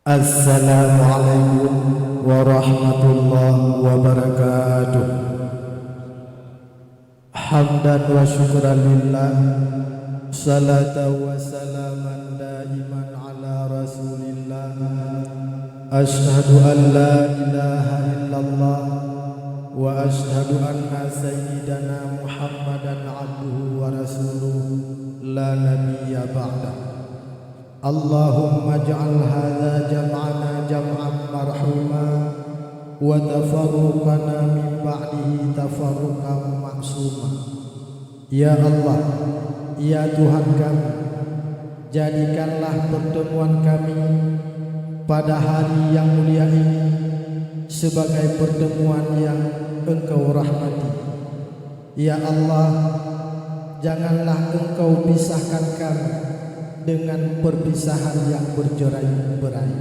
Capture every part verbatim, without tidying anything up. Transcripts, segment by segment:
Assalamualaikum warahmatullahi wabarakatuh. Hamdan wa syukran lillah, salatan wa salaman daiman ala Rasulillah. Asyhadu an la ilaha illallah wa asyhadu anna sayyidana Muhammadan abduhu wa rasuluh, la nabiyya ba'dah. Allahumma ij'al hadza jam'ana jam'an marhuma, wa tafarruqana min ba'dihi tafarruqan ma'suma. Ya Allah, ya Tuhan kami, jadikanlah pertemuan kami pada hari yang mulia ini sebagai pertemuan yang Engkau rahmati. Ya Allah, janganlah Engkau pisahkan kami dengan perpisahan yang bercerai-berai.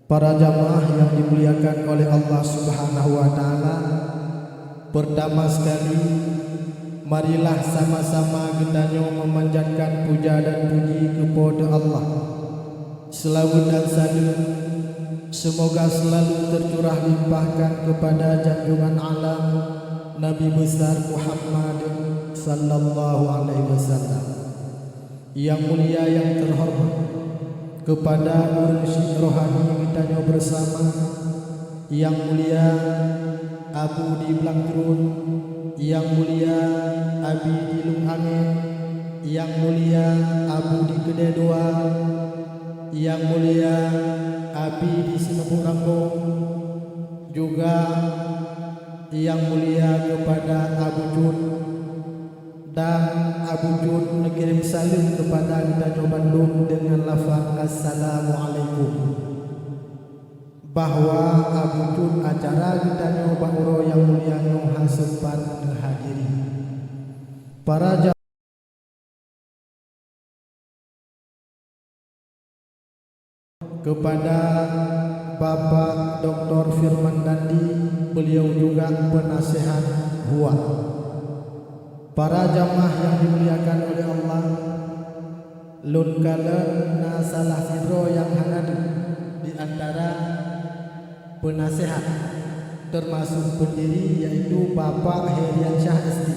Para jamaah yang dimuliakan oleh Allah Subhanahu wa Ta'ala, pertama sekali, marilah sama-sama geutanyoe memanjatkan puja dan puji keu Po teu Allah. Seulaweuet dan saleuem seumoga seulalu teucurah limpahkan keupada janjungan alam Nabi Besar Muhammad sallallahu alaihi wasallam. Yang mulia, yang terhormat, keupada ureuëng syiek rohani geutanyoe beusama, yang mulia Abu di Blangkrueng, yang mulia Abi di Lung Angén, yang mulia Abu di Keudè Dua, yang mulia Abi di Seuneubok Rambong, juga yang mulia keupada Abu Cut. Dan Abu Cut neukirém saleuem keupada geutanyoe bandum deungon lafaz assalamualaikum, bahwa Abu Cut acara geutanyoe bak uroe nyang mulia nyoe hana sempat neuhadiri. Para ja- Kepada Bapak Doktor Firman Dandi, beliau juga penasehat HUA. Para jamaah yang dimuliakan oleh Allah, lôn kalon na salah sidroe nyang hana deuh di antara penasehat, termasuk pendiri, yaitu Bapak Heriansyah S T.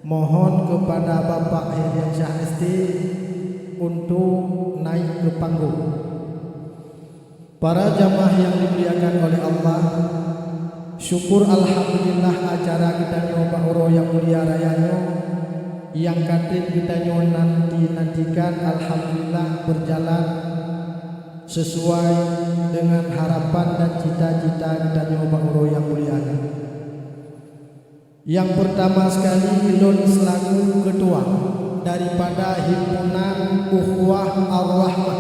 Mohon kepada Bapak Heriansyah S T untuk naik ke panggung. Para jamaah yang dimuliakan oleh Allah, syukur alhamdulillah acara geutanyoe bak uroe nyang mulia raya nyoe, nyang ka trép geutanyoe nanti-nantikan, alhamdulillah berjalan sesuai dengan harapan dan cita-cita geutanyoe bak uroe nyang mulia nyoe. Nyang peurtama sekali, lôn seulaku keutua daripada Himpunan Ukhuwah Ar-Rahmah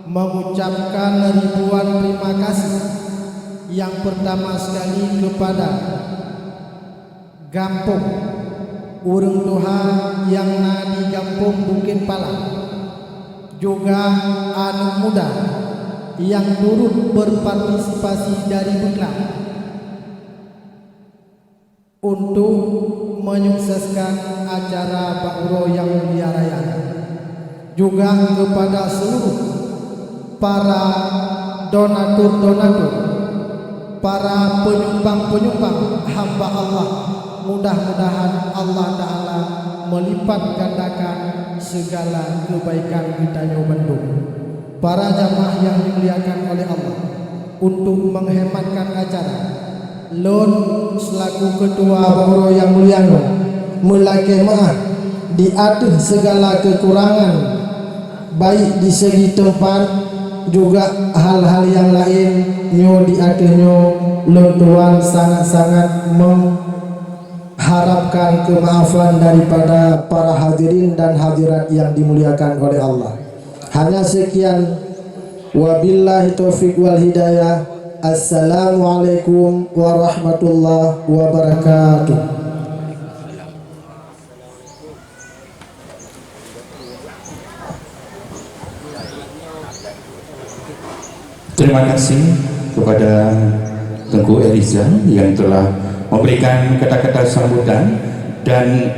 mengucapkan ribuan terima kasih. Nyang peurtama sekali keupada gampông ureuëng tuha nyang na di Gampông Bukét Pala, juga aneuëk muda nyang turut berpartisipasi dari beuklam untuk menyukseskan acara bak uroe nyang mulia raya nyoe. Juga kepada seluruh para donatur-donatur, para penyumbang-penyumbang hamba Allah, mudah-mudahan Allah Ta'ala melipat gandakan segala kebaikan geutanyoe bandum. Para jamaah yang dimuliakan oleh Allah, untuk menghematkan acara, lôn seulaku keutua bak uroe nyang mulia nyoe meulakée meuáh di ateueh segala kekurangan, baik di segi teumpat, juga hal-hal nyang laén nyoe di ateueh nyoe lôn tuan sangat-sangat mengharapkan kemaafan daripada para hadirin dan hadirat yang dimuliakan oleh Allah. Hanya sekian. Wabillahi taufiq wal hidayah. Assalamualaikum warahmatullahi wabarakatuh. Terima kasih kepada Teungku Eriza yang telah memberikan kata-kata sambutan dan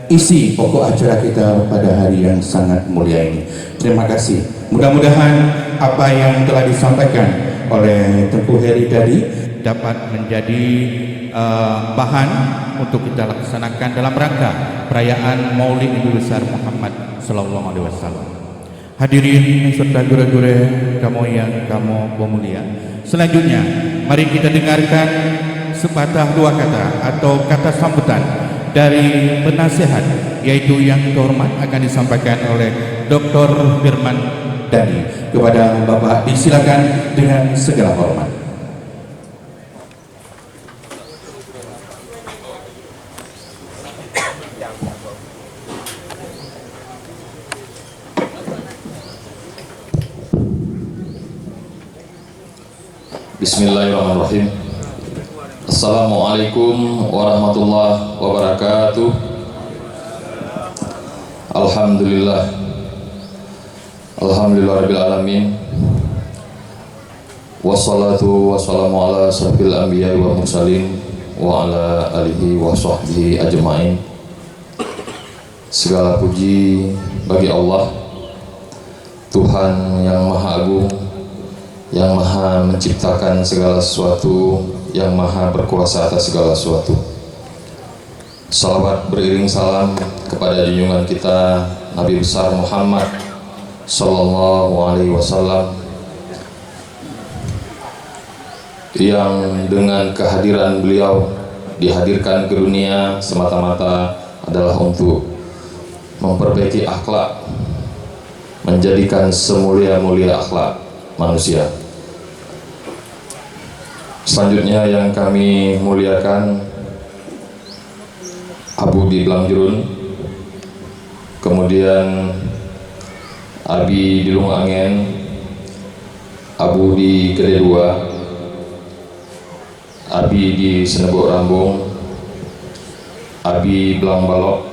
isi pokok acara kita pada hari yang sangat mulia ini. Terima kasih. Mudah-mudahan apa yang telah disampaikan oleh Teungku Heri tadi dapat menjadi, eh, bahan untuk kita laksanakan dalam rangka perayaan Maulid Nabi Besar Muhammad sallallahu alaihi wasallam. Hadirin serta gurée-gurée kamoe nyang kamoe peumulia, selanjutnya mari kita dengarkan sepatah dua kata atau kata sambutan dari penasihat, yaitu yang terhormat akan disampaikan oleh Doktor Firman Dani. Kepada Bapak disilakan dengan segala hormat. Bismillahirrahmanirrahim. Assalamualaikum warahmatullahi wabarakatuh. Alhamdulillah. Alhamdulillahirabbil alamin. Wassalatu wassalamu ala asyrafil anbiya'i wal mursalin wa ala alihi wa sahbihi ajmain. Segala puji bagi Allah, Tuhan yang Maha Agung, yang Maha Menciptakan segala sesuatu, yang Maha Berkuasa atas segala sesuatu. Salawat beriring salam kepada junjungan kita Nabi Besar Muhammad sallallahu alaihi wasallam, yang dengan kehadiran beliau dihadirkan ke dunia semata-mata adalah untuk memperbaiki akhlak, menjadikan semulia-mulia akhlak manusia. Selanjutnya yang kami muliakan, Abu di Blangjruen, kemudian Abi di Lung Angen, Abu di Kededua, Abi di Seuneubuek Rambong, Abi Blang Balok,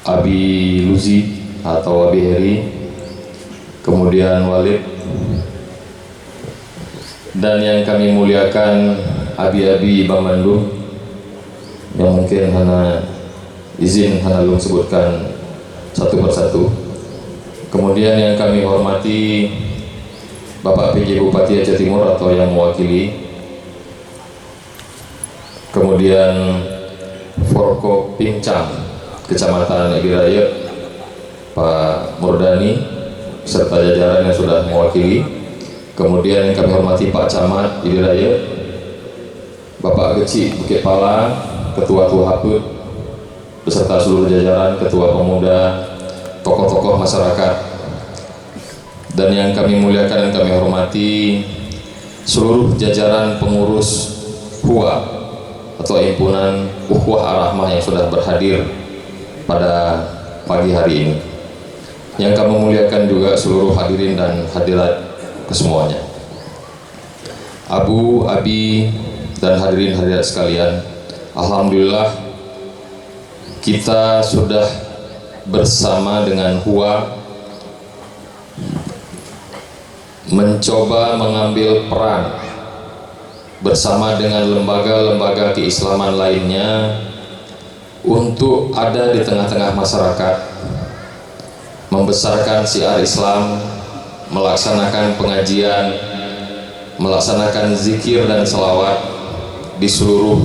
Abi Luzi atau Abi Heri, kemudian Walid, dan yang kami muliakan abi-abi banmandum yang mungkin hana izin hana lôn sebutkan satu persatu. Kemudian yang kami hormati Bapak P J Bupati Aceh Timur atau yang mewakili, kemudian Forkopimcam Kecamatan Idi Rayeuk, Pak Murdani, serta jajaran yang sudah mewakili. Kemudian yang kami hormati Pak Camat Idi Rayeuk, Bapak Geuchik Bukit Pala, Ketua Tuha Peuet, beserta seluruh jajaran, ketua pemuda, tokoh-tokoh masyarakat, dan yang kami muliakan dan kami hormati seluruh jajaran pengurus HUA atau Himpunan Ukhuwah Ar-Rahmah yang sudah berhadir pada pagi hari ini. Yang kami muliakan juga seluruh hadirin dan hadirat kesemuanya. Abu, Abi, dan hadirin hadirat sekalian, alhamdulillah kita sudah bersama dengan HUA mencoba mengambil peran bersama dengan lembaga-lembaga keislaman lainnya untuk ada di tengah-tengah masyarakat, membesarkan syiar Islam, melaksanakan pengajian, melaksanakan zikir dan salawat di seluruh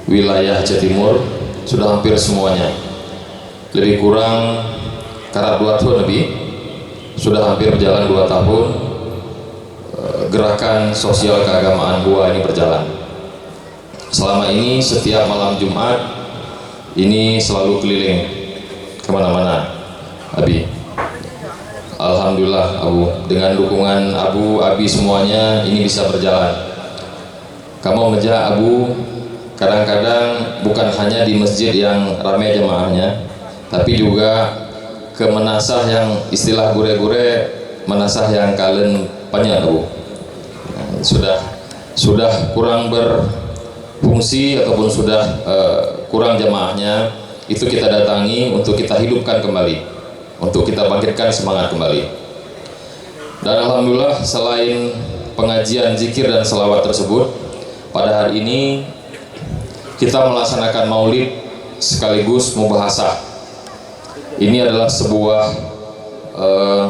wilayah Aceh Timur, sudah hampir semuanya. Lebih kurang karab dua tahun lebih, sudah hampir berjalan dua tahun, eh, gerakan sosial keagamaan HUA ini berjalan. Selama ini, setiap malam Jumat, ini selalu keliling ke mana-mana, Abi. Alhamdulillah, Abu. Dengan dukungan Abu, Abi, semuanya ini bisa berjalan. Kamoe meujak, Abu, kadang-kadang bukan hanya di masjid yang ramai jemaahnya, tapi juga ke meunasah yang istilah gurée-gurée, meunasah yang kalon panyöt, Abu. Sudah, sudah kurang berfungsi ataupun sudah, eh, kurang jemaahnya, itu kita datangi untuk kita hidupkan kembali, untuk kita bangkitkan semangat kembali. Dan alhamdulillah, selain pengajian zikir dan salawat tersebut, pada hari ini kita melaksanakan maulid sekaligus mubahasah. Ini adalah sebuah, eh,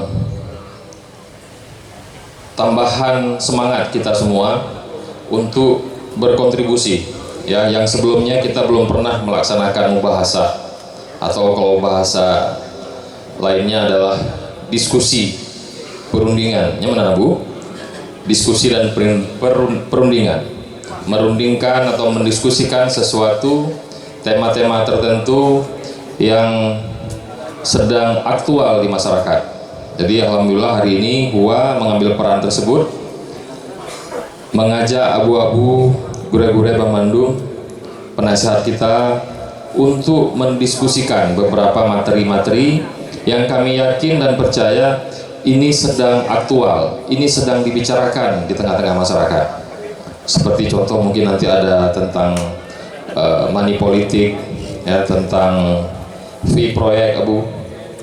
tambahan semangat kita semua untuk berkontribusi, ya, yang sebelumnya kita belum pernah melaksanakan mubahasah, atau kalau bahasa lainnya adalah diskusi perundingan. Nyan meunan, Bu? Diskusi dan perin-, perun-, perundingan. Merundingkan atau mendiskusikan sesuatu, tema-tema tertentu yang sedang aktual di masyarakat. Jadi, alhamdulillah, hari ini HUA mengambil peran tersebut, mengajak abu-abu, gurée-gurée banmandum, penasihat kita untuk mendiskusikan beberapa materi-materi yang kami yakin dan percaya ini sedang aktual, ini sedang dibicarakan di tengah-tengah masyarakat. Seperti contoh, mungkin nanti ada tentang, eh, money politik, ya, tentang fee proyek, Abu,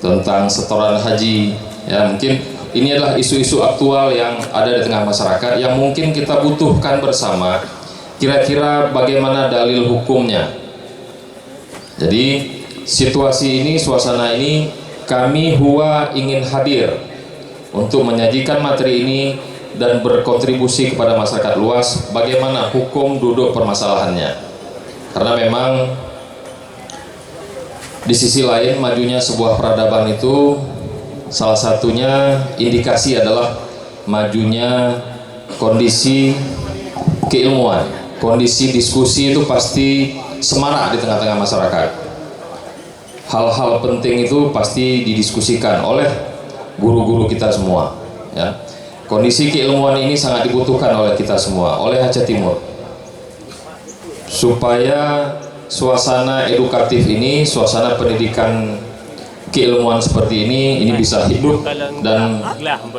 tentang setoran haji, ya, mungkin ini adalah isu-isu aktual yang ada di tengah masyarakat yang mungkin kita butuhkan bersama, kira-kira bagaimana dalil hukumnya. Jadi, situasi ini, suasana ini, kami HUA ingin hadir untuk menyajikan materi ini dan berkontribusi kepada masyarakat luas bagaimana hukum duduk permasalahannya. Karena memang di sisi lain, majunya sebuah peradaban itu salah satunya indikasi adalah majunya kondisi keilmuan. Kondisi diskusi itu pasti semarak di tengah-tengah masyarakat. Hal-hal penting itu pasti didiskusikan oleh guru-guru kita semua, ya. Kondisi keilmuan ini sangat dibutuhkan oleh kita semua, oleh Aceh Timur, supaya suasana edukatif ini, suasana pendidikan keilmuan seperti ini, ini bisa hidup dan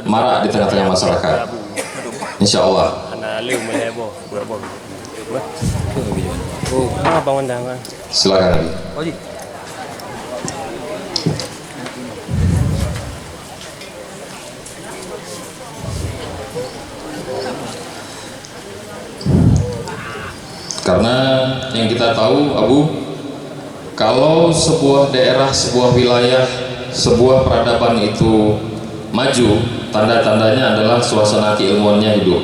marak di tengah-tengah masyarakat. Insya Allah. Silakan, Abi. Karena yang kita tahu, Abu, kalau sebuah daerah, sebuah wilayah, sebuah peradaban itu maju, tanda-tandanya adalah suasana keilmuannya hidup.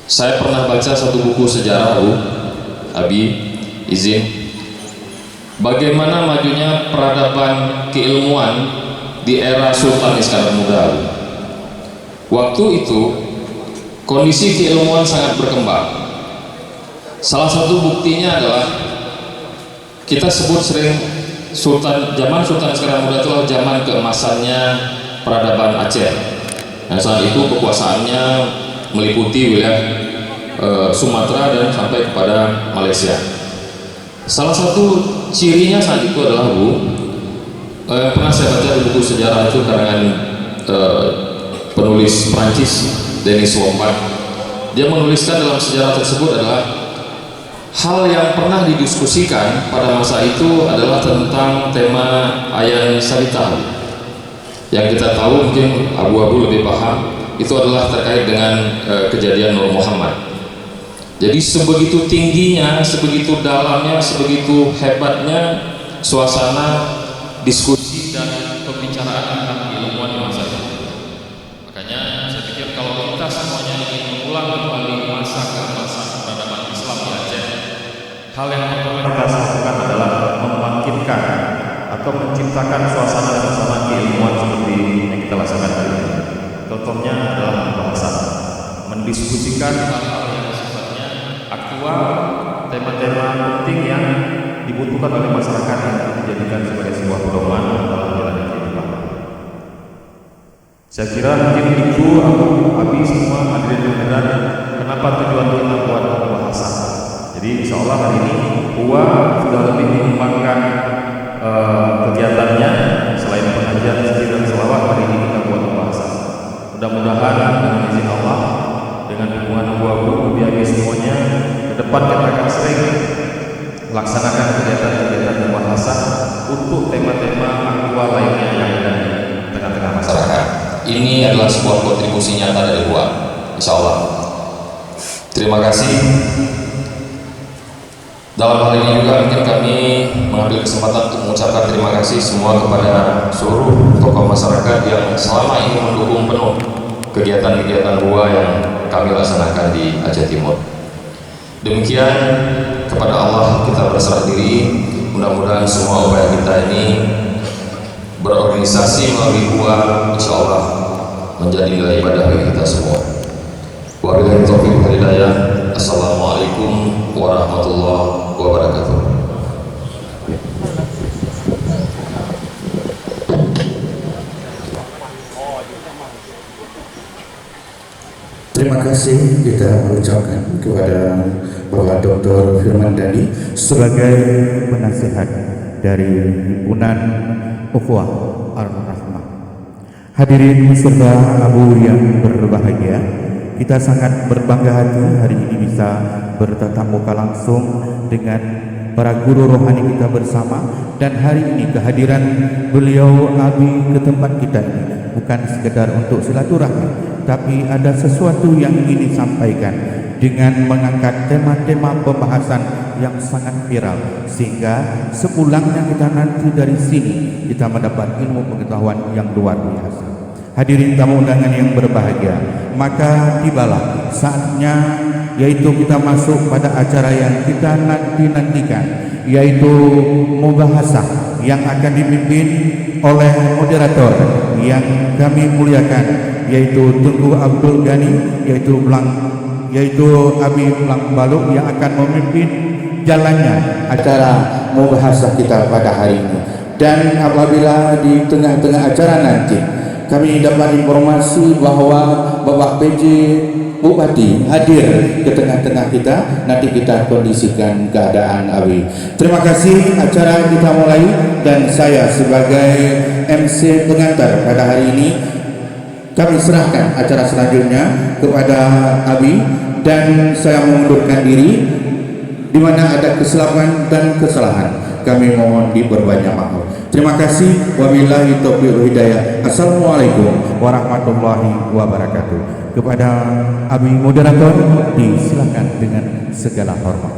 Saya pernah baca satu buku sejarah, Abu, Abi, izin. Bagaimana majunya peradaban keilmuan di era Sultan Iskandar Muda, Abu. Waktu itu, kondisi keilmuan sangat berkembang. Salah satu buktinya adalah kita sebut sering Sultan, zaman Sultan Iskandar Muda itulah zaman keemasannya peradaban Aceh. Nah, saat itu kekuasaannya meliputi wilayah, eh, Sumatera dan sampai kepada Malaysia. Salah satu cirinya saat itu adalah, Bu, eh, pernah saya baca di buku sejarah itu karangan, eh, penulis Prancis, Denis Wombat. Dia menuliskan dalam sejarah tersebut adalah hal yang pernah didiskusikan pada masa itu adalah tentang tema Ayan Sabitah. Yang kita tahu, mungkin abu-abu lebih paham, itu adalah terkait dengan, eh, kejadian Nur Muhammad. Jadi, sebegitu tingginya, sebegitu dalamnya, sebegitu hebatnya suasana diskusi dan pembicaraan tentang keilmuan di masa itu. Makanya, saya pikir kalau kita semuanya ingin mengulang kembali masa keemasan peradaban Islam di Aceh, hal yang pertama kita harus lakukan adalah membangkitkan atau menciptakan suasana-suasana keilmuan seperti yang kita rasakan hari ini. Contohnya adalah pembahasan, mendiskusikan hal-hal yang sifatnya aktual, tema-tema penting yang dibutuhkan oleh masyarakat untuk dijadikan sebagai sebuah pedoman dalam menjalani kehidupan. Saya kira mungkin itu, Abu, Abi, semua hadirin hadirat, kenapa tujuan kita buat pembahasan. Jadi, insya Allah hari ini HUA sudah lebih mengembangkan, eh, kegiatannya. Selain pengajian, zikir, dan selawat, hari ini kita buat pembahasan. Mudah-mudahan dengan izin Allah, dengan dukungan abu-abu, Abi, Abi semuanya, ke depan kita akan sering laksanakan kegiatan-kegiatan mubahasah untuk tema-tema aktual lainnya yang ada di tengah-tengah masyarakat. Ini adalah sebuah kontribusi nyata dari HUA, insya Allah. Terima kasih. Dalam hal ini juga mungkin kami mengambil kesempatan untuk mengucapkan terima kasih semua kepada seluruh tokoh masyarakat yang selama ini mendukung penuh kegiatan-kegiatan dua yang kami laksanakan di Aceh Timur. Demikian, kepada Allah kita berserah diri. Mudah-mudahan semua upaya kita ini berorganisasi melalui dua, insya Allah menjadi nilai ibadah bagi kita semua. Wabillahi taufiq wal hidayah. Assalamualaikum warahmatullahi wabarakatuh. Terima kasih kita ucapkan kepada Bapak Doktor Firman Dani sebagai penasihat dari Himpunan Ukhuwah Ar-Rahmah. Hadirin serta Abu yang berbahagia, kita sangat berbangga hati hari ini bisa bertatap muka langsung dengan para guru rohani kita bersama, dan hari ini kehadiran beliau Abi ke tempat kita ini bukan sekedar untuk silaturahmi, tapi ada sesuatu yang ingin disampaikan dengan mengangkat tema-tema pembahasan yang sangat viral, sehingga sepulangnya kita nanti dari sini, kita mendapat ilmu pengetahuan yang luar biasa. Hadirin tamu undangan yang berbahagia, maka tibalah saatnya, yaitu kita masuk pada acara yang kita nanti-nantikan, yaitu mubahasah yang akan dipimpin oleh moderator yang kami muliakan, yaitu Teungku Abdul Ghani, yaitu Blang, yaitu Abi Blang Balok yang akan memimpin jalannya acara mubahasah kita pada hari ini. Dan apabila di tengah-tengah acara nanti kami dapat informasi bahwa Bapak P J Bupati hadir ke tengah-tengah kita, nanti kita kondisikan keadaan Abi. Terima kasih, acara kita mulai dan saya sebagai M C pengantar pada hari ini, kami serahkan acara selanjutnya kepada Abi dan saya mengundurkan diri. Di mana ada kesilapan dan kesalahan, kami mohon diperbanyak maaf. Terima kasih. Wabillahi taufiq wal hidayah. Assalamualaikum warahmatullahi wabarakatuh. Kepada Abi moderator, disilakan dengan segala hormat.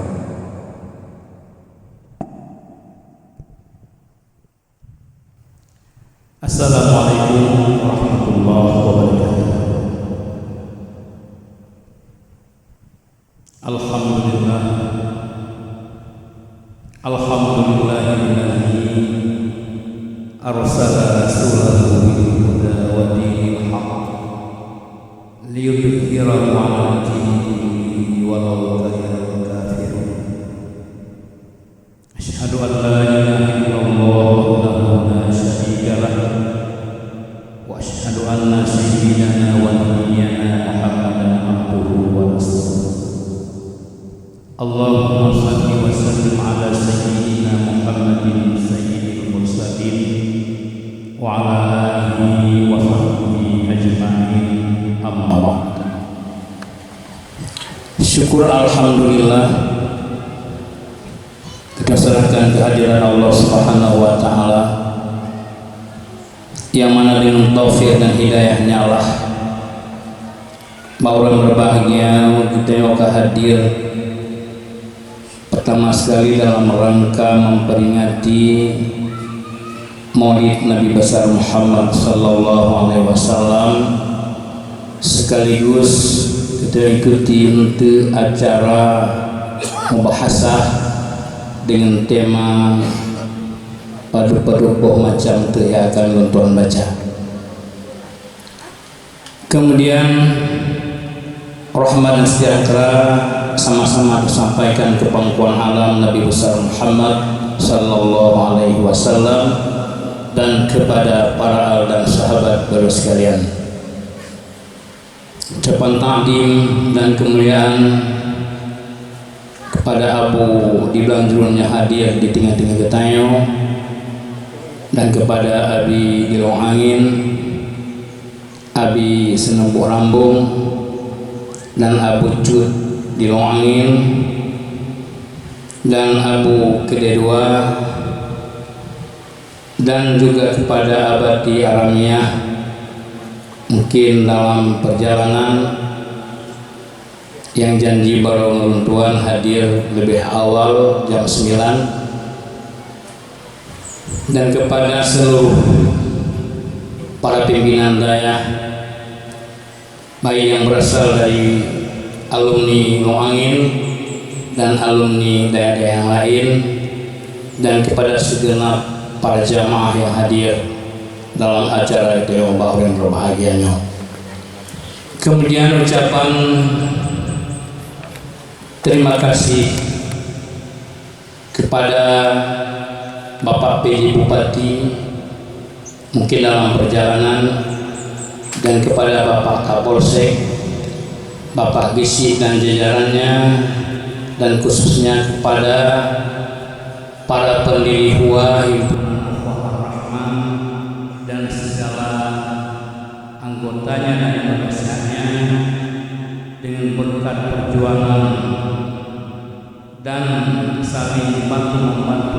Assalamualaikum warahmatullahi wabarakatuh. Alhamdulillah. Alhamdulillahilladzi arsala rasulahu bil huda wa dinil haq liyudhhirahu 'ala dini kullihi walau karihal kafirun. Asyhadu an la ilaha illallah wahdahu la syarika lah, wa asyhadu anna sayyidana wa nabiyyana Muhammadan abduhu wa rasuluh. Allahumma shalli wa sallim ala sayyidina Muhammadin sayyidil mursalin wa ala alihi wa sahbihi ajma'in, amma ba'd. Syukur alhamdulillah, kita serahkan kehadiran Allah Subhanahu wa Ta'ala, yang mana dengan taufik dan hidayahnya lah, maka ureuëng berbahagia kita yang ka hadir pertama sekali dalam rangka memperingati Maulid Nabi Besar Muhammad sallallahu alaihi wasallam, sekaligus kita ikuti untuk acara mubahasah dengan tema padub-padub boh macam tu yang akan lôn tuan baca. Kemudian, rahmat dan sejahtera sama-sama tersampaikan ke pangkuan alam Nabi Besar Muhammad sallallahu alaihi wasallam dan kepada para al dan sahabat beliau sekalian. Ucapan takdim dan kemuliaan kepada Abu di Blang Jurun yang hadir di tengah-tengah geutanyoe, dan kepada Abi di Lông Angin, Abi Seuneumbok Rambong, dan Abu Cut di Lông Angin, dan Abu Keudeh Dua, dan juga kepada Abati Aramiah, mungkin dalam perjalanan, nyang janji barô ngon ulôn tuan hadir leubeh awal jam sembilan, dan kepada seluruh para pimpinan dayah, baik yang berasal dari alumni Gunung Angin dan alumni dayah-dayah yang lain, dan kepada segenap para jamaah yang hadir dalam acara nyang barô berbahagia nyoe. Kemudian ucapan terima kasih kepada Bapak P J Bupati, mungkin dalam perjalanan, dan kepada Bapak Kapolsek, Bapak Gisi dan jajarannya, dan khususnya kepada para pendiri HUA Himpunan Ukhuwah Ar-Rahman dan segala anggotanya dan pengasihannya, dengan berkat perjuangan dan saling bantu-membantu,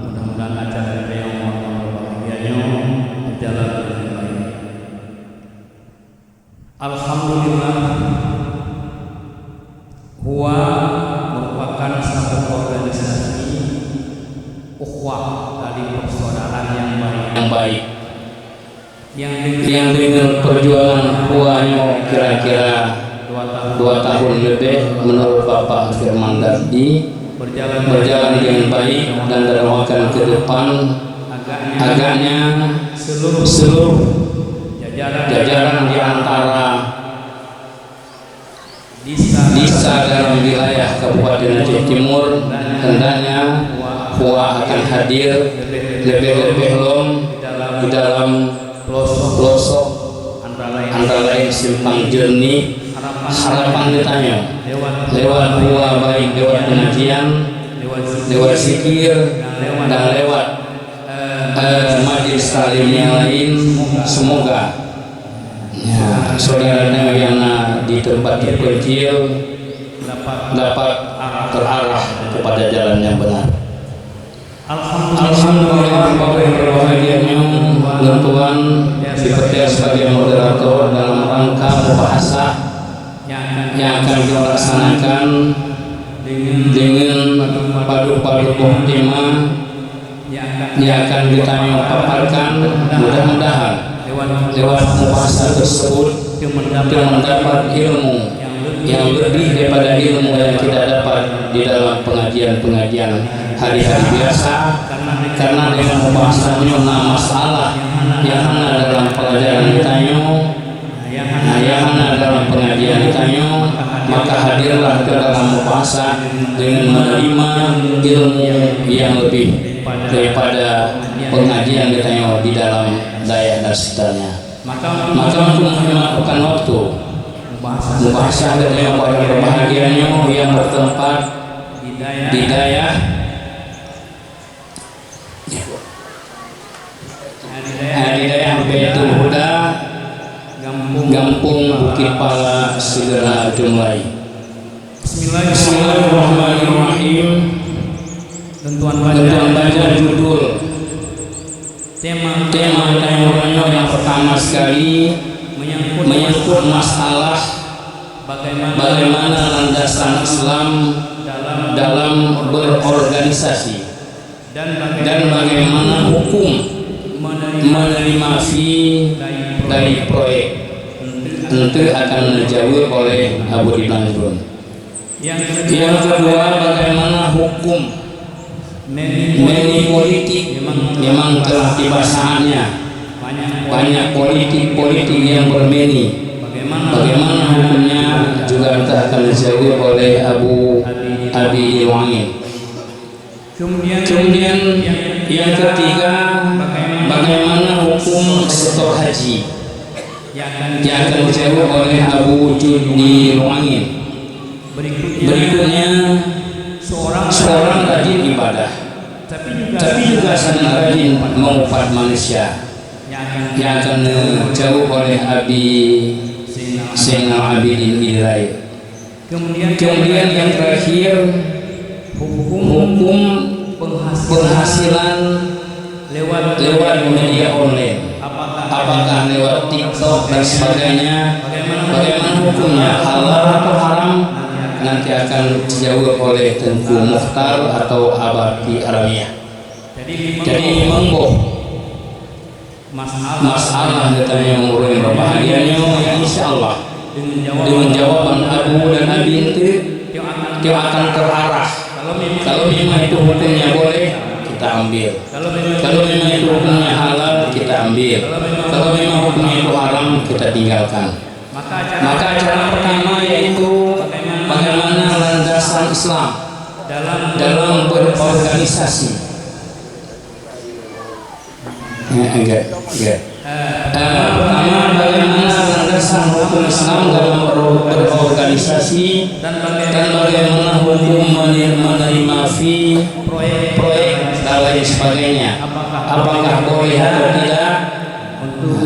mudah-mudahan acara nyang barô berbahagia nyoe berjalan dengan baik. Alhamdulillah, HUA merupakan satu organisasi ukhuwah, tali persaudaraan yang baik. Yang dengan perjuangan HUA nyoe kira-kira dua tahun lebih, menurut Bapak Firman Dardi, berjalan dengan baik dan didoakan ke depan, agaknya seluruh jajaran di antara desa dalam wilayah Kabupaten Aceh Timur, hendaknya HUA akan hadir leubeh-leubeh lom di dalam pelosok, antara lain Simpang Jernih. Harapan geutanyoe lewat HUA, baik lewat pengajian, lewat zikir, dan lewat, eh, majelis taklim yang lain, semoga, ya, saudara nyang na di tempat terpencil dapat terarah kepada jalan yang benar. Alhamdulillah, Bapak Ibu, bahagia nyoe lôn tuan dipercaya sebagai moderator dalam rangka mubahasah yang akan kita laksanakan dengan padub-padub boh tema yang akan geutanyoe paparkan. Mudah-mudahan lewat mubahasah tersebut kita mendapat ilmu yang lebih daripada ilmu yang kita dapat di dalam pengajian-pengajian hari-hari biasa, karena dengan mubahasah nyoe na masalah yang hana dalam pelajaran geutanyoe, nah, yang hana dalam pengajian geutanyoe, maka hadirlah ke dalam mubahasah dengan menerima ilmu yang lebih daripada pengajian geutanyoe di dalam dayah dan sekitarnya. Maka untuk menghemat waktu, mubahasah geutanyoe barô berbahagia nyoe yang bertempat di dayah, di dayah Baitul Huda, Gampong Bukit Pala, segera dimulai. Bismillahirrahmanirrahim. Lôn tuan baca judul tema, tema tanyoe yang pertama sekali menyangkut masalah bagaimana landasan Islam dalam berorganisasi dan bagaimana hukum menerima fee dari proyek. Tentu akan dijawab oleh Abu Diman Jun. Yang kedua, bagaimana hukum money politik? Memang telah tiba saatnya. Banyak politik-politik yang bermoney. Bagaimana hukumnya juga akan dijawab oleh Abu Abi Ilwangin. Kemudian yang ketiga, bagaimana hukum setor haji? Yang akan dijawab oleh Abu Jun di Luangin. Berikutnya, seorang rajin ibadah, tapi juga sangat rajin mengupat manusia. Yang akan dijawab oleh Abi Zainal Abidin Idrai. Kemudian yang terakhir, hukum penghasilan lewat media online. Apakah apakah lewat TikTok dan sebagainya, bagaimana hukumnya, halal atau haram, nanti akan dijawab oleh Teungku Mukhtar atau Abah P Aramia. Jadi memang boh masalah geutanyoe ureueng berbahagia nyoe, insya Allah, dengan jawaban Abu dan Abi itu, itu akan terarah. Kalau memang itu hukumnya boleh, kita ambil. Kalau memang itu hukumnya halal, kita ambil. Kalau memang hukumnya itu haram, kita tinggalkan. Maka cara pertama yaitu bagaimana landasan Islam dalam berorganisasi. Ya, enggak, enggak. Eh, pertama, bagaimana landasan hukum Islam dalam ber-, berorganisasi dan bagaimana hukum mener-, menerima fee, proyek dan lain sebagainya? Apakah boleh atau tidak?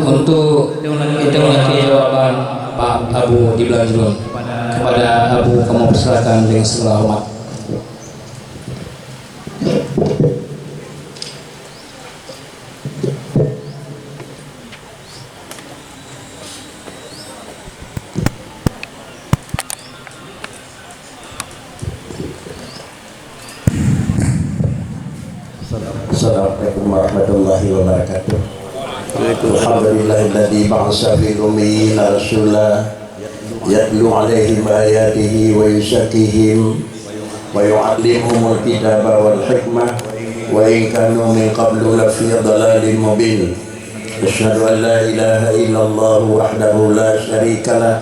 Untuk itu lagi jawaban Pak Abu di Blanjruen kepada Abu, kamoe persilakan dengan segala hormat. Assalamualaikum warahmatullahi wabarakatuh. Alhamdulillahilladzi ba'atsa fil ummiyina rasula yatlu 'alaihim ayatihi wa yuzakkihim wa yu'allimuhumul kitaba wal hikmah wa in kanu min qablu lafi dhalalin mubin. Asyhadu an la ilaha illallah wahdahu la syarika lah.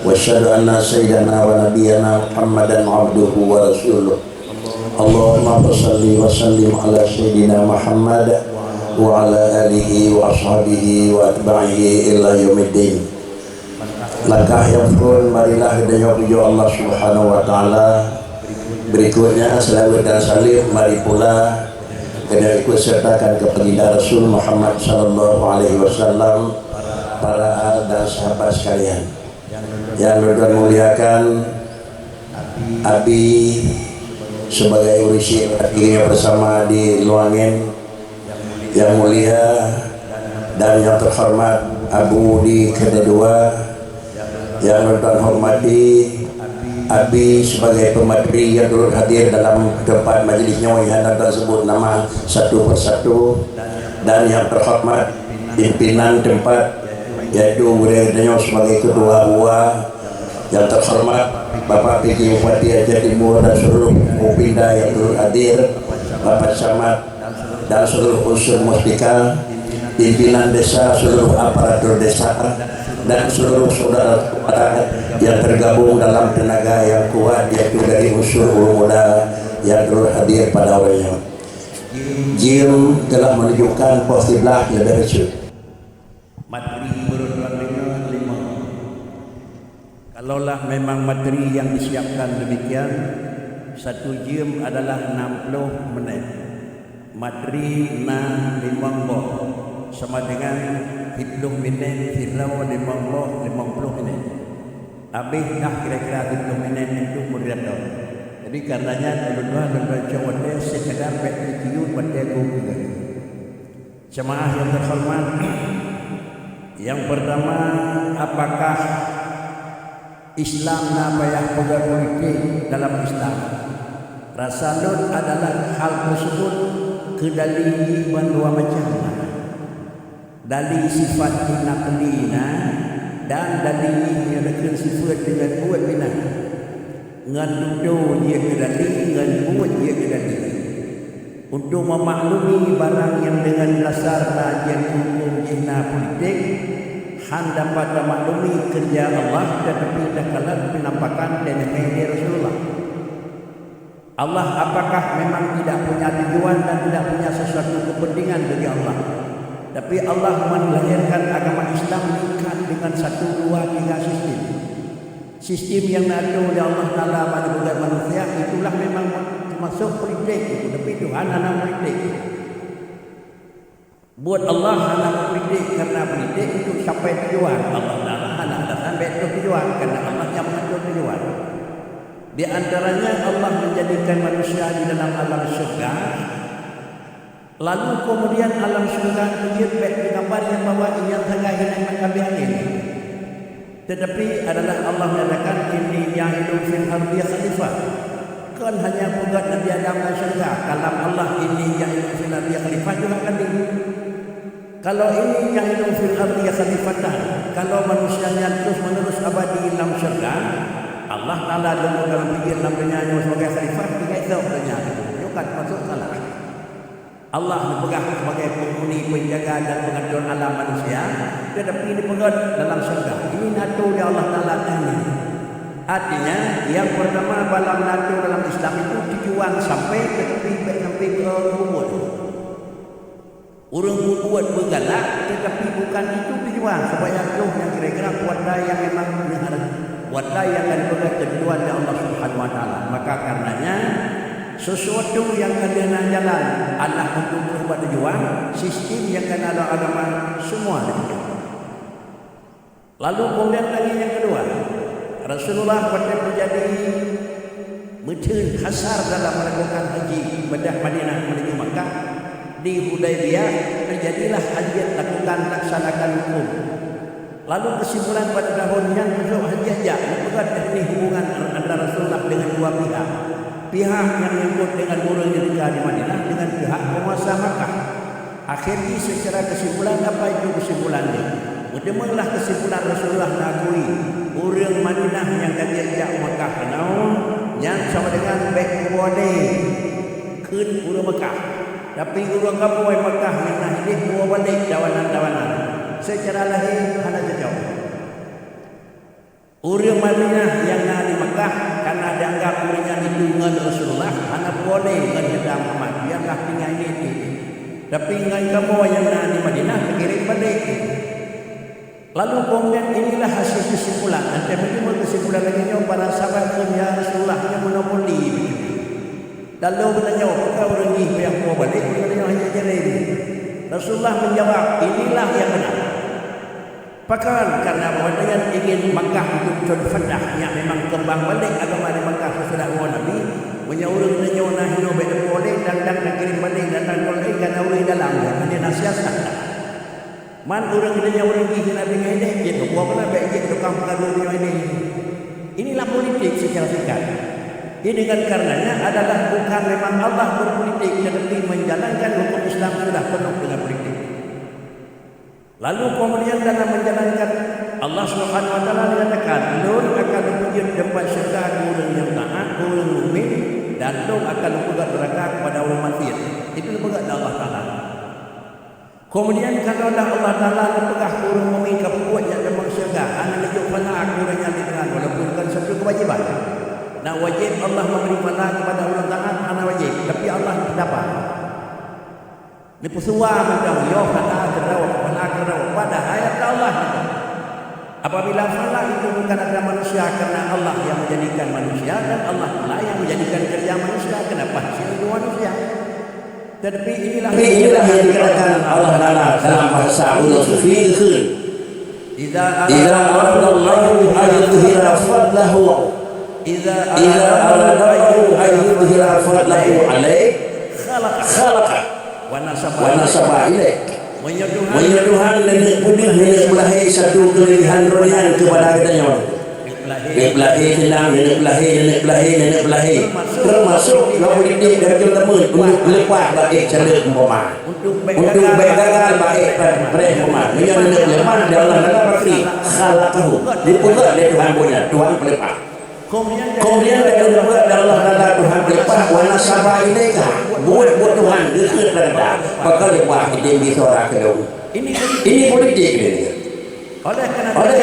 Wa asyhadu anna sayyidana wa nabiyyana Muhammadan abduhu wa rasuluh. Allahumma shalli wa sallim ala sayyidina Muhammad wa ala alihi wa ashabihi wa atba'ihi ila yaumiddin. Langkah nyang phôn, marilah geutanyoe pujoe Allah Subhanahu wa Taala. Berikutnya, selawat dan salam mari pula geutanyoe ikut sertakan keu Baginda Rasul Muhammad sallallahu alaihi wasallam, para al dan sahabat sekalian. Nyang lôn muliakan, Abi sebagai ureueng syik, Abi bersama di Luangen, yang mulia dan yang terhormat Abu di kedua, yang lôn hormati Abi sebagai pemateri yang turut hadir dalam tempat majlis nyoe yang lôn sebut nama satu persatu, dan yang terhormat pimpinan tempat, yaitu gurèe tanyoe sebagai ketua UWA, yang terhormat Bapak P J Bupati Aceh Timur dan seluruh Bupinda yang turut hadir, Bapak Camat dan seluruh unsur Muspika, pimpinan desa, seluruh aparatur desa, dan seluruh saudara-saudara yang tergabung dalam tenaga yang kuat, yaitu dari unsur ureueng muda yang turut hadir pada awaknyan. Jeuem telah menunjukkan poh siblaih leubeh bacut. Materi beureutuan deungoe limong. Kalaulah memang materi yang disiapkan demikian, satu jeuem adalah enam puluh menit. Materi na limong boh, sama dengan siplôh menit, sidroe limong boh, limong puluh menit. Habéh dah kira-kira siplôh menit untuk moderator. Jadi, karenanya, ulôn tuan, ulôn tuan cok watèe sekadar bèk teucium watèe gong. Jemaah yang terhormat, yang pertama, apakah Islam na payah peugah politik dalam Islam? Rasa lôn adalah hal tersebut keudali jih bandua macam na. Dali sifat jih nakli na, dan dali jih nyang dikeue sifat deungon buet pih na. Ngon tutoe jeuet keudali, ngon buet jeuet keudali. Untuk memaklumi barang nyang deungon dasar na jeuet huköm jih na politik, hán dapat tamaklumi keureuja Allah, tetapi takalon penampakan dan lé Rasulullah. Allah apakah memang tidak punya tujuan dan tidak punya sesuatu kepentingan bagi Allah? Tapi Allah melahirkan agama Islam ikat dengan satu, dua, tiga sistem. Sistem yang diatur oleh Allah Taala bagi budak manusia itulah memang termasuk politik itu, tapi Tuhan hana politik. Buet Allah hana politik karena politik untuk capai tujuan. Allah Taala hana datang bèk tujuan karena Allah yang mengatur tujuan. Di antaranya Allah menjadikan manusia di dalam alam syurga Lalu keumudian alam syeuruga jeuet bék teugambar nyang bahwa inyan sagai hinan meukabiah angén. Teutapi adalah Allah menyatakan, "Inni ja'ilun fil ardi khalifah." Kon hanya peugét Nabi Adam lam syeuruga, kalam Allah, "Inni ja'ilun fil ardi khalifah," juga ka deuh. Kalau "Inni ja'ilun fil ardi khalifatan," kalau manusia nyan terus-menerus abadi lam syeuruga, Allah Taala lôn dalam pikiran lam dunia nyoe sebagai khalifah, tinggai tôb donya nyoe, nyoe ka teumasuk salah. Allah neupeugah sebagai penghuni, penjaga dan pengatur alam manusia, teutapi neupeugét dalam syeuruga. Ini NATO di Allah Taala teuh nyan. Artinya, yang pertama, dalam NATO dalam Islam itu tujuan sampai, teutapi bék sampai keu peubuet. Ureuëng peubuet beugalak, teutapi bukan itu tujuan, supaya troh nyang kira-kira kuasa nyang memang neuharap, kuasa nyang ka neupeugét keu tujuan lé Allah Subhanahu Wa Taala. Maka karenanya, sesuatu nyang ka lheueh na jalan, Allah untuk troh bak tujuan, sistem nyang ka na lam agama, semua demikian. Lalu keumudian lagi nyang keudua, Rasulullah watée teujadi meutheun hasar dalam melakukan haji beudah Madinah menuju Makkah, di Hudaybiyah teujadilah haji lakukan laksanakan hukum. Lalu keusimpulan pada tahun nyan, trôk haji jak neupeugét teknik hubungan antara Rasulullah dengan dua pihak. Pihak nyang menyangkut dengan ureuëng nyang tinggai di Madinah dengan pihak penguasa Makkah. Akhé jih, seucara keusimpulan, apa itu keusimpulan nyan? Meuteumeunglah keusimpulan Rasulullah meuakui, ureuëng Madinah nyang ka jijak Makkah keunoe, nyan sama dengan bék muwoe lé kheun ureuëng Makkah. Tapi ureuëng kamoe Makkah nyang na idéh muwoe balék tawanan-tawanan. Seucara lahé hana cocok. Ureuëng Madinah nyang na di Makkah kana dianggap ureuëng nyan itu ngon Rasulullah, hana puwoe lé ngon Nabi Muhammad, biarlah tinggai niti. Tapi ngon kamoe nyang na di Madinah, teukirém balék. Lalu keumudian inilah hasil keusimpulan. Watée meunyoe keusimpulan lagée nyoe, para sahabat kheun, "Ya Rasulullah, nyoe monopoli." Dan lôn geutanyoe, "Pakon ureuëng jih payah puwoe balék, ureuëng nyoe hana jeuet?" Rasulullah menjawab, "Inilah yang benar." Pakon? Karena bahwa dengan ingin Makkah untuk cot fatah, nyang memang keumbang balék agama di Makkah sesudah woe Nabi, meunyoe ureuëng tanyoe na hinoe bék teupuwoe lé, dan, dan neukirém balék, dan, dan kon lé kana ureuëng dalam, hana nasihat. Man ureuëng tanyoe ureuëng jih Nabi ngon idéh, jeuet teupuwoe keunan bék jeuet tukang peugah ureuëng nyoe idéh. Inilah politik secara singkat. Jadi dengan karenanya adalah bukan memang Allah berpolitik, tetapi menjalankan hukum Islam sudah penuh dengan politik. Lalu keumudian dalam menjalankan, Allah Subhanahu Wa Taala menyatakan, "Lôn akan lôn peujeuet teumpat syeuruga keu ureuëng nyang taát, keu ureuëng mukmin, dan Lôn akan lôn peugét neuraka kepada ureuëng maksiat." Itu neupeugét lé Allah Taala. Keumudian, kalau dah Allah Taala neupeugah keu ureuëng mukmin ka peubuet nyang teumpat syeuruga, hana neujok phala keu ureuëng nyang di deungon, walaupun kon satu keuwajéban. Nak wajéb Allah memberi phala kepada ureuëng taát? Hana wajéb, tapi Allah neupeusabar. Neupeusuwa mantong, yoh phala keudroe, phala keudroe. Padahai ata Allah nyan. Apabila phala itu bukan ata manusia, karena Allah yang menjadikan manusia dan Allah pula yang menjadikan kerja manusia, kenapa hasil itu manusia? Tetapi inilah, tapi inilah yang dikatakan Allah Taala dalam bahasa ulama sufi, "Idza aradallahu an yudhhira fadlahu, idza aradallahu an yudhhira fadlahu alaik, khalaqa, wa nasaba ilaik." Meunyoe Tuhan, meunyoe Tuhan neuk peudeuh, neuk meulahé satu keulebihan Droe nyan keupada geutanyoe, neuk meulahé, neuk meulahé, neuk meulahé, neuk meulahé, termasuk lam politik dan teumeuteumé, untuk leupah bak ék calon umpama. Untuk bék gagal bak ék preh umpama. Meunyoe neuk leupah, dan Allah Taala pasti khalaqahu, dipeugét lé Tuhan bunoe, Tuhan peuleupah. Keumudian dari buet Allah Taala Tuhan peuleupah, wa nasaba ilaika, buet-buet Tuhan geukheun daripada, pakon leupah idin di suara keudong. Ini politik dia. Oleh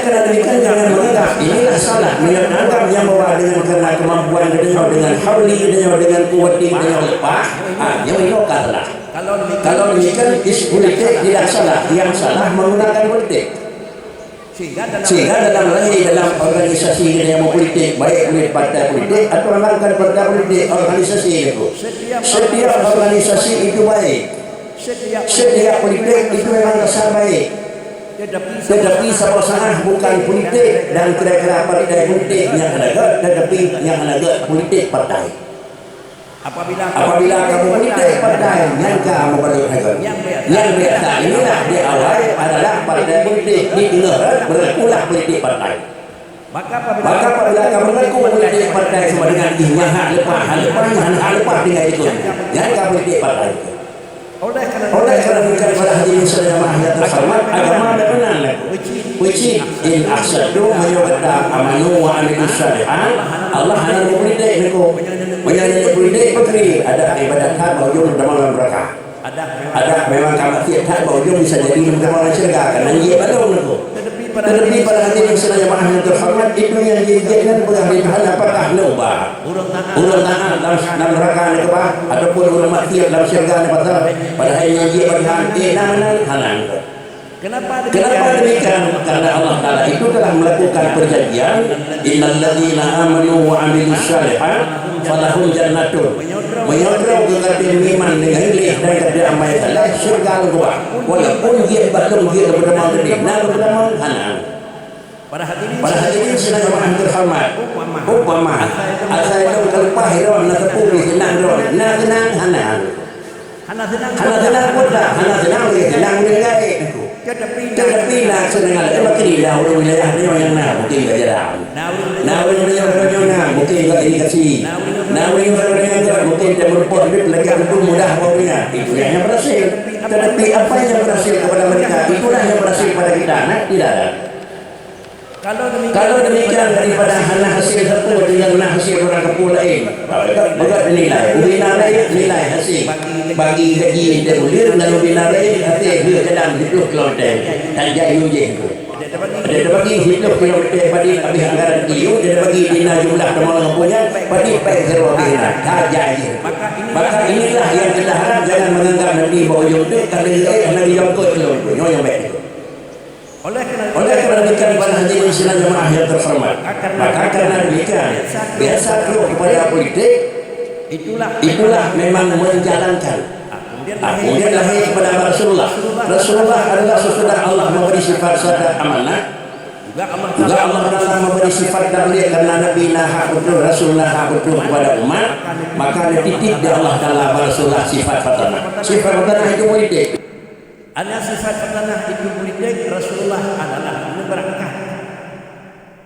karena demikian, jangan menganggap inilah salah. Meunyoe anggap nyang bahwa dengan karena kemampuan geutanyoe, dengan hauli geutanyoe, dengan kuwati geutanyoe leupah, ah, nyoe, nyoe ka salah. Kalau demikian, is politik tidak salah. Yang salah menggunakan politik. Sehingga dalam, sehingga dalam lahé, dalam organisasi nyang politik, baik oleh partai politik atau bukan partai politik, organisasi itu. Setiap organisasi itu baik. Setiap politik itu memang rasa baik. Tetapi saboh salah bukan politik dan kira-kira partai politik nyang hana gét, tetapi nyang hana gét politik partai. Apabila kamu politik partai, nyan ka meupadub hagot. Nyang biasa inilah di awai adalah partai politik, di teungoh rot beureukulah politik partai. Maka apabila kamu mengaku politik partai sama dengan jih nyan hak leupah, hak leupah nyan hak leupah tinggai ikot. Nyan ka politik partai. Oleh karena demikian, para hadirin sidang jamaah yang terhormat, agama bak meunan lakoe. Peucit, in ahsantum, meunyoe gata amanu wa amilus shalihat, Allah hana meupolitik lakoe. Meunyoe neuk politik peugri, adak ibadat that bak ujong teuma lam neuraka. Adak memang ka maksiat that bak ujong bisa jadi teuma lam syeuruga, karena jih balong lakoe. Tetapi para hadirin sidang jamaah yang terhormat, itu nyang jih-jih nyan peugah lé Tuhan, apakah neuba? Ureuëng taát lam, lam neuraka neukeubah, ataupun ureuëng maksiat lam syeuruga neupasai, padahai nyang jih bak Tuhan, eh, na meunan, hana. Kenapa demikian? Karena Allah Taala itu telah melakukan perjanjian, "Innal ladzina amanu wa amilus shalihat falahum jannatun." Meunyoe droe gata meuiman deungon gleh dan gata amai saleh, syeuruga neukeubah. Walaupun jih bak lôn jih lôn peutamong teuntèe, na lôn peutamong, hana. Para hadirin sidang jamaah yang terhormat, umpama, asai lôn ka leupah droe na sapeue pih seunang droe, na seunang hana. Hana seunang buet dah, hana seunang lagèe seunang ureueng gaéh. Tetapi na seunang laén bak keulidah ureueng wilayah nyoe nyang na mungkin ka jalan. Na ureueng nyoe, ureueng nyoe na mungkin ka irigasi. Na ureueng nyoe mungkin ka meureumpok hidup lagèe antum mudah bak ureueng nyan. Itu yang berhasil. Tetapi apa yang berhasil kepada mereka, itulah yang berhasil kepada kita. Nah, tidak ada. Kalau demikian, daripada hana hasil sapeue deungon na hasil ureueng kampung laén, beugot nilai. Ubé na rayeuk nilai hasil. Bagi gaji teuh ulir, lalu ubé na rayeuk hasil lheueh kadang siplôh kilometer. Tan jai yue jih. Ada teubagi siplôh kilometer padit habéh anggaran keu yue, ada teubagi di na jumlah teuma kampung nyan, padit paih sidroe habéh na. Tan jai jih. Maka inilah yang kita harap, jangan menganggap nanti bak ujong teuk, ka lheueh hana geujok kot lom. Nyoe nyang bèk. Oleh karena demikian, para hadirin sidang jamaah yang terhormat, maka karena demikian, biasa trok kepada politik, itulah memang menjalankan. Ah, kemudian lahé kepada Rasulullah. Rasulullah adalah sesudah Allah memberi sifat syahadat amanah, juga Allah Taala memberi sifat tabligh karena Nabi na hak beutôi, Rasul na hak beutôi kepada umat, maka dititip di Allah Taala bak Rasulullah sifat fatanah. Sifat fatanah itu politik. Hana sifat fatanah itu politik, Rasulullah adalah neubeurangkat.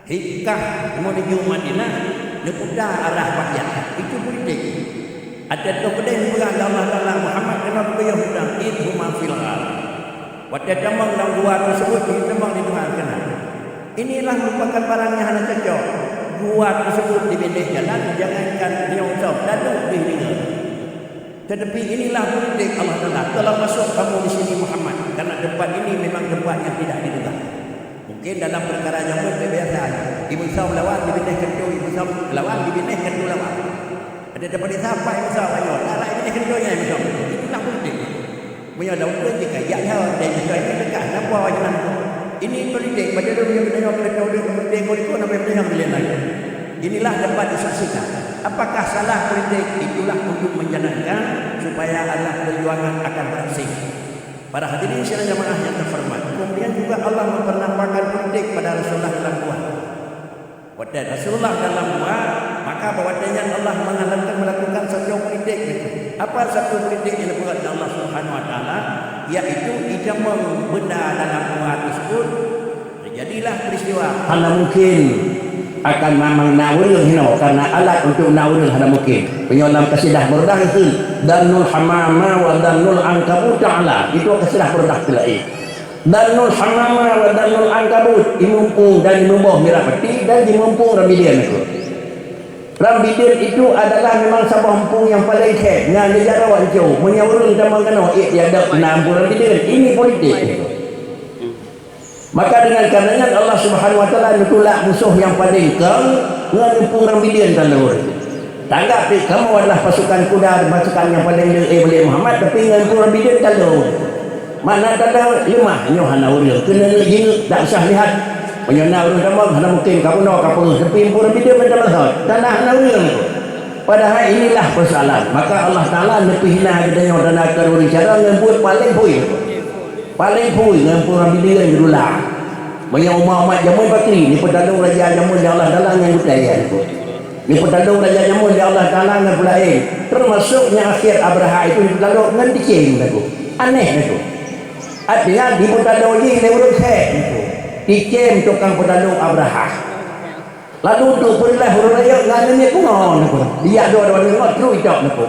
Hikah menuju Madinah, neuputa arah bak Yaman. Itu politik. Ada tu pedeh neupeugah lé Allah Taala, Muhammad teuma beugeuyôh udang, idh huma fil ghar. Watèe tamong lam gua tersebut, jitamong di Tuhan keunan. Inilah merupakan barang nyang hana cocok. Gua tersebut dibinéh jalan, jangankan nyoe soe, ladôm pih deungoe. Tetapi inilah politik Allah Taala, "Telah masuk kamu di sini, Muhammad, karena tempat ini memang tempat yang tidak diduga." Mungkin dalam perkara jameun biasa, Ibn Saud lawan dibinéh keuntô, Ibn Saud lawan dibinéh keuntô lawan. Ada dapat disapa Ibn Saud, "Ayo, tak ada dibinéh keuntô nyan, Ibn Saud." Itulah politik. Meunyoe lam ureueng jih ka jak nyoe, dan jih ka nyoe, teuka, napa awak nyan? Ini politik, pada lôn nyang geutanyoe keuneuk tahu lé politik, ngon ikut napa nyang geutanyoe lé laén. Inilah dapat disaksikan. Apakah salah politik? Itulah untuk menjalankan supaya alat perjuangan akan berhasil. Para hadirin sidang jamaah yang terhormat, kemudian juga Allah mempernampakkan politik pada Rasulullah dalam gua. Watèe Rasulullah dalam gua, maka bak watèe nyan Allah menghalalkan melakukan satu politik. Apa satu politik nyang dipeugah lé Allah Subhanahu wa Taala, yaitu itamong benda dalam gua tersebut. Terjadilah peristiwa. Hana mungkin akan mamang na ureueng hinoe, karena alat untuk na ureueng hana mungkin. Meunyoe lam kasidah Burdah geukheun, "Dhanul hamama wa dhanul ankabut ta'ala." Itu kasidah Burdah teulai. "Dhanul hamama wa dhanul ankabut," imumpung dan imumboh mirah pati dan imumpung rambideuen aku. Rambideuen itu adalah memang saboh mumpung nyang paleng khém, nyan di jaroe anco. Meunyoe ureueng tamong keunoe, ék jadok na mumpung rambideuen. Ini politik. Maka dengan kareuna nyan Allah Subhanahu wa Taala neutulak musoh nyang paleng kong ngon mumpung rambideuen taloe. Tanggap pih kamoe adalah pasukan kuda dan pasukan nyang paleng le, eh, Muhammad, tapi ngon mumpung rambideuen taloe. Mana tanda leumah nyoe hana ureueng, keuneuk jingeuk dak usah lihat. Meunyoe na ureueng tamong, hana mungkin ka bunoe ka peungeuh, tapi mumpung rambideuen mantong leuhot, tanda hana ureueng. Padahai inilah persoalan. Maka Allah Taala neupeuhina geutanyoe tanda keu ureueng cara ngon buet paleng phui. Paleng phui ngon mumpung rambideuen geudula. Meunyoe umat-umat jameun bakri, neupeutanong raja jameun nyan Allah Taala ngon geutanyoe. Geupeutalo Raja Nyamun lé Allah Taala ngon peulaén, teumasok nyang akhé Abrahah itu geupeutalo ngon ticém lagoe. Aneh lagoe. Artinya geupeutalo jih lé ureuëng hék lagoe. Ticém tukang peutalo Abrahah. Lalu untuk peureulah ureuëng rayeuk ngon aneuk pungo lagoe. Dijak dua-dua ngon trok itôb lagoe.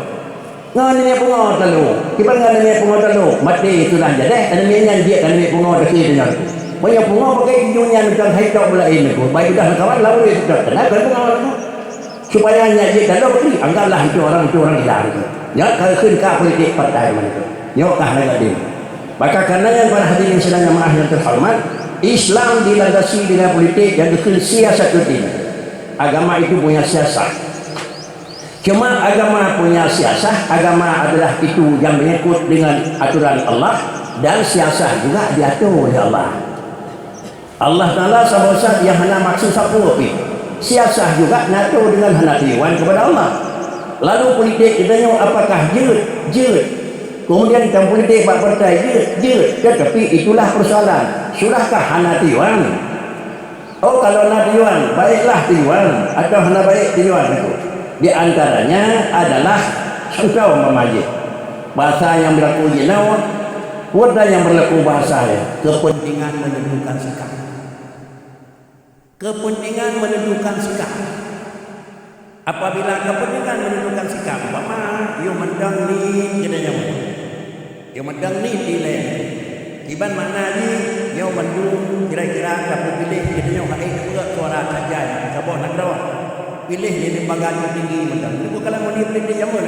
Ngon aneuk pungo talo. Kiban ngon aneuk pungo talo, maté tulah jadeh, aneuk nyan jeuet aneuk pungo teuki deungon. Meunyoe pungo pakai tinju nyan macam hai tok bela lain tu, baik udah kawan lawan dia sudah kena kan pungo tu. Supaya nyak jeuet talo beri, anggaplah itu orang, itu orang gila itu. Nyak kau kheun ka politik partai mana tu. Nyak kah lagi dia. Maka karena yang para hadirin sidang jamaah yang terhormat, Islam dilandasi dengan politik yang dikheun siasat din. Agama itu punya siasat. Cuma agama punya siasah, agama adalah itu yang menyangkut dengan aturan Allah dan siasah juga diatur oleh Allah. Allah Taala saboh zat yang hana maksud sapeue pih. Siasah juga ngatur dengan hana teuiwan kepada Allah. Lalu politik kita nyoe apakah jeuet? Jeuet. Kemudian dalam politik bak partai jeuet, jeuet. Tetapi itulah persoalan. Sudahkah hana teuiwan? Oh, kalau na tujuan, baiklah tujuan atau hana baik tujuan itu. Di antaranya adalah contoh umpama jih. Bahasa yang berlaku jinoe, kota yang berlaku bahasa ya. Kepentingan menentukan sikap. Kepentingan menentukan sikap. Apabila kepentingan menentukan sikap, umpama, yue mantong ni geutanyoe. Yue mantong ni ilée. Kiban makna jih, nyoe mandum kira-kira tapeupiléh geutanyoe hai peugah suara sajan saboh nanggroe. Piléh lé lembaga tinggi mantong. Ini bukan lagi politik zaman.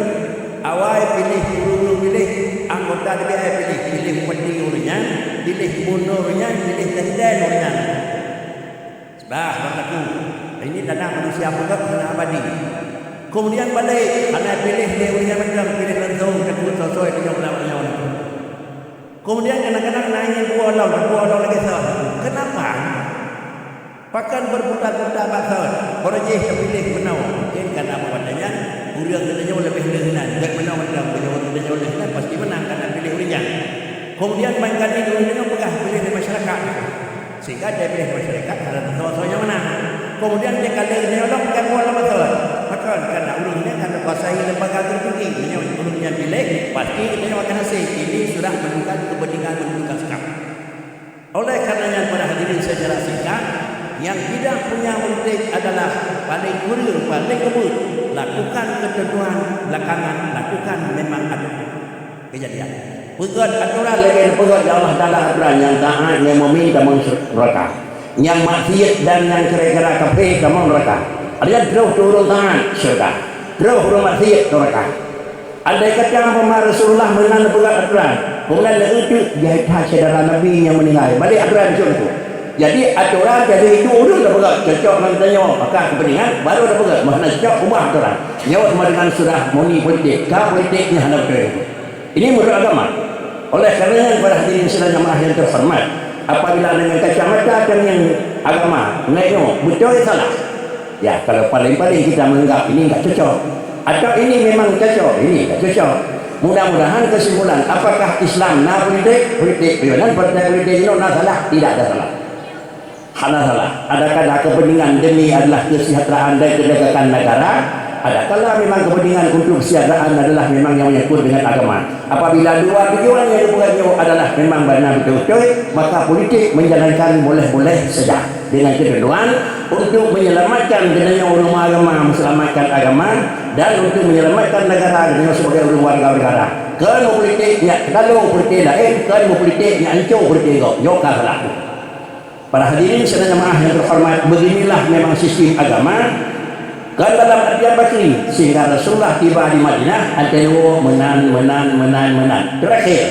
Awai piléh gubernur piléh, anggota D P R piléh, piléh bupati ureuëng nyan, piléh gubernur ureuëng nyan, piléh presiden ureuëng nyan. Bah, bang aku, ini tanah manusia peugah hana abadi. Kemudian balik, hana piléh lé ureuëng nyang macam piléh langsung takut sosoi tunyok lam nyoe. Kemudian kadang-kadang na ingin buah lom, buah lom lagi sah. Kenapa? Pakan berputar-putar bak sah, baru jih terpilih menau. Mungkin karena perbuatan nyan, ureuëng geutanyoe lebih leuh nan. Gét menau mantong, geutanyoe lebih leuh nan, pasti menang karena piléh ureuëng nyan. Kemudian main kali ureuëng nyan peugah piléh di masyarakat. Sehingga diberi masyarakat hana soe-soe nyang menang. Kemudian dia kata dia orang bukan buat lama soe. Maka karena ureuëng ini akan kuasai lembaga tertinggi. Menyang ureuëng yang pilih, pasti dia akan hasil. Ini sudah menunjukkan kepentingan menunjukkan sikap. Oleh karenanya para hadirin secara singkat, yang tidak punya politik adalah paling kurang, paling kebut. Lakukan ketentuan belakangan, lakukan memang ada. Kejadian. Peugét aturan lagée peugét ya Allah Taala aturan nyang taat nyang meumin tamong neraka. Nyang maksiat dan nyang kira-kira kafé tamong neraka. Ada terus turun taat syurga. Terus ureuëng maksiat neraka. Andai kata umpama Rasulullah meunan peugét aturan, kemudian leueutu jai that syedara Nabi nyang meninggai. Balik aturan syurga tu. Jadi aturan jadi itu ureuëng dah peugét cocok ngon tanyoe maka kepentingan baru dah peugét meuhana cocok ubah aturan. Nyawa sama dengan sudah muni politik. Ka politik nyang hana beutôi. Ini menurut agama. Oleh karenanya para hadirin sidang jamaah yang terhormat, apabila dengan kacamata dan yang agama, nengok betul salah. Ya, kalau paling-paling kita menganggap ini enggak cocok, atau ini memang cocok, ini enggak cocok. Mudah-mudahan kesimpulan, apakah Islam na politik, politik pion, partai politik ini na salah, tidak ada salah. Hana salah. Adakala kepentingan demi adalah kesejahteraan dan kedatangan negara, adakala memang kepentingan untuk kesejahteraan adalah memang yang menyangkut dengan agama. Apabila dua tujuan yang dipeugah nyoe adalah memang benar betul-betul, maka politik menjalankan boleh-boleh saja dengan ketentuan untuk menyelamatkan geutanyoe umat agama, menyelamatkan agama dan untuk menyelamatkan negara geutanyoe sebagai ureuëng warga negara. Kon politik nyak keudalo politik lain, kon politik nyak anco politik gob. Nyoe ka salah. Para hadirin sidang jamaah yang terhormat, beginilah memang sistem agama. Kan dalam artian bakri, sehingga Rasulullah tiba di Madinah, ada dua menan, menan, menan, menan. Terakhir,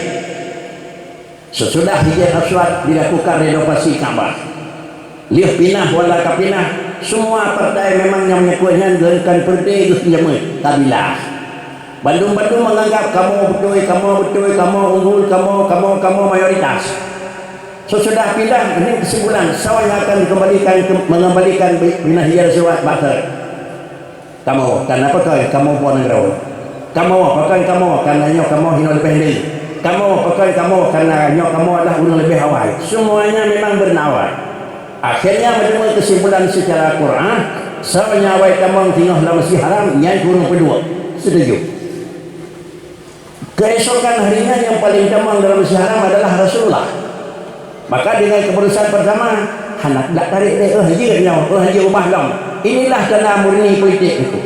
sesudah Hijrah Aswad dilakukan renovasi Ka'bah. Liuh pinah wala ka pinah, semua partai memang yang menyangkut nyan geukan partai geuh jameun kabilah. Bandum-bandum menganggap kamoe beutôi, kamoe beutôi, kamoe unggul, kamoe, kamoe, kamoe mayoritas. Sesudah pindah, ini kesimpulan, soe nyang akan dikembalikan, mengembalikan binah hiar siwat bak thot. Kamoe, karena pakon kamoe buah nanggroe. Kamoe, pakon kamoe, karena nyoe kamoe hinoe leubeh lé. Kamoe, pakon kamoe, karena nyoe kamoe adalah ureuëng leubeh awai. Semuanya memang bernawai. Akhirnya menemu kesimpulan secara Quran, Soe nyang awai tamong singoh lam Masjid Haram, nyan kureueng peuduek. Setuju? Keesokan harinya nyang paleng tamong dalam Masjid Haram adalah Rasulullah. Maka dengan keputusan pertama, hana dak tarék deh, "Eh, jeuet nyoe, eh, jeuet ubah lom." Inilah tanda murni politik itu.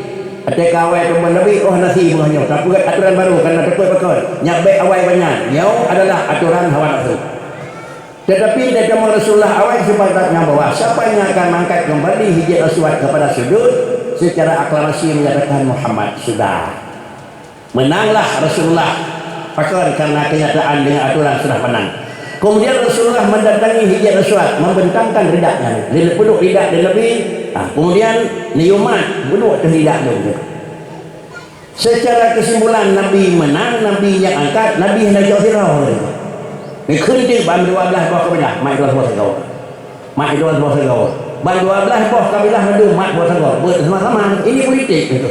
Até ka awai teuma Nabi, "Oh, hana si beuh nyoe, tapi aturan baru, kana teupeu pakon. Nyak bèk awai banyak." Nyoe adalah aturan hawa nafsu. Tetapi di zaman Rasulullah awai kesempatan nyang bahwa siapa yang akan mengangkat kembali Hajar Aswad kepada sudut, secara aklamasi menyatakan Muhammad sudah. Menanglah Rasulullah. Pakon? Karena kenyataan dengan aturan sudah menang. Kemudian Rasulullah mendatangi Hajar Aswad, membentangkan ridaknya. Dia peluk ridak dia Nabi, ha, kemudian neumat, peluk tu ridak dia. Secara kesimpulan, Nabi menang, Nabi nyang angkat, Nabi hana jok sidroe. Neukheun teuk ban dua blaih boh kabilah, mat dua boh sagoe. Mat dua boh sagoe. Ban dua blaih boh kabilah mandum mat boh sagoe. Beuet sama-sama. Ini politik itu.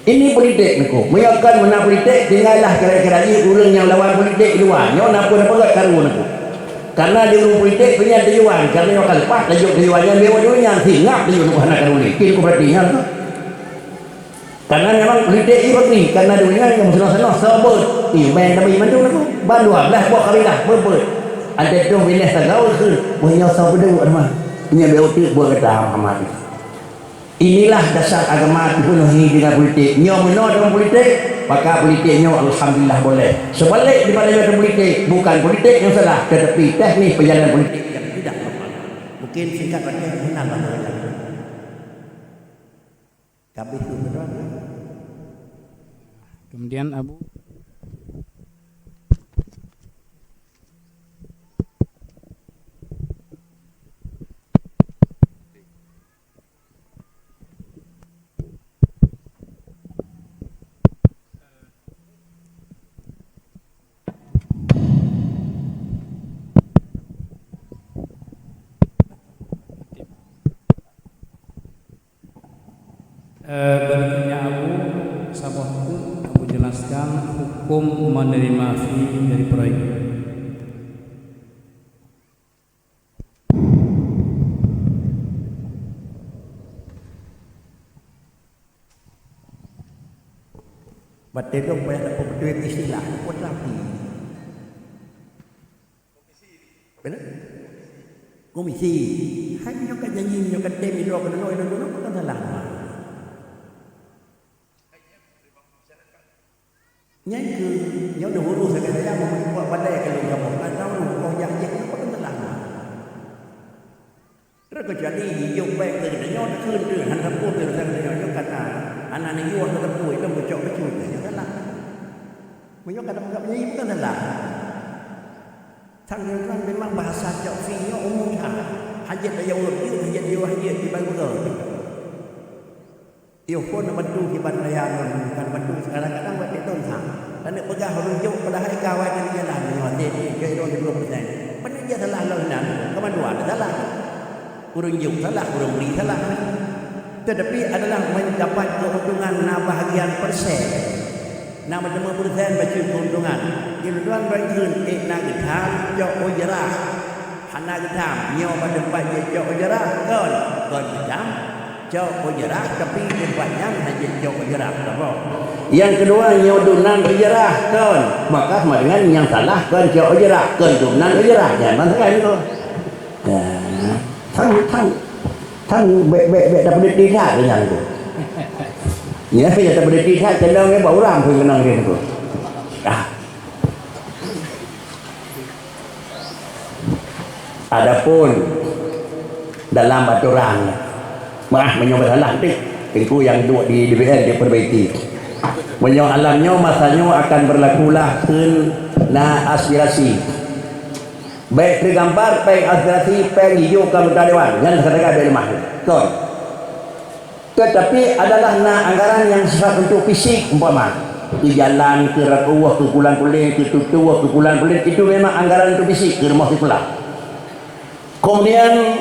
Ini politik, Teungku. Meunyoe kon meunan politik, tinggai lah kira-kira jih ureueng nyang lawan politik di luwa. Nyoe na peue-na peue karu, Teungku. Karena di ureueng politik punya tujuan, karena nyoe ka leupah laju tujuan nyan, lewat dunia nyan, singap laju Teungku hana karu lé. Kin ku berarti nyan tu. Karena memang politik ni berarti, karena dunia nyang senoh-senoh, sabar. Ni, main demi mantu Teungku. Ban dua blaih boh kabilah, beuet. Ada tu milih tagaul ke, meunyoe sabar dulu, teman. Nya beu tu buat kata Muhammad. Inilah dasar agama dipenuhi dengan politik. Nyoe meunoe dalam politik, maka politik nyoe alhamdulillah boleh. Sebaliknya, daripada nyoe dalam politik, bukan politik yang salah, tetapi teknik perjalanan politik yang tidak normal. Mungkin singkat saja, mungkin Allah berkehendak. Habis tu, tuan-tuan. Kemudian Abu. Eh, berikutnya Abu, saboh teuk Abu jelaskan hukum menerima fee dari proyek. Batée dong payah tapeubeutôi istilah, peue teuma fee. Beuna? Komisi. Hai nyoe ka janji, nyoe ka tem, nyoe ka nyoe, nyoe, nyoe, bukan salah. Nyan keuh, nyoe neuhuru sagai saya, meumeulipat padai ka lôn saboh. Ka tahu, oh, jak jih, nyoe bukan salah. Terkecuali jijok bèk keu geutanyoe, takheun teuh, hana sapeue keu geutanyoe, nyoe ka na, hana neuyue hana sapeue, ilôn geucok bacut, nyoe salah. Meunyoe ka tapeugah nyan, bukan salah. Sang nyan kan memang bahasa cok fee nyoe umum that. Hajat aya ureueng jeuet, hajat aya ureueng jeuet, dibai beureueng. Yoh phon na bantu kiban raya ngon, kan bantu kadang-kadang buat deton sang. Dan nak peugah ureueng jok padahai ka awai dari jalan nyoe, até jok idong di dua persen. Pane dia salah lom nan, kaman dua ada salah. Ureueng jok salah, ureueng bri salah. Tetapi adalah mendapat keuntungan na bahagian persen. Na meuteumé persen bacut keuntungan. Di luar bagian, eh, na geutham cok ujrah. Hana geutham, nyoe bak teumpat jicok ujrah, kon, kon geutham, cok ujrah, tapi teumpat nyan hana jicok ujrah, saboh. Nyang keudua, nyoe dumnan ujrah, kon, maka sama dengan nyang salah kon cok ujrah, kon dumnan ujrah, nyan ban sagai tu. Ya, thang, thang, thang, bèk, bèk, bèk tapeudeuti that nyan tu. Ya, ya tapeudeuti that, keuneuk nyan bak urang pun keunong dia tu. Ah. Adapun dalam aturan, maah meunyoe beusalah teuh, Teungku nyang duek di D P R dipeurbaiki. Meunyoe alam nyoe masa nyoe akan beurlakulah kheun na aspirasi. Bèk teugambar péng aspirasi, péng jijok keu anggota dewan, nyan sagai-sagai bèk leumah. Kon. Tetapi adalah na anggaran nyang sifat untuk fisik, umpama, keu jalan, keu rot ueh, keu pulan pulen, keu tutoe, keu pulan pulen, itu memang anggaran untuk fisik, keu rumoh sikula. Kemudian,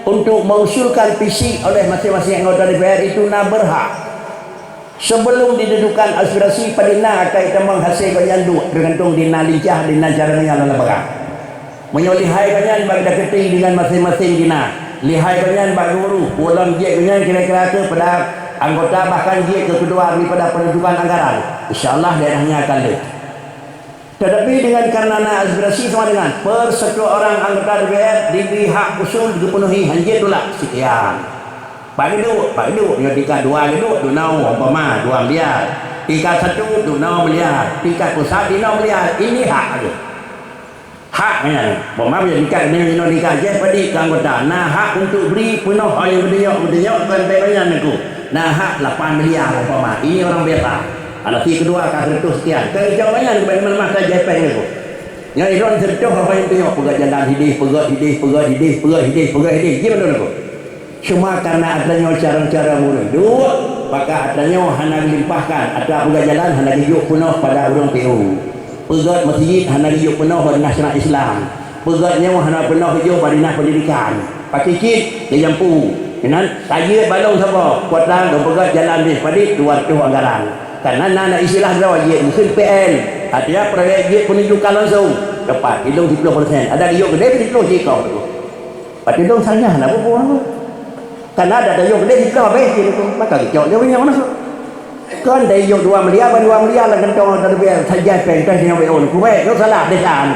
untuk mengusulkan fisik oleh masing-masing anggota D P R itu na berhak. Sebelum ditentukan aspirasi, padum na akai tamong hasé gobnyan duek, tergantung di na lincah, di na cara nyan lam lembaga. Meunyoe lihai gobnyan, bagi dakeuti dengan masing-masing di na. Lihai gobnyan bak guru, ulôn jeuet gobnyan kira-kira keu pada anggota, bahkan jeuet keu keudua daripada penentukan anggaran. Insya Allah daerah nyan akan lheueh. Tetapi dengan karena na aspirasi sama dengan per satu orang anggota D P R diberi hak usul geupenuhi, hanjeuet tulak, sekian. Bak geuduek, bak geuduek, nyoe tingkat dua geuduek, dunoe umpama dua miliar. Tingkat satu, dunoe miliar. Tingkat pusat, lima miliar. Ini hak geuh. Hak nyan. Umpama tingkat nyoe, nyoe tingkat Aceh, padit keu anggota. Na hak untuk beri peunoh, oh, nyang geudenyok, geudenyok, kon bèk nyan aku. Na hak lapan miliar umpama. Ini orang biasa. Anak si kedua ka seratus sekian. Kan jawab nyan, bagaimana masa Aceh pèng aku. Nyan ilôn seureutôh orang nyang tunyok, peugah jalan hideh, peugah hideh, peugah hideh, peugah hideh, peugah hideh. Ji mandum nanggroe. Cuma karena atra nyoe cara-cara mureuk duek, maka atra nyoe hana geulimpahkan, atra peugah jalan hana geujok peunoh pada ureueng P U. Peugah meuseujid hana geujok peunoh bak dinas syara Islam. Peugah nyoe hana peunoh geujok bak dinas pendidikan. Pakri cit geujampu. Inan tajeuet balong saboh, kuat lang dong peugah jalan deh padit dua ratus anggaran. Karena na, na istilah droe jeuet meukeun P L. Artinya proyek jeuet penunjukan langsung. Dapat ilong siplôh persen. Ada geuyok keudeh siplôh jikong tu. Pat ilong salah na buku aku. Karena ada dayong keudeh siplôh habéh jih tu. Maka geucok lé ureueng nyan meunan. Kon dayong dua miliar, ban dua miliar lam kantong teubiet saja pèng teh nyoe B O ni. Kuwét, nyoe salah desa ni.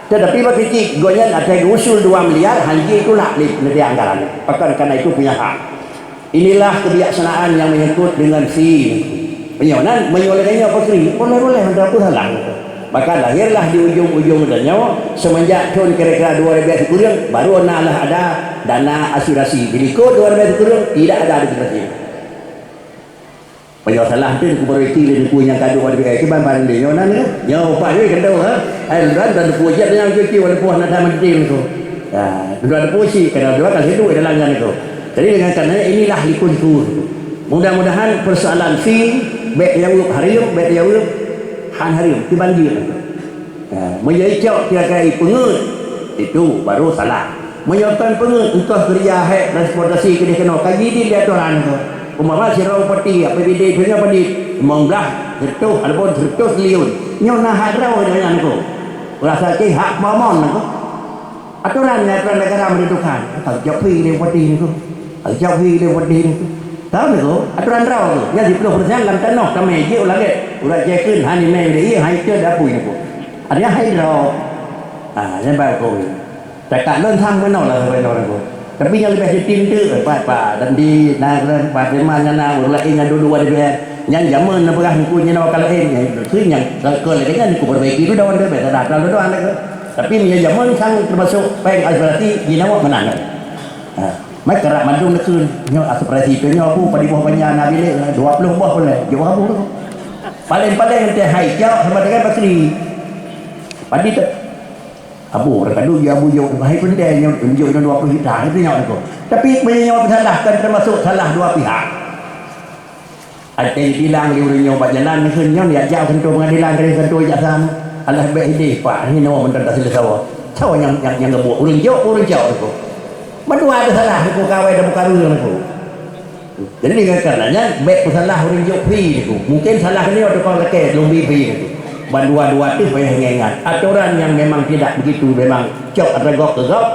Tetapi bak kritik, gobnyan até geuusul dua miliar, hanjeuet tulak lé, lé anggaran. Pakon karena itu punya hak. Inilah kebijaksanaan yang menyangkut dengan fee. Meunyoe nan, meunyoe lagèe nyoe pakri, boleh-boleh, hana peue salah. Maka lahirlah di ujong-ujong donya, semenjak thôn kira-kira dua ribu sikureueng, baru na lah ada dana aspirasi. Di likot dua ribu sikureueng, tidak ada aspirasi. Meunyoe salah tu, diperbaiki lé Teungku nyang ka duek di kiban-kiban lé. Nyoe nan, ya? Nyoe upah jih keunoe, ha? Ai, dan, dan Teungku jeuet nyang cuci walaupun hana that meudeungoe tu. Ya, dua Teungku cit, kena dua kali duek dalam nyan tu. Jadi, dengan karenanya, inilah likot-likot tu. Mudah-mudahan persoalan fee, bèk tayaweueb hareuem, bèk tayaweueb han hareuem, kiban jeuet. Ha, meunyoe icok kira-kira ipeungeut, itu baru salah. Meunyoe kon peungeut, engkoh keureuja hék transportasi keudeh keunoe, ka jidin lé atoran tu. Umpama sidroe bupati, A P B D, contoh padit, limong blaih, seureutôh, ataupun seureutôh triliun. Nyoe na hak droe nyoe nyan tu. Rasa cit hak peumon tu. Atoran nyan, atoran negara menentukan. Ka jok fee lé bupati tu. Ka jok fee lé bupati tu. Tahu tu, atoran droe tu. Nyan siplôh persen lam tanoh tamè jih ulah gèt. Urat jih kheun, hani mè lé ié, hai teu dapui tu. Ada hai droe. Ha, nyan baru kawin. Cakap lôn sang meunoe lah saboh droe nanggroe. Tapi nyang leubeh seuti teuk, Pak, Pak Dandi, na, Pak Firman nyan na, ureueng laén nyang dulu-dulu ada biasa. Nyan jameun na peugah Teungku nyan awak ka laén, nyan keu nyang ka, ka laén nyan Teungku perbaiki tu dawan tu, biasa dah, dah, dah, dah, dah. Tapi nyan jameun sang termasuk pèng aspirasi jinoe meunan. Ha, mai karap mandum neukheun, nyoe aspirasi tu nyoe Abu, padum boh banja na bilék, dua ploh boh peureulèe, jaweueb Abu tu. Paleng-paleng teuh hai cok sama dengan pakri. Padi tu. Abu, ureueng ka duek jih Abu jok, hai peunteng nyoe, jok nyoe dua ploh juta, itu nyoe tu. Tapi meunyoe nyoe salah, kan termasuk salah dua pihak. Até dibilang lé ureueng nyoe bak jalan, nyoe nyoe jak keuntô pengadilan, keuntô jaksa. Alah bèk idéh, Pak, nyoe mantong taseuleusoe. Soe nyang, nyang, nyang geubuet? Ureueng jok, ureueng cok tu. Mandua ada salah, tu kawai dan bukan ureueng tu. Jadi dengan karenanya, bèk peusalah ureueng jok fee tu. Mungkin salah nyoe tukang lakèe, lôn bi fee tu. Ban dua-dua tu payah ingat-ingat. Atoran nyang memang tidak begitu, memang cok atra gob keu gob.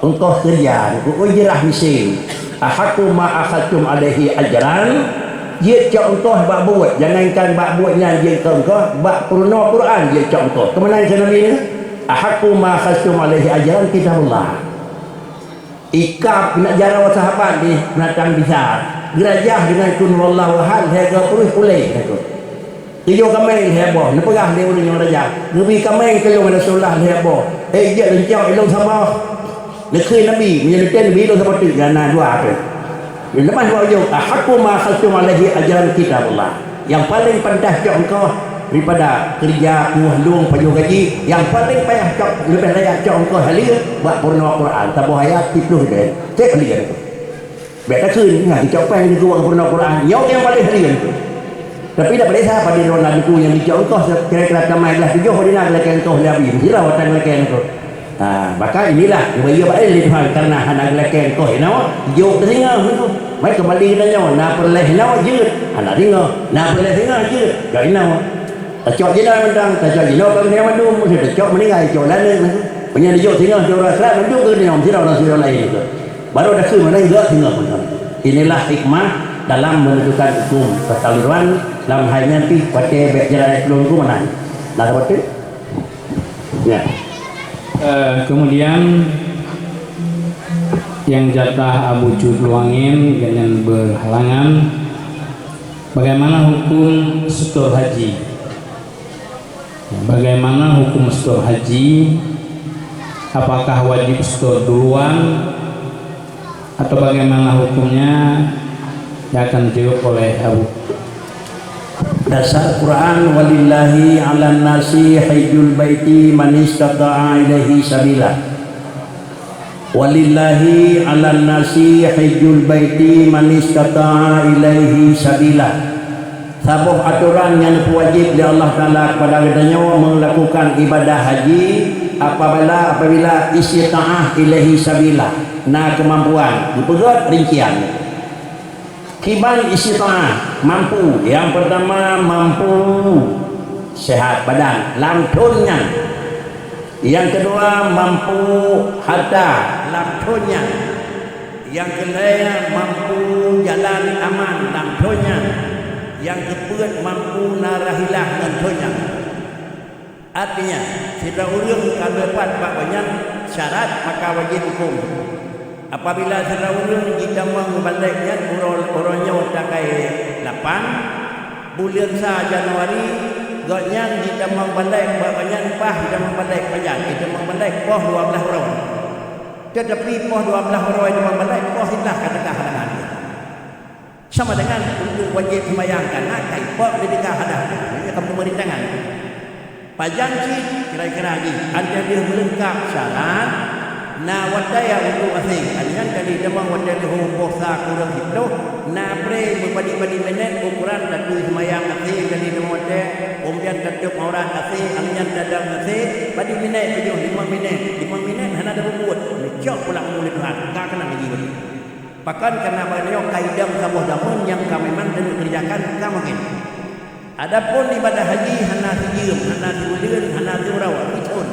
Ongkoh keureuja, ujrah miseue. Ahaqqu ma akhadtum alaihi ajran. Jeuet cok ongkoh bak buet, jangankan bak buet nyan jeuet cok ongkoh, bak peurunoe Quran jeuet cok ongkoh. Keumanaan keu Nabi nyoe? Ahaqqu ma akhadtum alaihi ajran kitabullah. Ikab nak jaroe sahabat di binatang bisa. Geurajah dengan Qul Huwallahu Ahad, lhèe go peuruih puléh, kata. Geuyue kaméng lhèe boh, neupeugah lé ureueng nyang raja, "Geubri kaméng keu lôn, Rasulullah, lhèe boh." "Eh, jeuet lôn cok, ilôn saboh." Neukheun Nabi, meunyoe neutem Nabi, ilôn saboh teuk, na dua teuk. Leumah dua ujong, "Ahaqqu ma akhadtum alaihi ajran kitabullah." Nyang paleng pantas cok ongkoh daripada keureuja, kueh lueng, pajoh gaji, nyang paleng payah cok, leubeh layak cok ongkoh haleue bak peurunoe Quran, saboh ayat siplôh deh. Cek haleue tu. Bèk takheun, nah, geucok péng di gua peurunoe Quran. Nyoe nyang paleng haleue tu. Tapi dak paleng salah pada droe na buku nyang geucok ongkoh kira-kira tamai blah tujoh, pada na geulakèe ongkoh lé Abi. Sira watang geulakèe ongkoh. Ha, maka inilah, geubri bak lé Tuhan, karena hana geulakèe ongkoh inoe, jok teusingoh tu. Mai keumbali geutanyoe, na peureulèe inoe jeuet, hana singoh, na peureulèe singoh jeuet, jok inoe. Tacok jinoe mantong, tacok jinoe ka geutanyoe mandum, meusti tacok meuninggai, cok laneuk tu. Meunyoe neujok singoh di uroe akhirat, neujok keu nyoe sidroe-sidroe laén keuh. Baru dakeuh meunan geuh singoh meunan. Inilah hikmah dalam menentukan hukum perkawinan lam hai nyan pih watèe bèk jalan lôn hukum meunan. Nah, seperti? Ya. Eh, kemudian yang jatah Abu Cut Luangin dengan berhalangan, bagaimana hukum setor haji? Bagaimana hukum setor haji? Apakah wajib setor duluan atau bagaimana hukumnya? Yang akan dijawab oleh Abu. Dasar Quran, "Walillahi 'alan nasi hajjul baiti man istata'a ilaihi sabila." "Walillahi 'alan nasi hajjul baiti man istata'a ilaihi sabila." Saboh atoran nyang geupeujeuet lé Allah Taala kepada geutanyoe meulakukan ibadah haji apabila, apabila istita'ah ilaihi sabila, na keumampuan, geupeugét rincian. Kiban istita'ah, mampu. Nyang peurtama, mampu seuhat badan lam thon nyan. Nyang keudua, mampu harta lam thon nyan. Nyang keulhèe, mampu jalan aman lam thon nyan. Nyang keupeuet, mampu na rahilah ngon thon nyan. Artinya, sidroe ureueng ka leupat bak gobnyan syarat maka wajéb huköm. Apabila sidroe ureueng jitamong balek nyan uroe, uroe nyoe tanggai lapan buleuen sa Januari, gobnyan jitamong balek bak gobnyan paih jitamong balek pajan, jitamong balek poh dua blaih uroe. Teutapi poh dua blaih uroe jitamong balek, poh siblaih ka teuka halangan. Sama dengan untuk wajéb seumayang ka na, ka ipok lé teuka hadah, nyan ka peumerintangan. Pajan cit kira-kira jih, 'an teuh deuh meulengkap syarat, na watèe untuk asé, nyan ka jitamong watèe leuhô boh sa kureueng siplôh, na pré meupadit-padit minét, ukoran taturi seumayang asé ka jitamong watèe, keumudian tatôb aurat asé, nyan tadong asé, padit minét tujoh, limong minét, limong minét hana tapeubuet, neucok pulang u Tuhan, ka keunong lagèe nyan. Pakon, kareuna bak nyoe ka idong saboh jameun nyang ka memang keuneuk keureujakan ka mungken. Adapun ibadah haji hana sijeuem, hana sibuleuen, hana siuroe, sithon.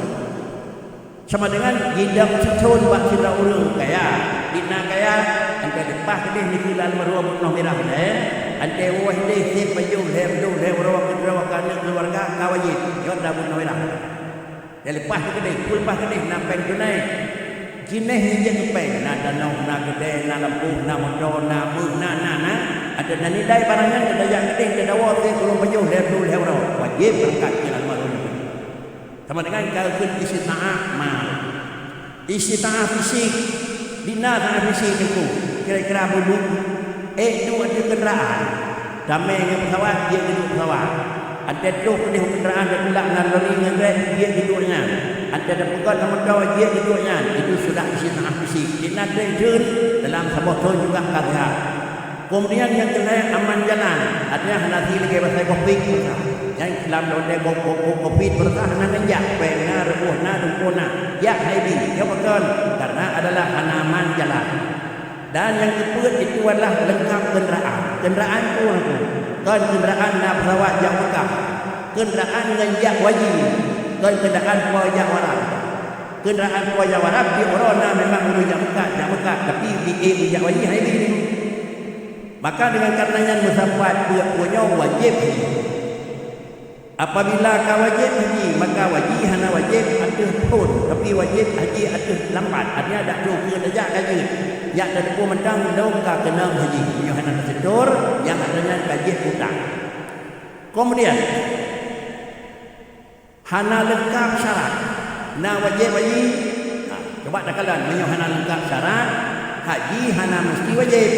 Sama dengan jidong sithon bak sidroe ureueng kaya. Di na kaya, 'an teuh leupah keudeh nikeue lam rumoh bunoh mirah ilèe, 'an teuh woe ideh sép pajoh lhèe ploh lhèe uroe keu droe ka aneuk keuluwarga ka wajéb, jok lam bunoh mirah. Teuleupah keudeh, teuleupah keudeh na péng tunai. Jinéh nyang jeuet keu péng, na tanoh, na keudè, na lampôh, na moto, na beuh, na, na, na. Adak na nilai barang nyan, tajak keudeh, tadawoe, sép ureueng pajoh, lhèe ploh lhèe uroe. Wajéb beurangkat keu almarhum. Sama dengan ka kheun istita'ah mal. Istita'ah fisik, di na istita'ah fisik teungku, kira-kira beuduek, ék duek ateueh keundaraan, tamè ngon peusawat, jeuet keuduek peusawat. 'An teuh troh keudeh keundaraan, tatulak lam lori ngon trek, jeuet keuduek nyan. 'An teuh tapeugöt lam moto, jeuet keuduek nyan. Itu sudah istita'ah fisik. Di na trek jeuet dalam saboh thon juga ka seuhat. Keumudian nyang keulhèe aman jalan, artinya hana si lagèe bahasa covid peurasah. Nyang lam lôn dèh ko-, ko-, ko-, covid peurasah hana ngeujak, péng na, reuôh na, tumpôk na, jak hai bi, nyoe pakon, karena adalah hana aman jalan. Dan nyang keupeuet itu adalah leungkap keundaraan. Keundaraan peue? Kon keundaraan na peusawat jak Mekah. Keundaraan ngon jak haji. Kon keundaraan po jak u Arab. Keundaraan po jak u Arab, di uroe na memang ureueng jak Mekah, jak Mekah, tapi di ék jak haji hai bi. Maka dengan karena nyan meusapat peuet peue nyoe wajéb haji. Apabila ka wajéb haji, maka haji hana wajéb ateueh thon, tapi wajéb haji ateueh lampat. Artinya dak troh keu tajak ka jeuet. Jak tateupeue mantong lôn ka keunong haji. Meunyoe hana tasetor, nyang ata nyan ka jeuet utang. Kemudian, hana leungkap syarat. Na wajéb haji? Nah, coba takalon, meunyoe hana leungkap syarat, haji hana meusti wajéb.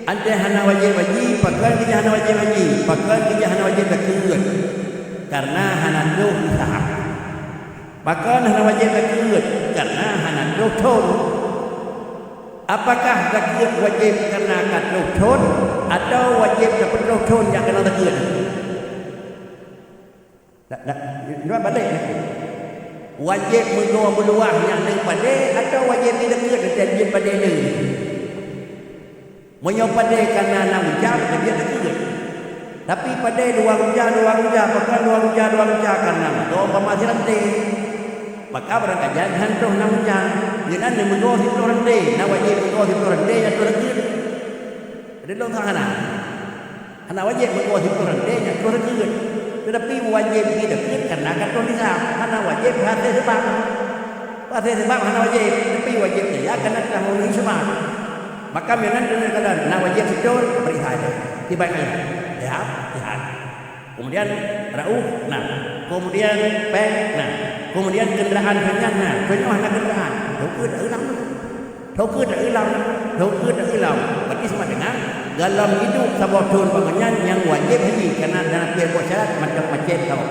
'An teuh hana wajéb haji, pakon keujih hana wajéb haji? Pakon keujih hana wajéb zakeuet? Karena hana troh nisab. Pakon hana wajéb zakeuet? Karena hana troh thon. Apakah zakeuet wajéb karena ka troh thon, atawa wajéb tapeutroh thon nyang keunong zakeuet? Dak, dak, dua balek. Wajéb meugoe meuluwah nyang le padé, atawa wajéb jidakeuet dan jeuet padé le? Meunyoe padé kana na uja, ka jeuet dakeuet. Tapi padé luwa uja, luwa uja, pakon luwa uja, luwa uja kana, meugoe umpama sirante. Maka barangkajan han troh na meujan, geunan lé meugoe siplôh ranté, na wajéb meugoe siplôh ranté nyang troh deukeue. Jadi lôn sang hana. Hana wajéb meugoe siplôh ranté nyang troh deukeue. Teutapi wajéb jideukeue kareuna ka troh nisab, hana wajéb hasé seubab. Hasé seubab hana wajéb, teutapi wajéb jaya kareuna teulah meumeunui seubab. Maka meunan deungon keadaan na wajéb seutôt, bri hai deh. Tibai ayah. Lihat, lihat. Kemudian rauh, nah. Kemudian péng, nah. Kemudian kendaraan hanya, nah. Contoh hana kendaraan. Toke tak ilang. Toke tak ilang. Toke tak ilang. Berarti sama dengan dalam hidup saboh thon bangunyan yang wajib haji karena dalam tiap syarat macam macet tau.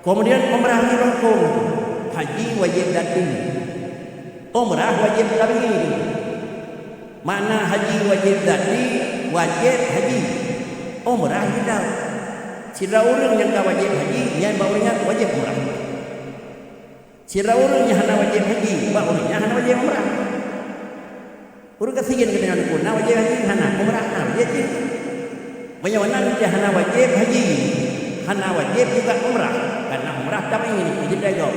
Kemudian umrah di rukun. Haji wajib dati. Umrah wajib tabii. Makna haji wajéb dati, wajéb haji. Umrah hidau. Sidroe ureuëng nyang ka wajéb haji, nyan bak ureuëng nyan wajéb umrah. Sidroe ureuëng nyang hana wajéb haji, bak ureuëng nyan hana wajéb umrah. Ureuëng ka sigen geutanyoe teupeu, na wajéb haji hana, umrah na wajéb jih. Meunyoe na nyang hana wajéb haji, hana wajéb juga umrah, karena umrah tabii, jidai gob.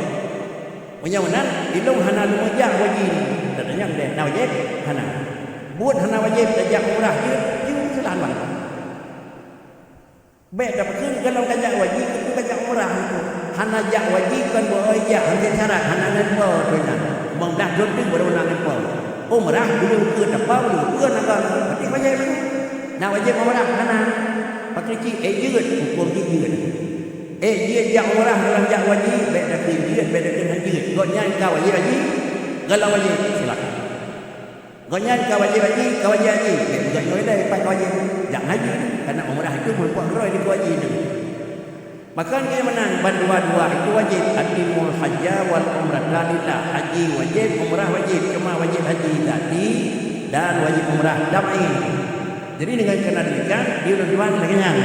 Meunyoe meunan, ilong hana leumeujak haji, tatanyong deh, na wajéb? Hana. Buet hana wajéb tajak umrah jeuet, jeuet silahan bang. Bék tapeukeun golom kajak haji, keupeue kajak umrah itu. Hana jak haji kon beuoi jak, hana syarat, hana ngon po tu nyan. Bang dah jeuet baru na ngon po. Umrah belum ke tapa, belum ke na kon. Berarti wajéb. Na wajéb umrah hana. Pakri cik, eh, jeuet, huköm jih jeuet. Eh, jeuet jak umrah, golom jak haji, bék takheun jeuet, bék takheun han jeuet. Gobnyan ka wajéb haji, golom wajéb, silakan. Gobnyan ka wajéb haji, ka wajéb haji, bék peugah nyoe ilée pat ka wajéb. Jak haji, karena umrah itu meureumpok keudroe di haji itu. Maka nyan meunan, bandua-dua itu wajéb, atimul hajja wal umrata lillah. Haji wajéb, umrah wajéb, cuma wajéb haji dati dan wajéb umrah tabii. Jadi, dengan keuadaan demikian, di ureuëng tuan lagée nyan.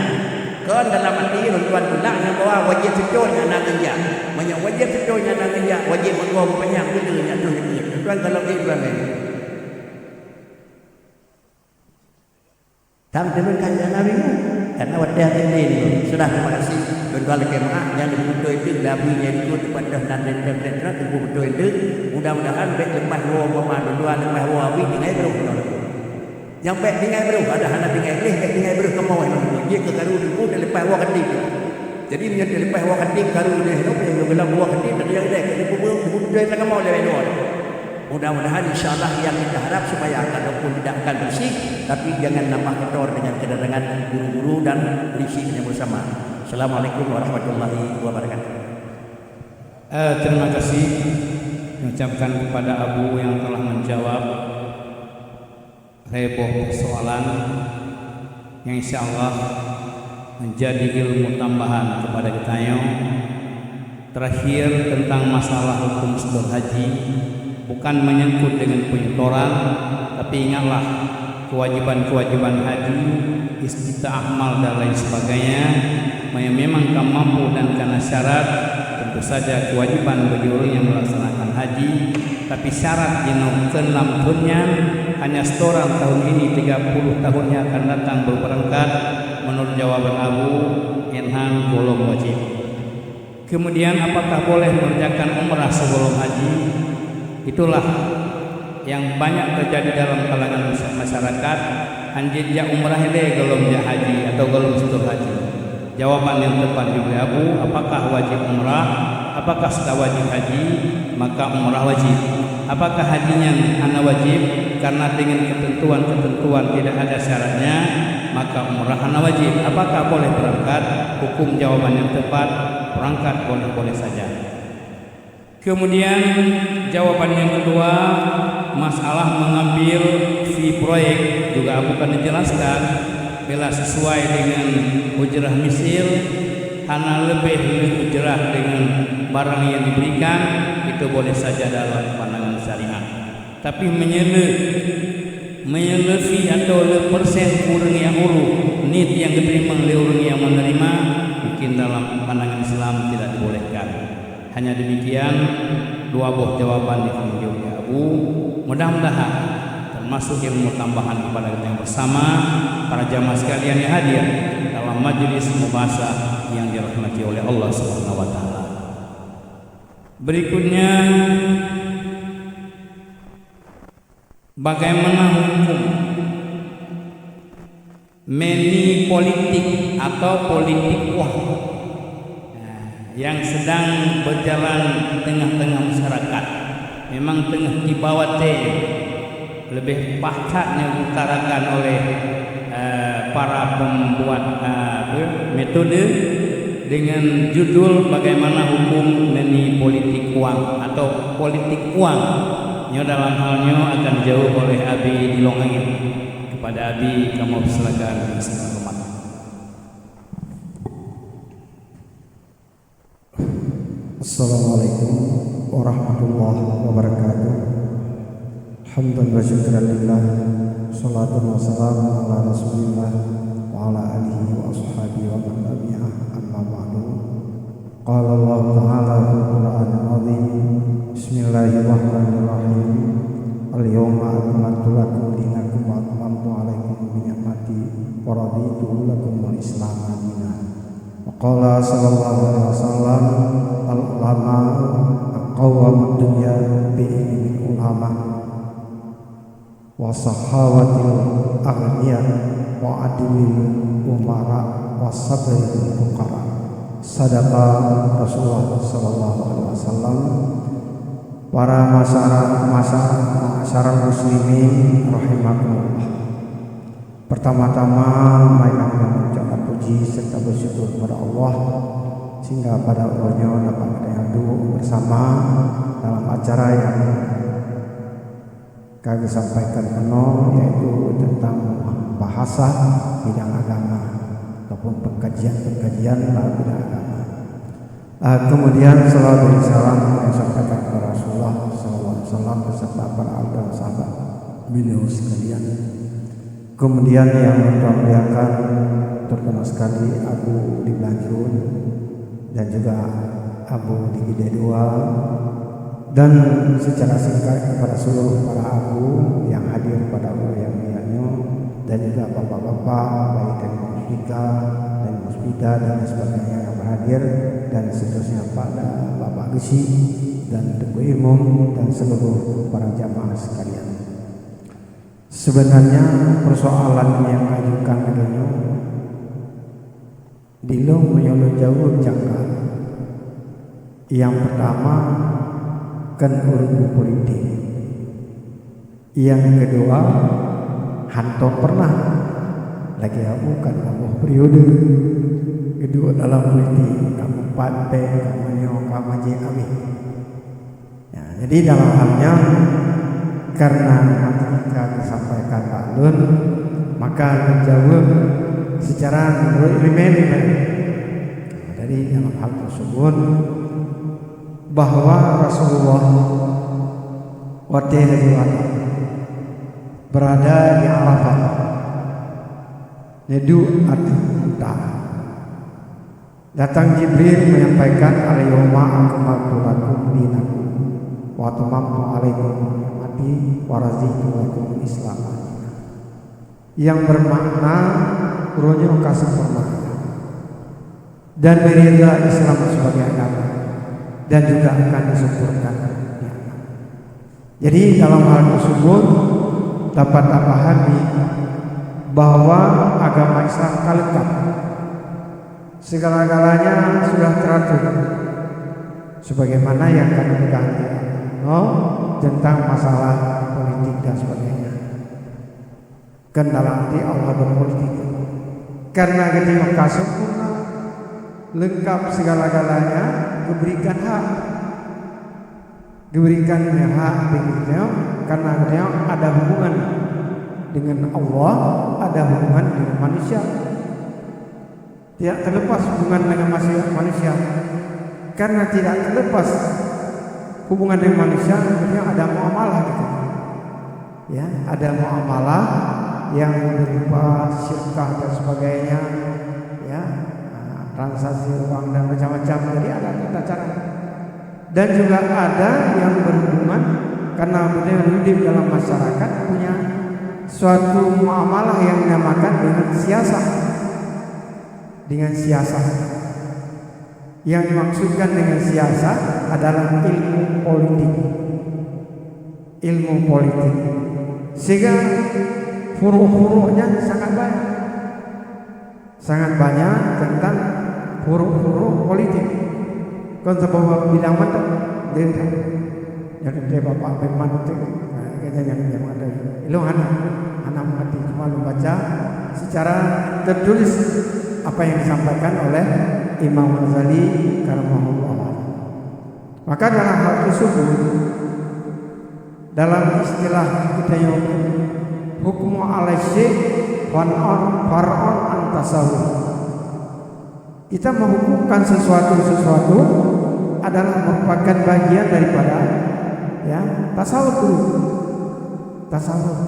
Kon dalam arti ureuëng tuan tulak nyang bahwa wajéb seutôt nyang na ngon jak. Meunyoe wajéb seutôt nyang na ngon jak, wajéb meugoe meupanyang, beutôi nyan troh deukeue. Ureuëng tuan kalau di ureuëng laén. Tam teuma kan nyang na bingung. Karena watée hati laén tu. Sudah, terima kasih. Ureuëng tuan lakée meu'ah, nyang dibeutôi teuk, Nabi nyang ikot, teupatah nan teuntang-teuntang, teungku beutôi teuk. Mudah-mudahan bék leupah woe mama, ureuëng tuan leupah woe abi, tinggai brôh. Nyang bék tinggai brôh, ada hana tinggai gleh, bék tinggai brôh kamoe nyoe. Jeuet keu karu teungku, teuleupah woe khatib. Jadi, meunyoe teuleupah woe khatib, karu nyoe, nyoe, nyoe, nyoe, woe khatib, teuka nyang gleh, keu teungku, teungku, teungku, kamoe lewat luwa. Mudah-mudahan, insya Allah, yang kita harap supaya kalaupun tidak akan bersih, tapi jangan nambah kotor dengan kedatangan guru-guru dan risik yang bersama. Assalamualaikum warahmatullahi wabarakatuh. Eh, terima kasih diucapkan kepada Abu yang telah menjawab lhée boh persoalan yang insya Allah menjadi ilmu tambahan kepada geutanyoe. Terakhir, tentang masalah hukum seutôt haji, bukan menyangkut dengan penyetoran, tapi ingatlah, kewajiban-kewajiban haji, istita'ah mal dan lain sebagainya, meunyoe memang ka mampu dan kana syarat, tentu saja kewajiban bagi ureuëng nyang melaksanakan haji, tapi syarat jinoe kheun lam thon nyan hanya setoran tahun ini, tiga puluh tahun yang akan datang baru berangkat, menurut jawaban Abu, nyan han golom wajéb. Kemudian, apakah boleh mengerjakan umrah sebelum haji? Itulah yang banyak terjadi dalam kalangan masyarakat, han jeuet jak umrah ilée golom jak haji atau golom seutôt haji. Jawaban yang tepat diberi Abu, apakah wajib umrah? Apakah sudah wajib haji? Maka umrah wajib. Apakah haji nyan hana wajib? Karena dengan ketentuan-ketentuan tidak ada syaratnya, maka umrah hana wajib. Apakah boleh berangkat? Hukum jawaban yang tepat, berangkat boleh-boleh saja. Kemudian, jawaban yang kedua, masalah mengambil fee proyek juga bukan dijelaskan, bila sesuai dengan ujrah misil, hana lebih le ujrah dengan barang yang diberikan, itu boleh saja dalam pandangan syariat. Tapi meunyoe le, meunyoe le fee atau le persen ureuëng nyang ureuëng, nit nyang geuteurimong lé ureuëng nyang menerima, mungkin dalam pandangan Islam tidak dibolehkan. Hanya demikian, dua boh jawaban yang kami jawab ya Abu. Mudah-mudahan termasuk ilmu tambahan kepada kita yang bersama, para jamaah sekalian yang hadir dalam majlis mubahasah yang dirahmati oleh Allah Subhanahu wa Taala. Berikutnya, bagaimana hukum money politik atau politik uang, nah, yang sedang berjalan di tengah-tengah masyarakat? Memang teungoh tiba watée leubeh paih that nyang diutarakan oleh, eh, para pembuat, eh, apa, metode dengan judul bagaimana hukum money politik uang atau politik uang. Nyoe dalam hal nyoe akan dijawab oleh Abi di Lông Angin. Kepada Abi, kamoe persilakan dengan segala hormat. Assalamualaikum warahmatullahi wabarakatuh. Hamdan wa syukran lillah. Salatu wa salamu ala Rasulillah wa ala alihi wa ashabihi wa man tabi'ah. Amma ba'du. Qala Allah Ta'ala fil Qur'anil Azim. Bismillahirrahmanirrahim. Al-yawma akmaltu lakum dinakum wa atmamtu alaikum ni'mati wa raditu lakumul Islama dina. Wa qala sallallahu alaihi wasallam, "Al-ulama'u qawwamud dunya bi ilmil ulama, wa sahawatil aghniya, wa adlil umara, wa sabril fuqara." Sadaqa Rasulullah sallallahu alaihi wasallam. Para masyara-, masyara-, masyarakat muslimin rahimakumullah. Pertama-tama, marilah kita mengucapkan puji serta bersyukur kepada Allah, sehingga pada uroe nyoe dapat kita duduk bersama dalam acara yang kami sampaikan penuh, yaitu tentang bahasa bidang agama ataupun pengkajian-pengkajian dalam bidang agama. Ah, kemudian, salawat dan salam kami sampaikan kepada Rasulullah sallallahu alaihi wasallam beserta para ahli dan sahabat beliau sekalian. Kemudian, yang kami muliakan, terutama sekali Abu di Blanjruen dan juga Abu di Gede Dua, dan secara singkat kepada seluruh para abu yang hadir pada uroe yang mulia nyoe, dan juga bapak-bapak, baik dari Muspika, dari Muspida, dan lain sebagainya yang berhadir, dan seterusnya pada Bapak Geuchik dan Teungku Imum dan seluruh para jamaah sekalian. Sebenarnya persoalan yang diajukan lagée nyoe di lôn meunyoe lôn jaweueb janggal. Nyang peurtama, kon ureuëng politik. Nyang keudua, hantom pernah lagée Abu ka dua boh periode geuduek dalam politik, ka meupat bée, ka meunyoe, ka majieb abéh. Ya, jadi dalam hal nyan, karena materi ka geusampaikan bak lôn, maka lôn jaweueb seucara meunurot ileumé-ileumé. Nah, jadi dalam hal tersebut, bahwa Rasulullah watée laju wafat berada di Arafah, neuduek ateueh unta. Datang Jibril menyampaikan, "Al-yauma akmaltu lakum dinakum wa atmamtu alaikum ni'mati wa raditu lakum Islam." Yang bermakna, uroe nyoe ka sempurna dan meurida Islam sebagai agama, dan juga akan disempurnakan nikmat. Jadi, dalam hal tersebut, dapat tapahami bahwa agama Islam ka lengkap. Segala-galanya sudah teratur. Sebagaimana yang kami pegang, no, tentang masalah politik dan sebagainya. Kan dalam arti Allah berpolitik. Karena geutanyoe ka sempurna, lengkap segala-galanya, geuberikan hak. Geuberikan hak bagi geutanyoe, karena geutanyoe ada hubungan dengan Allah, ada hubungan dengan manusia. Tidak terlepas hubungan dengan manusia, manusia. Karena tidak terlepas hubungan dengan manusia, geutanyoe ada muamalah gitu. Ya, ada muamalah yang berupa syirkah dan sebagainya, ya, ah, transaksi uang dan macam-macam. Jadi ada tata cara. Dan juga ada yang berhubungan, karena beliau hidup dalam masyarakat, punya suatu muamalah yang dinamakan dengan siasah. Dengan siasah. Yang dimaksudkan dengan siasat adalah ilmu politik. Ilmu politik. Sehingga furuk-furuknya sangat banyak. Sangat banyak tentang furuk-furuk politik. Kon saboh bidang mantong, dia nyang teuntée bapak memang teuntée. Nah, kayaknya nyang, nyang ada. Ilong hana, hana mengerti, cuma lu baca secara tertulis apa yang disampaikan oleh Imam Ghazali karamahullah. Maka dalam hal tersebut, dalam istilah kita yang hukum ala syai' far'un, far'un an tasawuf. Kita menghukumkan sesuatu-sesuatu adalah merupakan bagian daripada, ya, tasawuf dulu. Tasawuf.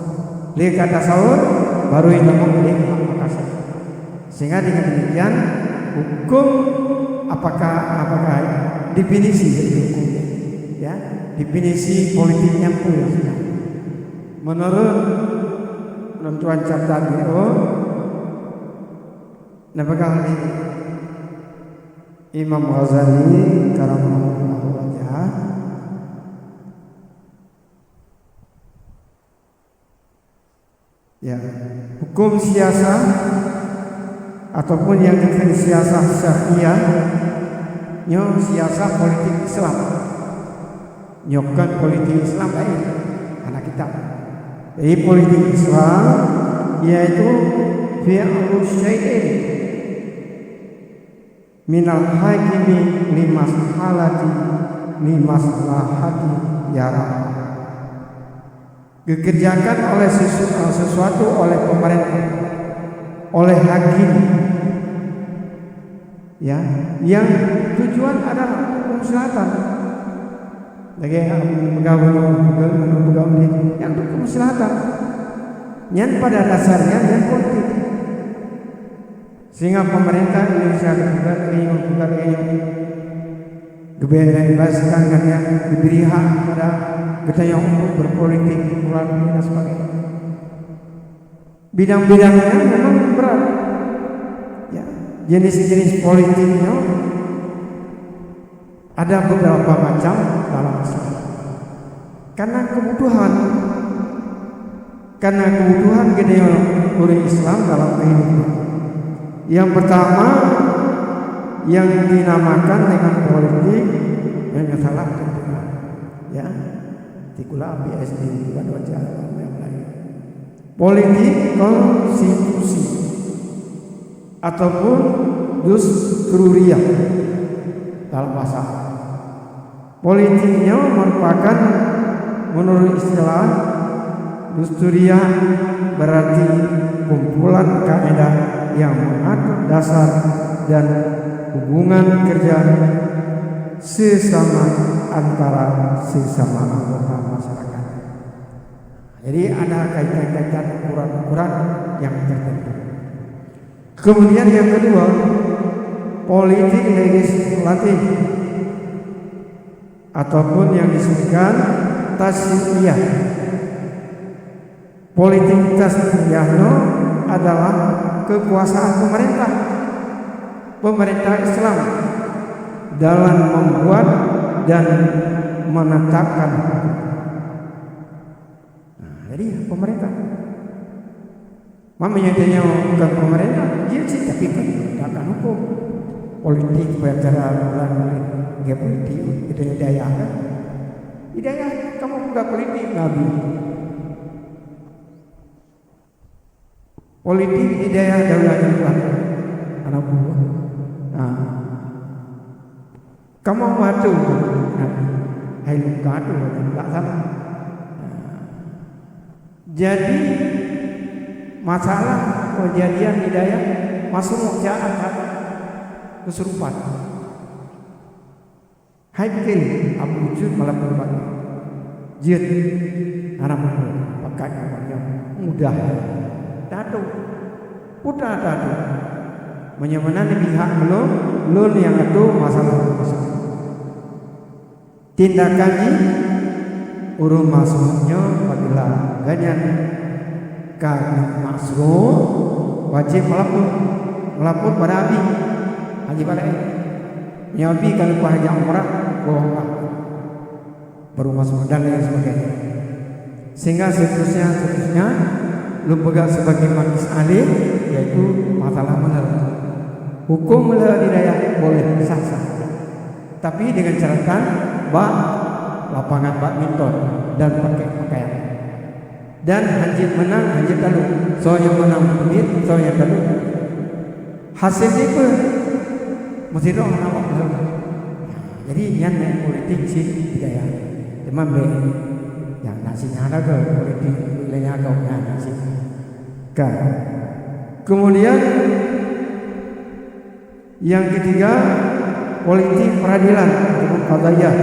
Lé ka tasawuf, baru ilmu ilmu Makassar. Sehingga dengan demikian, hukum apakah, apakah definisi dari hukum, ya, definisi politiknya pun, menurut penentuan catatan B O, Nabi Imam Ghazali karamahullah wajah. Ya, hukum siasah ataupun yang disebut siasah syariah, nyoe siasah politik Islam. Nyoe kon politik Islam lain, aneuk kitab. Jadi politik Islam yaitu fi'lu syai'in minal hakimi limaslahati, limaslahati yara. Dikerjakan oleh sesu-, sesuatu oleh pemerintah, oleh hakim, ya, yang tujuan adalah untuk kemaslahatan. Lagée, em, peugah bunoe, peugah bunoe, peugah bunoe, yang untuk kemaslahatan. Nyan pada dasarnya nyan politik. Sehingga pemerintah Indonesia dipeugah lagée nyoe, dipeugah lagée nyoe. Geubri bebas, sedangkan nyan dibri hak kepada geutanyoe untuk berpolitik, berpolitik dan sebagainya. Bidang-bidang nyan memang berat. Ya, jenis-jenis politik nyoe ada beberapa macam dalam Islam. Karena kebutuhan, karena kebutuhan geutanyoe ureuëng Islam dalam kehidupan. Yang pertama, yang dinamakan dengan politik, yang salah, ya. Tikula B S D, bukan wajah yang lain. Politik konstitusi ataupun dusturiyah dalam bahasa Arab. Politik nyoe merupakan, menurut istilah dusturiyah, berarti kumpulan kaedah yang mengatur dasar dan hubungan kerja sesama antara sesama anggota masyarakat. Jadi ada kaitan-kaitan ukuran-ukuran yang tertentu. Kemudian yang kedua, politik legislatif ataupun yang disebutkan tasyiah. Politik tasyiah nyoe adalah kekuasaan pemerintah, pemerintah Islam dalam membuat dan menetapkan hukum. Nah, jadi pemerintah. Maknanya tanyoe bukan pemerintah, jih cit, tapi kan menegakkan hukum. Politik perkara orang lain, dia politik, kita hidayah kan? Hidayah kamu bukan politik Nabi. Politik hidayah daulat Tuhan. Anak buah. Nah. Kamoe meuatur, hai lôn ka atur, lôn ka salah. Jadi, masalah kejadian hidayah masuk cak angkat kesurupan. Hai pikir, Abu Jud malam perempat. Jeuet, hana muphom, pakat ngon nyoe mudah. Tatu, putra tatu. Meunyoe meunan di pihak ulôn, lôn nyang atoe masalah-masalah. Tindakan jih ureuëng masum nyoe apabila gobnyan ka maksum, wajéb meulapor, meulapor bak abi. Haji balai. Nyoe pih ka leupah jak umrah, boh umrah. Baru masuk dan lain sebagainya. Sehingga seterusnya, seterusnya, lôn peugah sebagai majlis alim, yaitu masalah meulheueh. Hukum meulheueh di dayah boleh, sah-sah. Tapi dengan catatan, bak lapangan badminton dan pakai pakaian. Dan hanjeuet meunang, hanjeuet talo. Soe nyang meunang peumiet, soe nyang talo. Hasé jih peue? Meusidroe hana awak lom. Jadi, nyan meupolitik cit budaya. Teuma bèk nyang na sinan lagèe politik lagèe nyan ka na cit. Ka. Kemudian, yang ketiga, politik peradilan ataupun qadhiyah.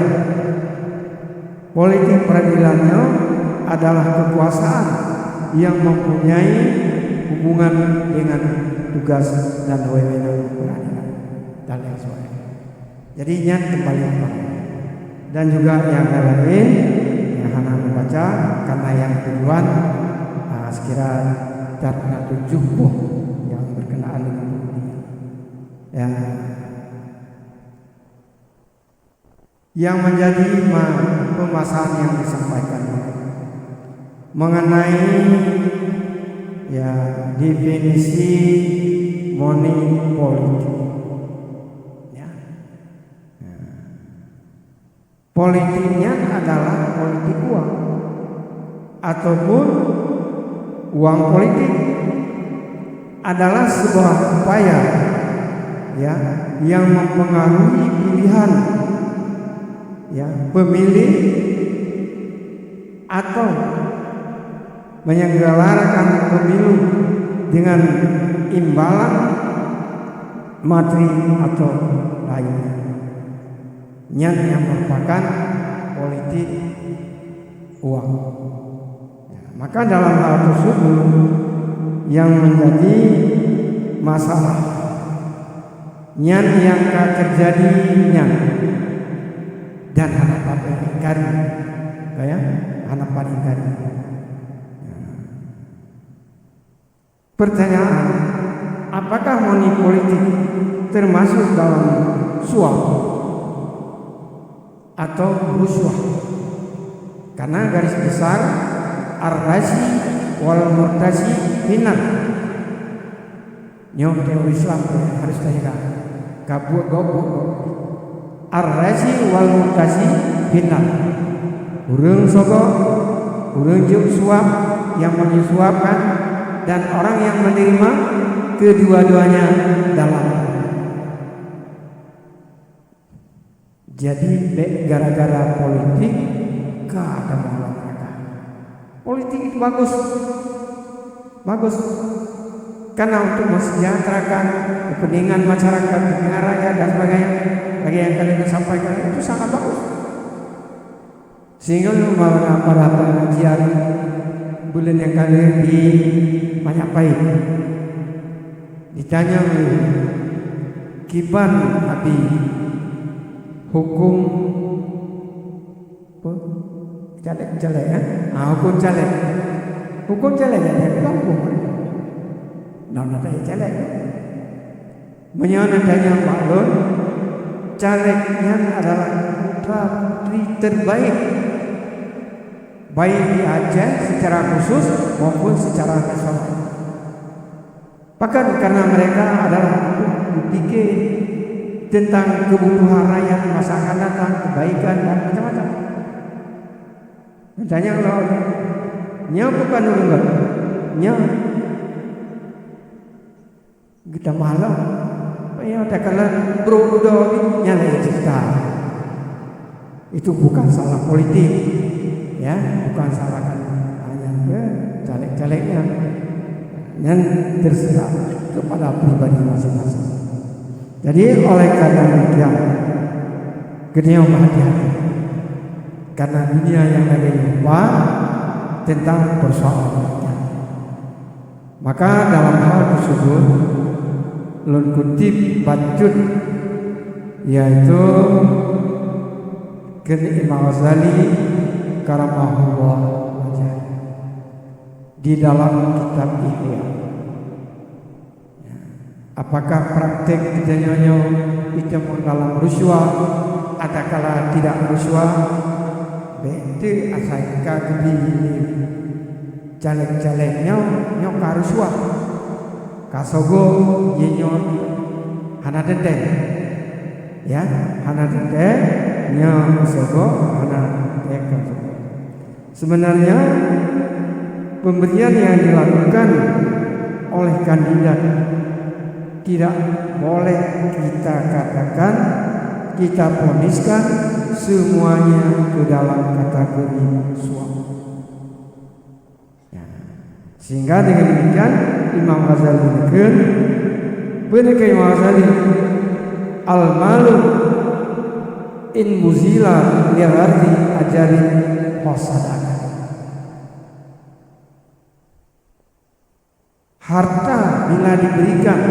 Politik peradilan nyoe adalah kekuasaan yang mempunyai hubungan dengan tugas dan wewenang peradilan dan lain sebagainya. Jadi, nyan kembali kepada dan juga yang lain-lain yang hana membaca karena yang tujuan, ah, sekira tat na tujuh boh yang berkenaan dengan pembunyian. Ya. Yang menjadi ma-, pembahasan yang disampaikan mengenai, ya, definisi money politik. Ya. Politik nyan adalah politik uang ataupun uang politik adalah sebuah upaya, ya, yang mempengaruhi pilihan, ya, pemilih atau menyelenggarakan pemilu dengan imbalan materi atau lainnya. Nyan yang merupakan politik uang. Ya, maka dalam hal tersebut yang menjadi masalah nyan yang ka terjadi nyan dan hana pat ingkari, ya, hana pat ingkari. Ya. Pertanyaan, apakah money politik termasuk dalam suap atau rusyuah? Karena garis besar ar-rashi wal murtashi finnar. Nyoe teori Islam harus tajaga. Ka buet gob, buet gob. Ar-rashi wal murtashi finnar. Ureuëng sogok, ureuëng jeuet suap, nyang meunyesuapkan, dan orang yang menerima, kedua-duanya dalam. Jadi, bèk gara-gara politik ka tamong lam neuraka. Politik itu bagus. Bagus. Karena untuk mensejahterakan kepentingan masyarakat, kepentingan rakyat dan sebagainya, bagi yang kalian sampaikan itu sangat bagus. Sehingga pada, pada pengajian bulan yang kali di Banyak Pahit, ditanya, "Kiban Abi hukum apa? Caleg, caleg, eh? Ah, hukum caleg. Hukum caleg ya, dia bilang hukum. Nah, nah, tanya caleg. Meunyoe neutanyong bak lôn, caleg nyan adalah putra putri terbaik, baik di Aceh secara khusus maupun secara nasional." Bahkan karena mereka adalah berpikir tentang kebutuhan rakyat masa akan datang, kebaikan dan macam-macam. Tanya Allah, nyoe bukan ureuëng gata. Nyoe geutamah lom. Payah takalon brok dudoe nyan lagée cerita. Itu bukan salah politik, ya, bukan salahkan hanya ke caleg-calegnya. Nyan terserah kepada pribadi masing-masing. Jadi, oleh karena demikian, keuneuk hati-hati. Karena dunia yang ada lupa tentang persoalan demikian. Maka dalam hal tersebut, lôn kutip bacut, yaitu kheun Imam Ghazali karamahullah wajhah di dalam kitab Ihya. Ya. Apakah praktek geutanyoe nyoe jiteumon dalam rusyuah, adakala tidak rusyuah? Bék teuk asai ka geubri lé caleg-caleg nyoe, nyoe ka rusyuah. Ka sogoe, jih nyoe hana teuntée. Ya, hana teuntée, nyoe sogoe, hana teuntée ka sogoe. Sebenarnya, pemberian yang dilakukan oleh kandidat tidak boleh kita katakan, kita voniskan semuanya ke dalam kategori suap. Ya. Sehingga dengan demikian, Imam Ghazali neukheun, peue neukheun Imam Ghazali, "Al-malu in buzila li ghairi ajalin fasadaqah." Harta bila diberikan,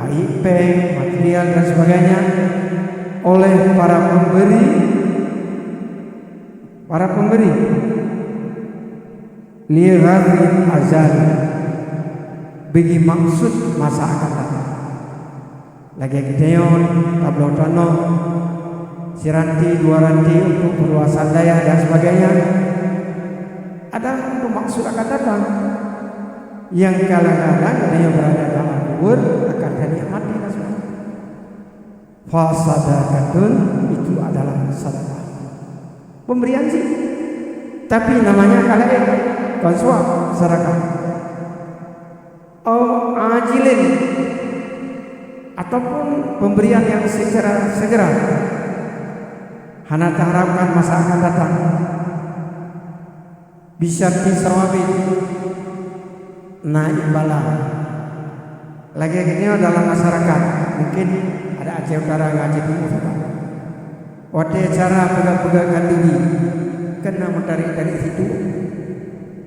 baik péng, material dan sebagainya, oleh para pemberi, para pemberi, li ghairi ajal, bagi maksud masa akan datang. Lagée geutanyoe tabloe tanoh, siranti, dua ranti untuk perluasan dayah dan sebagainya, adalah untuk maksud akan datang. Yang kadang-kadang geutanyoe berada dalam kubur akan tanikmati dan sebagainya. Fasadaqatun, itu adalah sedekah. Pemberian sih. Tapi namanya ka laén, kon suap, sedekah. Au ajilin, ataupun pemberian yang secara segera, hana taharapkan masa akan datang. Bisa pi sawabin na imbalan. Lagée nyoe dalam masyarakat, mungkin ada Aceh Utara ngon Aceh Timur saban. Watée acara peugah-peugah khanduri, kan na meutarek-tarek situ.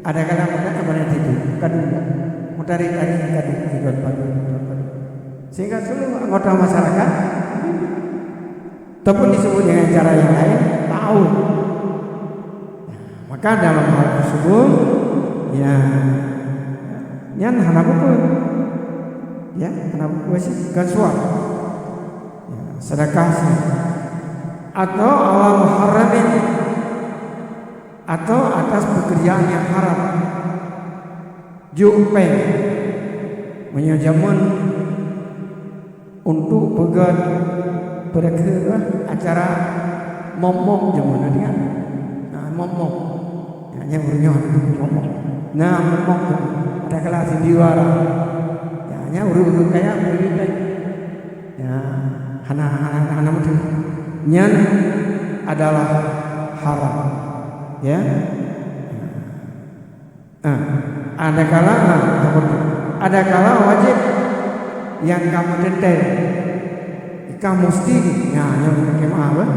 Ada kadang meutarek situ, kadu. Meutarek-tarek kadu, sidon padu, sidon padu. Sehingga seluruh anggota masyarakat ataupun disebut dengan cara yang lain, tahu. Maka dalam hal tersebut, ya, nyan hana peue-peue. Ya, hana peue-peue sih, bukan suap. Ya, sedekah sih. Atau ala muharramin, atau atas pekerjaan yang haram. Jok péng. Meunyoe jameun untuk peugét, peue keuh acara mom-mom jameun na, ingat? Nah, mom-mom. Ya, nyan ureueng nyoe mom-mom. Nah, mom-mom tu. Ada kelas di luar. Ya, nyan ureueng-ureueng kaya, ureueng kaya. Ya, hana, hana, hana meuteun. Nyan adalah haram. Ya. Ah, ada kala, ah, takot. Ada kala wajib nyang ka meuteuntèe. Ka musti, nya, nyang meupaké meu'ah, beuh.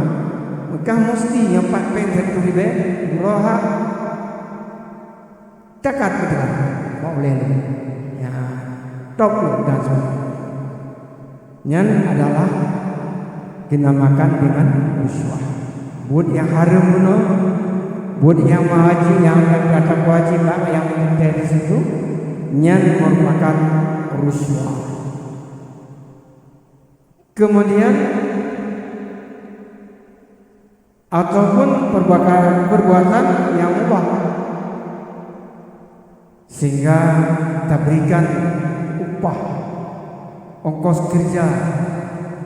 Ka musti nyang pat péng siribèe, uroe ha, takat beutôi. Bak ulèe lôn. Nya, top lôn dan sebagainya. Nyan adalah dinamakan dengan rusyuah. Buet nyang hareuem bunoe, buet nyang meuwajéb, nyang ka teuwajéb bak nyang meuteuntèe di situ, nyan merupakan rusyuah. Kemudian, ataupun perbuatan, perbuatan yang mubah, sehingga taberikan upah, ongkos kerja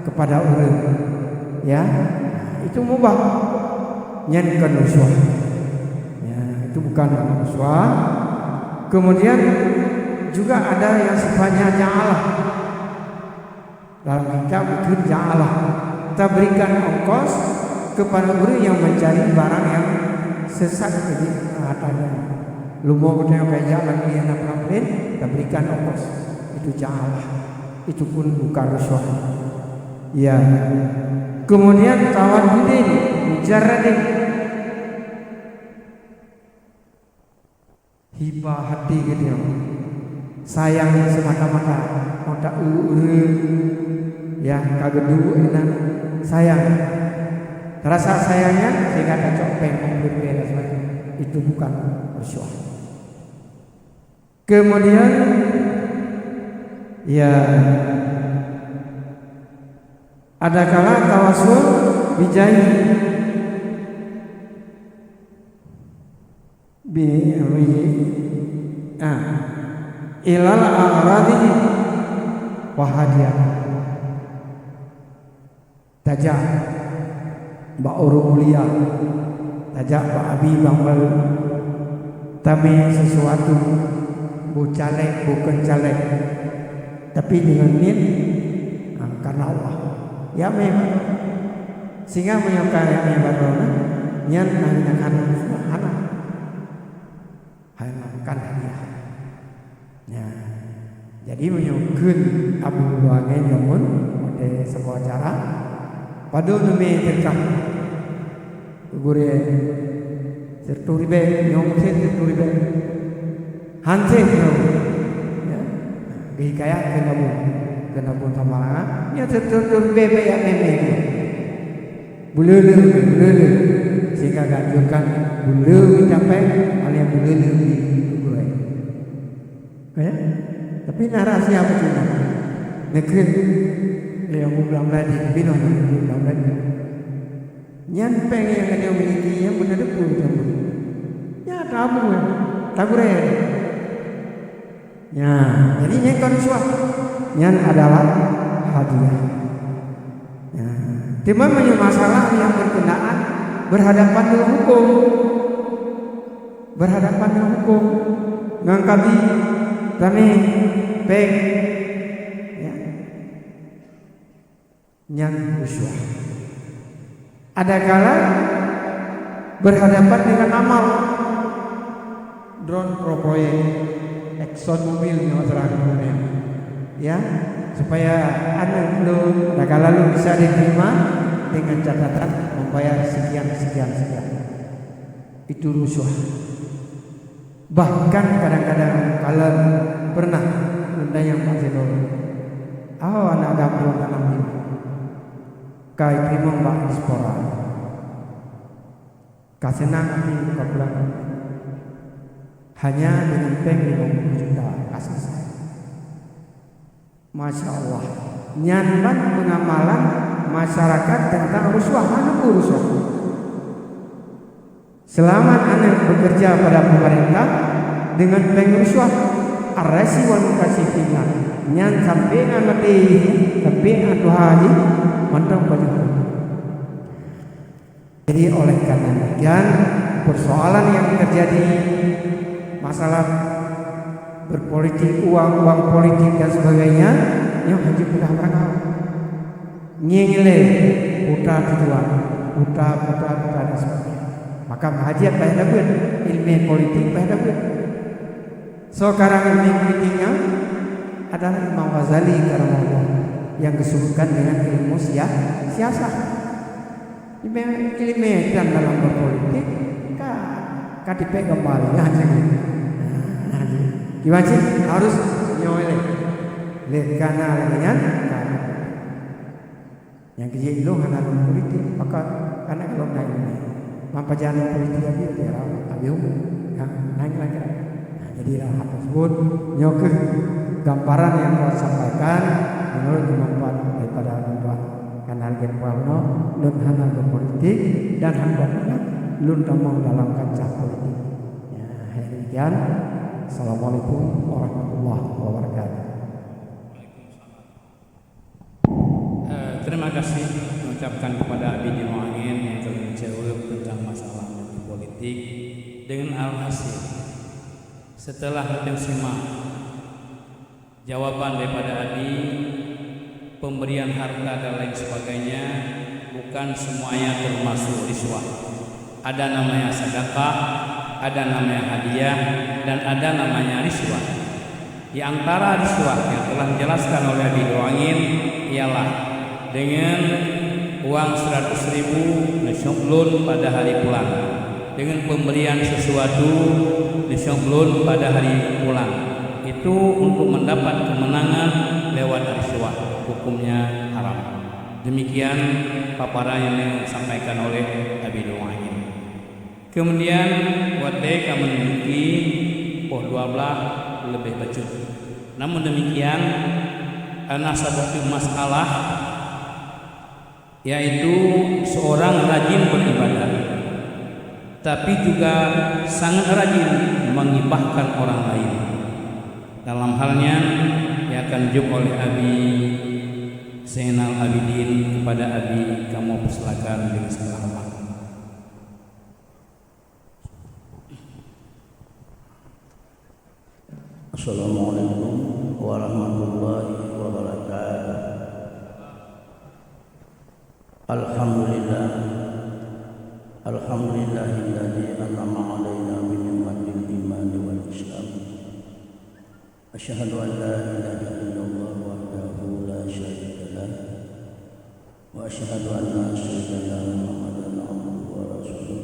kepada ureueng, ya, itu mubah, nyan kon rusyuah, ya, itu bukan rusyuah. Kemudian juga ada yang sifatnya ja'alah. Dalam kitab kheun ja'alah, taberikan ongkos kepada ureueng nyang mencari barang yang sesat di hartanya. Leumo geutanyoe ka jak lagèe na peunampén, taberikan ongkos. Itu ja'alah. Itu pun bukan rusyuah. Ya. Kemudian tawaddudin, mujarradin. Hibah hati geutanyoe. Sayang semata-mata, mata ureueng, ya, ka geuduek inan sayang. Rasa sayangnya sehingga tacok péng, péng, péng dan sebagainya. Itu bukan rusyuah. Kemudian, Ya. Adakala tawassul bijai bi, bi, ah, ilal aghradi wa hadiah. Tajak bak ureuëng mulia, tajak bak abi bang baru, tamé sesuatu, bu calék, bukon calék, tapi deungon niet, ah, karena Allah. Ya mé, sehingga meunyoe ka ya mé baroe na, nyan hana, hana, hana, hana kan hadiah. Ya. Jadi meunyoe kheun Abu Luwangen jameun watée saboh acara, padub neumé teuka gurée sireutoh ribée, nyoe meusen sireutoh ribée. Hanse nyoe. Ya. Geukaya keu Abu, keu Abu Tamara, nyoe sireutoh ribée bak ya mé-mé. Buleuleu, buleuleu. Sehingga geuanjurkan buleuleu meucapée, hana buleuleu di gurée. Ya? Tapi na rahsia beutôi. Neukheun lé Abu Blang Ladi, binoe Abu Blang Ladi. Nyan péng nyang geutanyoe miliki nyang beuna deungon geutanyoe. Nyan tabu, ya. Tagurée. Ya, jadi nyan kon risuah. Nyan adalah hadiah. Ya. Teuma meunyoe masalah nyang berkenaan berhadapan dengan hukum, berhadapan dengan hukum, ngon kabi, tamé, péng, ya, nyan risuah. Adakala berhadapan dengan amal, droen proyek, Exxon Mobil nyoe seurah dunia. Ya, supaya aneuk lôn, adakala lôn bisa diterima dengan catatan membayar sekian, sekian, sekian. Itu risuah. Bahkan kadang-kadang kalon pernah lôn tanyong bak sidroe, "Oh, aneuk agam droen aneuk nyoe ka jiteurimong bak diaspora. Ka seunang até ka pulang. Hanya deungon péng limong puluh juta ka selesai." Masya Allah. Nyan ban pengamalan masyarakat tentang risuah, hana peue risuah. Selama aneuk bekerja pada pemerintah dengan péng risuah, ar-raisi wal mukasifina, nyan sampai na maté, sampai na tuha jih, mantong pajoh. Jadi, oleh karena demikian, persoalan yang terjadi, masalah berpolitik uang, uang politik dan sebagainya, nyoe hana peureulée beurangkaho. Ngieng ilée, puta tujuan, puta, puta, puta dan sebagainya. Maka hajat payah tabeuet, ilmu politik payah tabeuet. Sekarang ilmu politik nyan adalah Imam Ghazali karamahullah yang disebutkan dengan ilmu sia-, siasah. Ileumèe, ileumèe dan dalam berpolitik ka, ka tipèk gambar nyan. Nah, nyan. Kiban cit harus nyoe lé. Lé kana lagèe nyan, ka. Nyang keujeuet ilôn hana lôn politik, pakon kana lôn na ileumèe. Mampajan lôn politik abi, abi, abi umum. Nah, nyan lagèe. Nah, jadi hal tersebut, nyoe keuh gambaran nyang ulôn sampaikan, menurut kemampuan daripada ulôn tuan. Karena lagèe peue bunoe, lôn hana berpolitik dan hana pernah lôn tamong dalam kancah politik. Ya, hai demikian. Assalamualaikum warahmatullahi wabarakatuh. Eh, terima kasih mengucapkan kepada Abi Jemaah Angin yang telah menjawab tentang masalah multi politik dengan alhasil. Setelah menyimak jawaban daripada Abi, pemberian harta dan lain sebagainya, bukan semuanya termasuk risuah. Ada namanya sedekah, ada namanya hadiah, dan ada namanya risuah. Di antara risuah yang telah dijelaskan oleh Abi Doangin ialah dengan uang seratus ribu neusyok lôn pada hari pulang, dengan pemberian sesuatu neusyok lôn pada hari pulang. Itu untuk mendapat kemenangan lewat risuah, hukumnya haram. Demikian paparan yang disampaikan oleh Abi Doangin. Kemudian, watèe ka menunjuki poh dua belas lebih bacut. Namun demikian, Ana saboh teuk masalah, yaitu seorang rajin beribadah, tapi juga sangat rajin menggibahkan orang lain. Dalam hal nyan, ia akan jawab oleh Abi Zainal Abidin. Kepada Abi, kamoe persilakan dengan segala hormat. Assalamualaikum warahmatullahi wabarakatuh. Alhamdulillah. Alhamdulillahilladzi an'ama 'alaina bi ni'matil imani wal islam. Asyhadu an la ilaha illallah wahdahu la syarika lah. Wa asyhadu anna sayyidana Muhammadan abduhu wa rasuluh.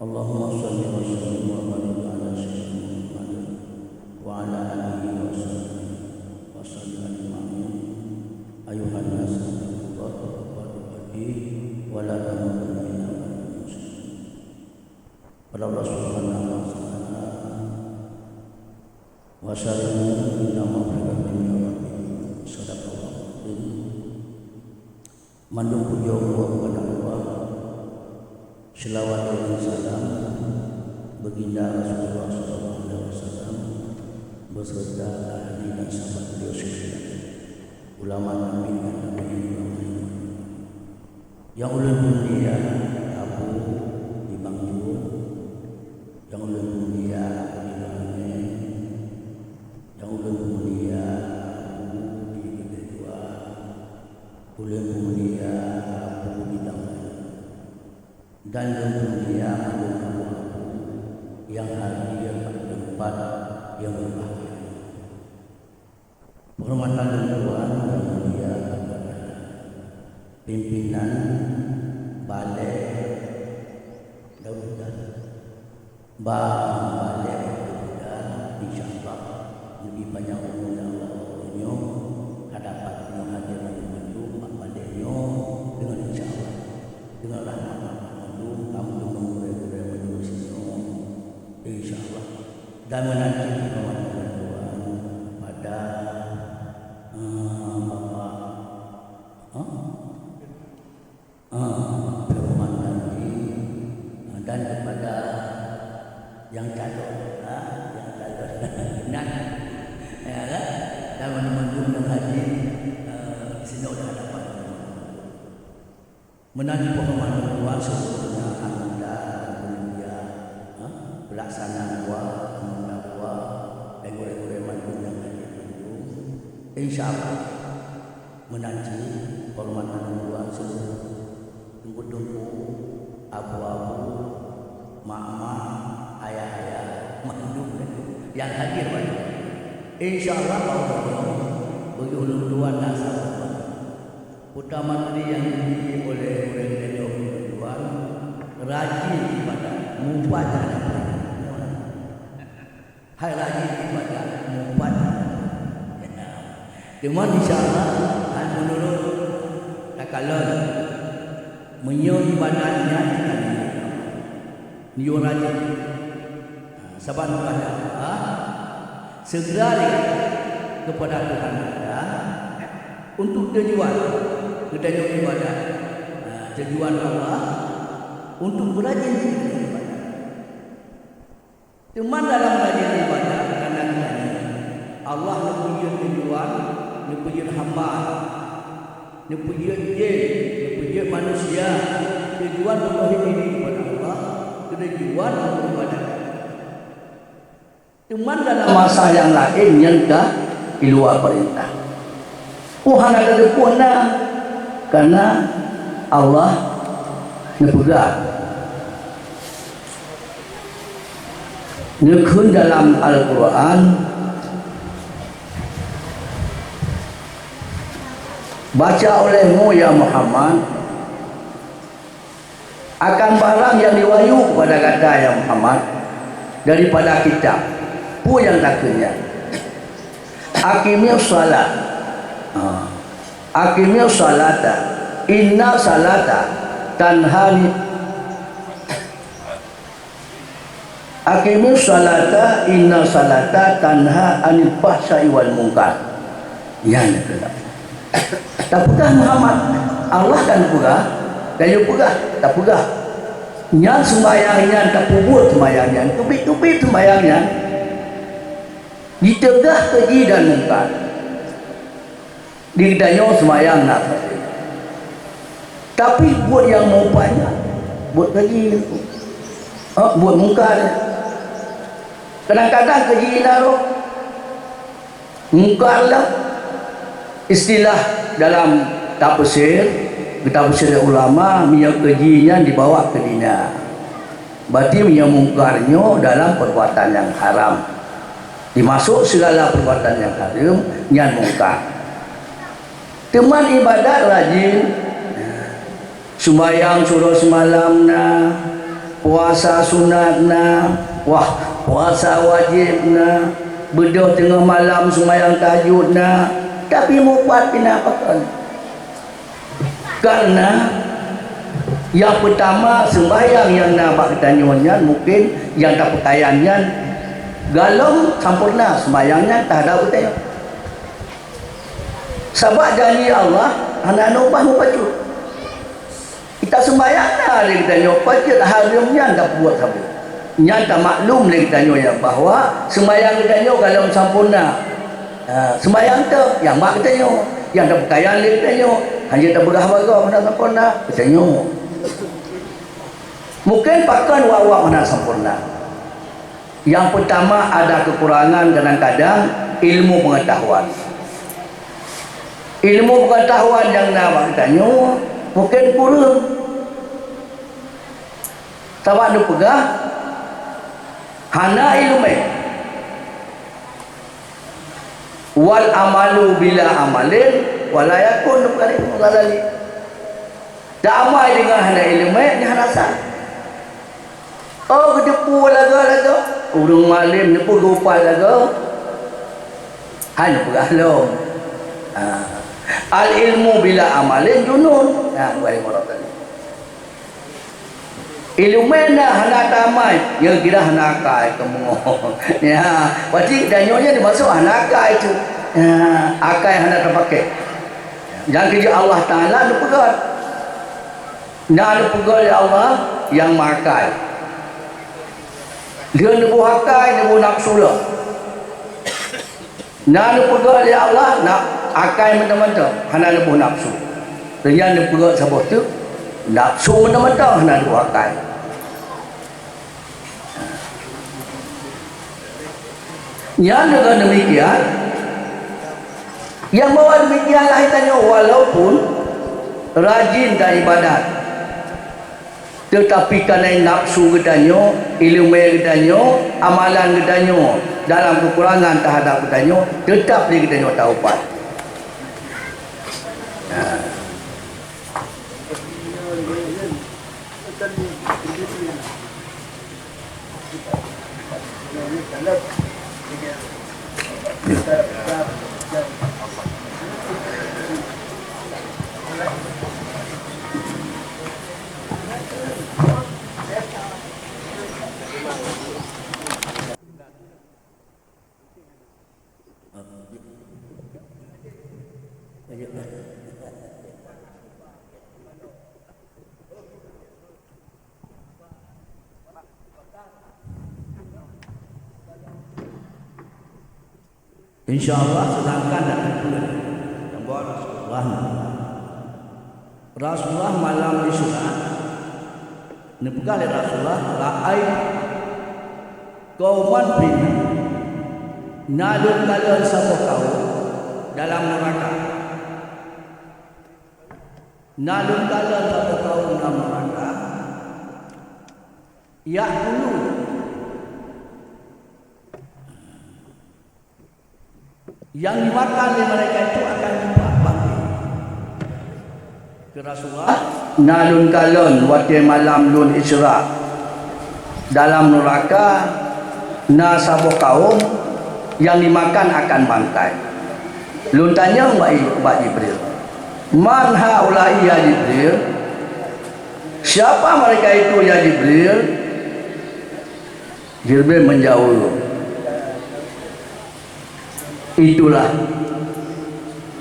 Allahumma shalli wa sallim wa barik ala sayyidina Muhammad wa ala alihi wa sahbihi wa sallim ajma'in. Ayuhan nas, ittaqullaha haqqa tuqatih wa la tamutunna illa wa antum muslimun. Pada Allah Subhanahu wa Ta'ala, wa sallimu ila maghfiratin min rabbikum. Sadaqallahu azim. Mandum puji Allah kepada Allah, selawat dan salam baginda Rasulullah sallallahu alaihi wasallam beserta ahli dan sahabat beliau sekalian, ulama tabi'in dan tabi'in ulama. Nyang ulôn mulia Abu di Bang Jun, nyang ulôn mulia Abu di Bang Neng, nyang ulôn mulia Abu di Kedua, ulôn mulia Abu di Bang Neng, dan ulôn mulia Abu-abu nyang hadir di tempat nyang berbahagia. Penghormatan lôn tuan nyang mulia, pimpinan Balai Daud Muda. Bak Balai Daud Muda, insya Allah, neubi panyang umu lé Allah uroe nyoe, hadapan nyoe hadir laju bak balai nyoe, deungon insya Allah, deungon rahmat Allah mandum, kamoe deungon gurée-gurée majelis nyoe, insya Allah. Dan meunanti peukawan lôn tuan pada, eh, Bapak, eh, eh, Firman Tanji, eh, dan kepada yang calon, ha, yang calon, nah, ya kan? Dan mandum-mandum nyang hadir, eh, di sinoe di hadapan. Meunanti peukawan lôn tuan seluruhnya anggota dan panitia, ha, pelaksana dua, anggota dua, dan gurée-gurée mandum nyang hadir mandum. Insya Allah, meunanti peuhormatan lôn tuan seluruh teungku-teungku, abu-abu, mak-mak, ayah-ayah, mandum nyang hadir mandum. Insya Allah, bak uroe nyoe, bagi ulôn tuan na saboh Putra Menteri nyang diuji oleh ureueng inong tuan, rajin ibadat, mupat. Hai rajin ibadat, mupat. Teuma insya Allah, hai meunurot takalon, meunyoe ibadat nyan ka niyok rajin. Ha, saban kepada Allah, segera lé kepada Tuhan Allah untuk tujuan geutanyoe ibadat. Ha, tujuan Allah untuk beurajin ibadat. Teuma dalam rajin ibadat, karena geutanyoe Allah neupeujeuet tujuan, neupeujeuet hamba, neupeujeuet jén, neupeujeuet manusia, tujuan meutauhid diri kepada Allah, tujuan untuk ibadat. Teuma dalam masa nyang laén nyan ka di luwa peurintah. Peue hana tateupeue na, karena Allah neupeugah. Neukheun dalam Al-Qur'an, "Baca olehmu, ya Muhammad, akan barang nyang diwahyu kepada gata, ya Muhammad, daripada kitab." Peue nyang takheun nyan? Aqimis shalah. Ha. Aqimis shalata. Inna shalata tanha ni-, Aqimis shalata, inna shalata tanha anil fahsya'i wal munkar. Nyan keuh. Tapeugah Muhammad, Allah kan peugah, dan yue peugah, tapeugah. Nyan seumayang nyan, tapeubuet seumayang nyan, teubiet-teubiet seumayang nyan, jiteugah keu ji dan mungkar. Di geutanyoe seumayang na sabe. Tapi buet nyang meuupat nyan, buet keu ji, eh, buet mungkar. Kadang-kadang keu ji na roh. Mungkar lah. Istilah dalam tafsir, geutafsir lé ulama, meunyoe keu ji nyan dibawa keu dina. Berarti meunyoe mungkar nyoe dalam perbuatan nyang haram. Dimasuk segala perbuatan nyang haram, nyan mungkar. Teuma ibadat rajin, sumbayang surok seumalam na, puasa sunat na, wah, puasa wajéb na, beudôh teungoh malam sumbayang tahajud na, tapi meuupat pih na pakon. Karena nyang peutama, sumbayang nyang na bak geutanyoe nyan mungken nyang tapeukayan nyan golom sampoereuna sumbayang nyan teuhadap geutanyoe. Sabab janji Allah hana neuubah mubacut. Kita sumbayang na lé geutanyoe, pajan hareuem nyan tapeubuet sabe. Nyan tamaklum lé geutanyoe nyan bahwa sumbayang geutanyoe golom sampoereuna. Ha, sumbayang teuh nyang bak geutanyoe, nyang tapeukayan lé geutanyoe, hana tapeugah bagoe hana sampoereuna, geutanyoe. Mungken pakon wak-wak hana sampoereuna. Nyang peutama, ada keukurangan kadang-kadang ilmu peungatahuan. Ilmu peungatahuan nyang na bak geutanyoe mungken kureueng. Sabab neupeugah hana iéleumé. Wal amalu bila amalin wala yakun, neupeugah lé Imam Ghazali. Damai deungon hana iéleumé nyan hana sah. Oh, geuteupeue lagoe-lagoe, ureuëng malém neupeugeupal lagoe, hana peugah lom. Ha. Al ilmu bila amalin junun. Ha, bukan lima orang tadi. Iéleumé na hana tamai, ya kira hana akai kamoe. Ya, berarti geutanyoe nyan dimaksud hana akai tu. Ya, akai hana tapakai. Nyang keujeuet Allah Taala neupeugah. Na neupeugah lé Allah nyang meuakai. Lheueh neuboh akai, neuboh nafsu lom. Na neupeugah lé Allah, na akai mantong-mantong, hana neuboh nafsu. Lheueh nyan neupeugah saboh teuk, nafsu mantong-mantong hana neuboh akai. Nyan deungon demikian, nyang bahwa demikian lah tanyoe, walaupun rajin dan ibadat, teutapi kareuna nafsu geutanyoe, iéleumé geutanyoe, amalan geutanyoe dalam keukurangan teuhadap geutanyoe, teutap lé geutanyoe taubat. Nah. Insya Allah, sedangkan dak teupeue, tambah Rasulullah. Rasulullah malam Isra, neupeugah lé Rasulullah, "Ra'aitu qauman finnar." Na lôn kalon saboh kaum dalam neuraka. Na lôn kalon saboh kaum dalam neuraka. Ya'kulun. Nyang dimakan lé malaikat itu akan jipat bangké. Keu Rasulullah, na lôn kalon watée malam lôn Isra, dalam neuraka na saboh kaum nyang dimakan akan bangkai. Lôn tanyong bak, bak Jibril, "Man haula'i ya Jibril?" Siapa mereka itu ya Jibril? Jibril menjawab, "Itulah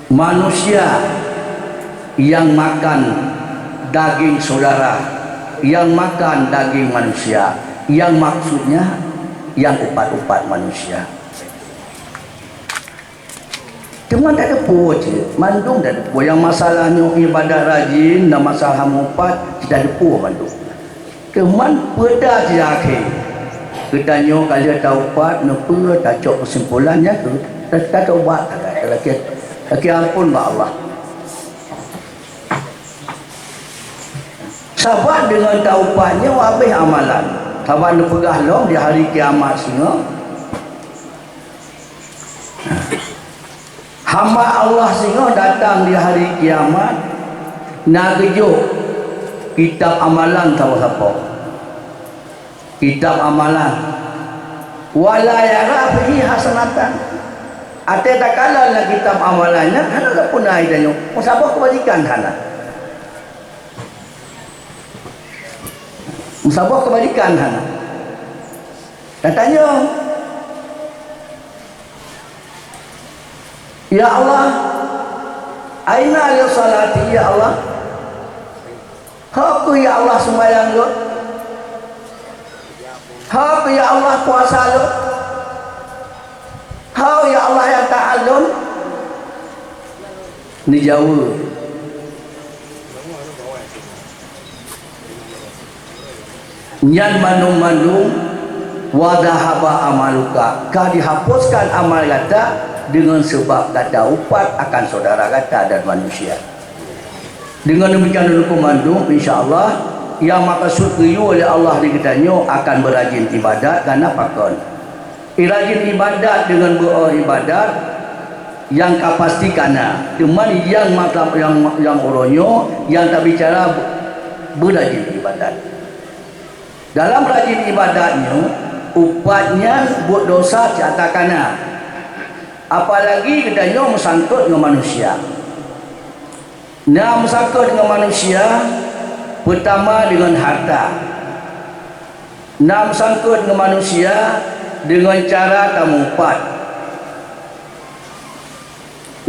Manusia yang makan daging saudara, yang makan daging manusia, yang maksudnya yang upat-upat manusia. Teuma tateupeue cit, mandum tateupeue. Nyang masalah nyoe ibadat rajin dan masalah meuupat, tateupeue mandum. Teuma peue dah di akhé. Geutanyoe ka lheueh taupat, neupeue tacok keusimpulan nyan keuh, ta-, tatobat, talakée, lakée amphon bak Allah. Sabab deungon taupat nyoe habéh amalan. Sabab neupeugah lom di hari kiamat singoh, hamba Allah singoh datang di hari kiamat, na geujok kitab amalan sapo-sapo. Kitab amalan. Wala yara fihi hasanatan. Até takalon lam kitab amalan nyan, hana sapeue na geutanyoe. Meusaboh keubajikan hana. Meusaboh keubajikan hana. Tatanyong, "Ya Allah, aina li salati, ya Allah?" Ho keuh, ya Allah, sumbayang lôn? Ho keuh, ya Allah, puasa lôn? Ho, ya Allah, nyang taat lôn? Neujaweueb, "Nyan mandum-mandum, wa dhahaba amaluka, ka dihapuskan amal gata deungon sabab gata upat akan syedara gata dan manusia." Deungon demikian, lôn kheun mandum, insya Allah, nyang meukeusut geuyue lé Allah di geutanyoe akan beurajin ibadat, kana pakon. Rajin ibadat deungon beu-o ibadat nyang ka pasti kana, teuma nyang masa, nyang, nyang uroe nyoe nyang tabicara beurajin ibadat. Dalam rajin ibadat nyoe, upat nyan buet desya cit ata kana, apalagi geutanyoe meusangkot ngon manusia. Na meusangkot ngon manusia, peutama deungon harta. Na meusangkot ngon manusia deungon cara tameuupat.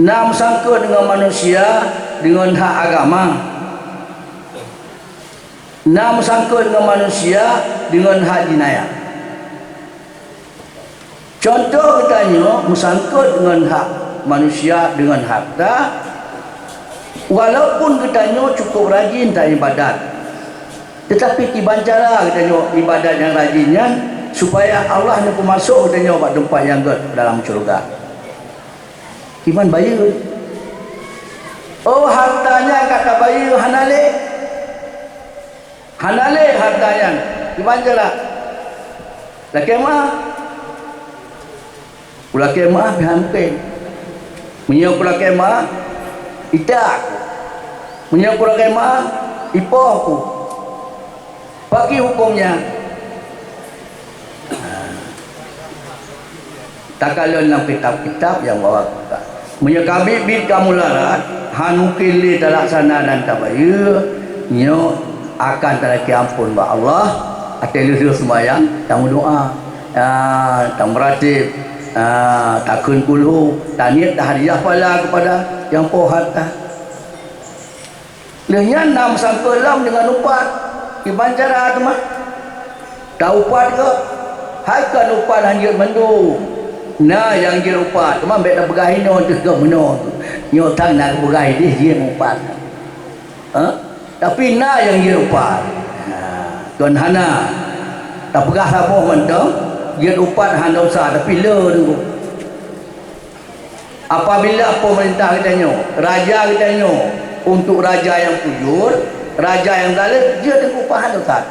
Na meusangkot ngon manusia deungon hak agama. Na meusangkot ngon manusia deungon hak jinayah. Cuntoh geutanyoe meusangkot ngon hak manusia deungon harta, walaupun geutanyoe cukup rajin taibadat, teutapi kiban cara geutanyoe ibadat nyang rajin nyan supaya Allah neupeumasok geutanyoe bak teumpat nyang gét dalam syeuruga. Kiban bayeue. Oh, harta nyan ka tabayeue hana lé. Hana lé harta nyan, kiban cara? Lakée meu'ah. Kulakée meu'ah pih han mungken. Meunyoe kulakée meu'ah, ita ku. Meunyoe kulakée meu'ah, ipoh ku. Pakri huköm nyan? Takalon lam kitab-kitab nyang bahwa meunyoe ka biet-biet ka mularat, han mungken lé talaksana dan tabayeue, nyoe akan talakée amphon bak Allah, até lheueh-lheueh seumayang, tameudoá, ah, tameuratéb, ah, takheun kulhu, taniet tahadiah pahala keupada nyang poh harta. Lheueh nyan na meusangkot lom deungon upat. Kiban cara teuma? Taupat gob. Hai kon upat han jeuet mandum. Na nyang jeuet upat, teuma bék tapeugah inoe teuh gob meunoe. Nyoe tan na geupeugah idéh jeuet upat. Ha? Tapi na nyang jeuet upat. Ha, kon hana. Tapeugah saboh mantong, jeuet upat hana usah, tapi le teungku. Apabila pemerintah geutanyoe, raja geutanyoe, untuk raja nyang bujur, raja nyang zalim, jeuet teungku pahan teutap.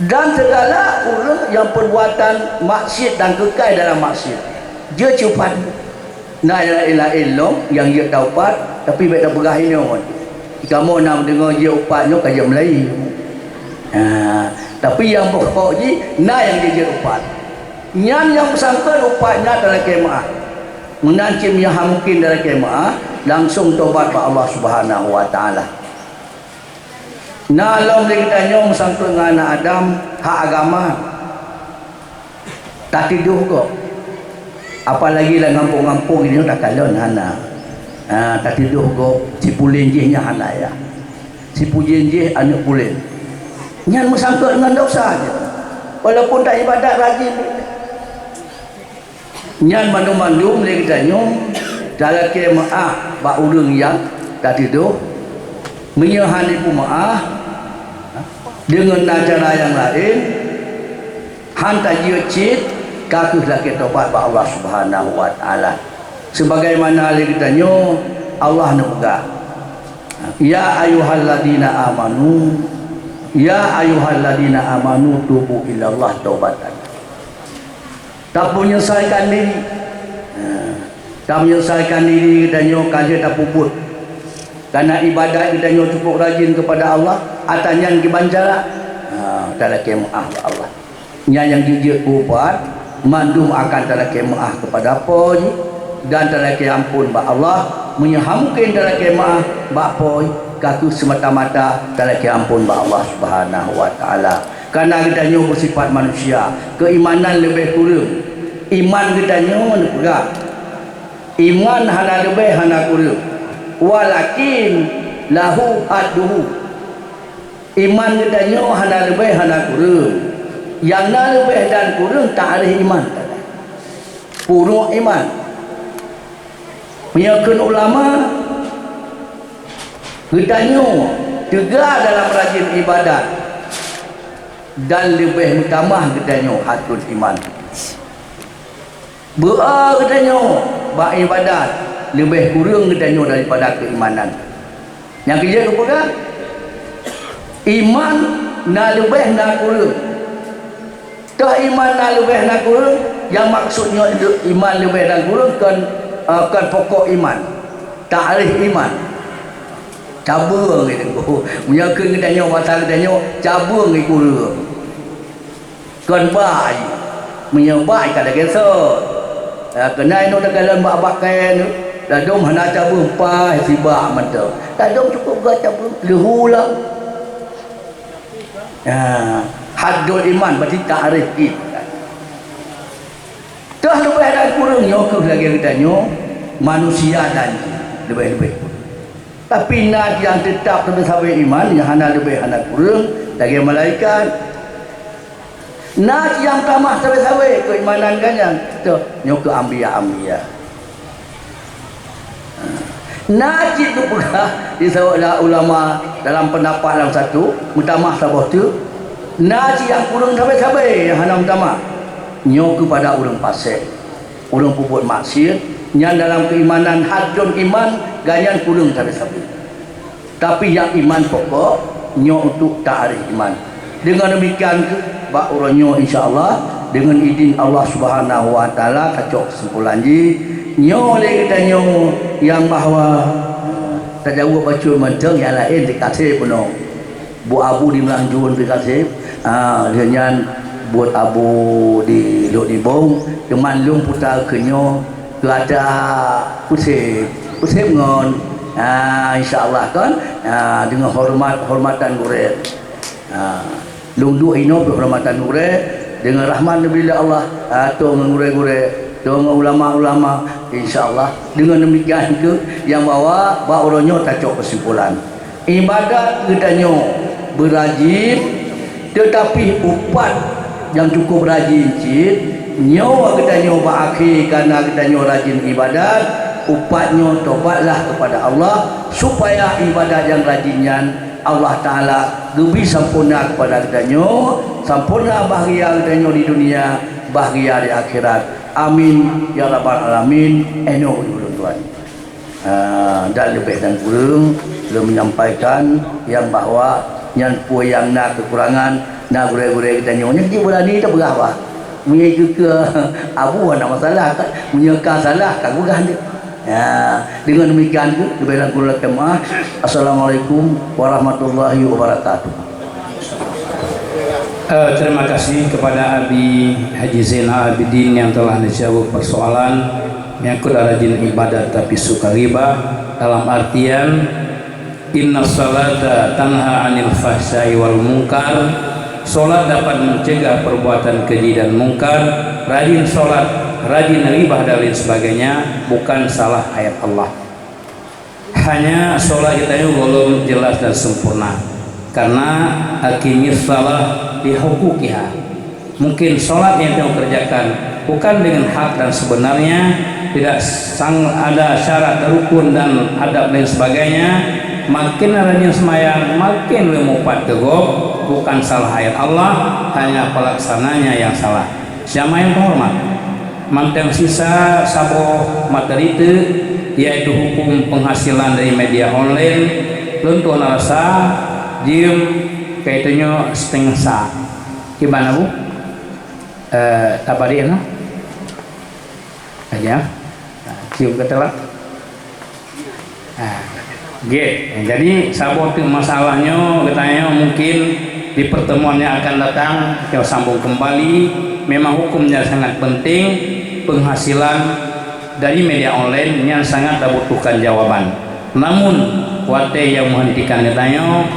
Dan segala ureuëng nyang perbuatan maksiat dan kekal dalam maksiat, jeuet cit upat. Na nyang laén-laén lom nyang jeuet taupat, tapi bék tapeugah inoe. Kamoe na meudeungoe jeuet upat nyoe ka jeuet meulayeue. Ha, tapi nyang pokok jih na nyang jijeuet upat. Nyan nyang beusangkot upat nyan talakée meu'ah. Meunan cit meunyoe han mungken talakée meu'ah, langsong tobat bak Allah Subhanahu wa Taala. Na lom lé geutanyoe meusangkot ngon aneuëk Adam hak agama. Tatudoh gob. Apalagi lam gampông-gampông nyoe takalon hana. Ha, tateudoh gob, si pulen jih nyan hana ayah. Si pulen jih aneuk pulen. Nyan meusangkot ngon dosa jih. Walaupun taibadat rajin. Nyan mandum-mandum lé geutanyoe talakée meuáh bak ureuëng nyang tateudoh. Meunyoe hana ipeumeuáh deungon na cara nyang laén, han tajeuet cit, ka kheueh lakée tobat bak Allah Subhanahu wa Taala. Sebagaimana lé geutanyoe Allah neupeugah, "Ya ayyuhalladzina amanu, ya ayyuhalladzina amanu tubu ilallah taubatan." Tapeunyeusaikan diri. Ha. Tameunyeusaikan diri geutanyoe ka lheueh tapeubuet. Karena ibadat geutanyoe cukup rajin kepada Allah, ata nyan kiban cara. Ha, talakée meuáh bak Allah. Nyan nyang jijeuet keu ubat, mandum akan talakée meuáh kepada Po jih dan talakée amphon bak Allah. Meunyoe han mungken talakée meuáh bak Po jih, ka kheueh seumata-mata talakée amphon bak Allah Subhanahu wa Taala. Karena geutanyoe beusifat manusia, keuimanan leubeh kureueng. Iman geutanyoe neupeugah, iman hana leubeh hana kureueng. Walakin lahu hadduhu. Iman geutanyoe hana leubeh hana kureueng. Nyang na leubeh dan kureueng takrif iman. Puruk iman. Meunyoe kheun ulama, geutanyoe teuga dalam rajin ibadat dan leubeh meutamah geutanyoe haton iman. Beu-a geutanyoe bak ibadat leubeh kureueng geutanyoe daripada keuimanan. Nyang keujeuet geupeugah, iman na leubeh na kureueng. Toh iman na leubeh na kureueng, nyang maksud nyoe iman leubeh dan kureueng kon, eh, kon pokok iman. Takrif iman. Cabeueng itu. Meunyoe keu geutanyoe, basa geutanyoe, cabeueng itu kureueng. Kon bak, meunyoe bak ka lagée sot. Ya, keunan inoe takalon bak-bak kayée nyoe, ladom hana cabeueng paih sibak mantong. Ladom cukup geucabeueng leuhu lam. Ya, haddul iman berarti takrif iman. Toh leubeh dan kureueng nyoe kheueh lagée geutanyoe, manusia dan jin, leubeh-leubeh. Tapi na nyang teutab sabe-sabe iman, nyang hana leubeh hana kureueng, lagée malaikat. Na nyang tamah sabe-sabe keuimanan geuh nyan, toh, nyoe keu anbiya-anbiya. Na cit geupeugah di saboh ulama dalam pendapat nyang satu, meutamah saboh teuk, na cit nyang kureueng sabe-sabe nyang hana meutamah. Nyoe keupada ureuëng fasek, ureuëng peubuet maksiet, nyan dalam keuimanan haddul iman, gobnyan kureueng sabe-sabe. Tapi nyang iman pokok, nyoe untuk takrif iman. Deungon demikian, bak uroe nyoe, insya Allah, deungon idin Allah Subhanahu wa Taala, tacok kesimpulan jih. Nyoe lé geutanyoe nyang bahwa tajaweueb bacut mantong, nyang laén dikaseb bunoe. Buet abu di Melanjun dikaseb, ha, lheueh nyan buet abu di Lhok Nibong, teuma lôn puta keu nyoe, keu ata Useb, Useb ngon, ha, insya Allah kan, ha, deungon horeumat, horeumat dan gurée. Ha, lôn duek inoe peuhormatan gurée deungon rahmat neubi lé Allah, ha, ateueh ngon gurée-gurée, ateueh ngon ulama-ulama, insya Allah. Deungon demikian kheueh nyang bahwa bak uroe nyoe tacok keusimpulan. Ibadat geutanyoe beurajin, teutapi upat nyang cukup rajin cit, nyoe geutanyoe bak akhé kareuna geutanyoe rajin ibadat, upat nyoe tobatlah keupada Allah, supaya ibadat nyang rajin nyan Allah Taala geubri sampoereuna keupada geutanyoe, sampoereuna bahgia geutanyoe di dunia, bahgia di akhirat. Amin ya rabbal alamin. Inoe ulôn tuan. Ah, dan leubeh dan kureueng lôn menyampaikan nyang bahwa nyan peue nyang na keukurangan, na gurée-gurée geutanyoe. Nyan jih beurani tapeugah bah. Meunyoe keu, keu abu hana masalah kan, meunyoe ka salah ka peugah deh. Ya, dengan demikian tu, leubeh dan kureueng lakée meuáh. Assalamualaikum warahmatullahi wabarakatuh. Eh, terima kasih kepada Abi Haji Zainal Abidin yang telah menjawab persoalan menyangkut rajin ibadat tapi suka riba, dalam artian, "Inna salata tanha anil fahsyai wal munkar." Salat dapat mencegah perbuatan keji dan mungkar. Rajin salat rajin ghibah dan lain sebagainya, bukan salah ayat Allah. Hanya sholat kita ini belum jelas dan sempurna. Karena aqimis shalah bihuquqiha. Mungkin sholat yang kita kerjakan bukan dengan hak dan sebenarnya, tidak sang-, ada syarat, rukun dan adab lain sebagainya. Makin rajin semayang, makin mupat keu gob, bukan salah ayat Allah, hanya pelaksananya yang salah. Jamaah yang terhormat, mantong sisa saboh materi teuk, yaitu hukum penghasilan dari media online, lôn tuan rasa jeuem kaitu nyoe siteungoh sa. Kiban Abu? Eh, tabari noh. Aja. Nah, cium ke telah. Nah, gét. Jadi saboh teuk masalah nyoe geutanyoe mungkin di pertemuan yang akan datang kita sambung kembali. Memang hukumnya sangat penting, penghasilan dari media online yang sangat dibutuhkan jawaban. Namun watée yang menghentikan geutanyoe,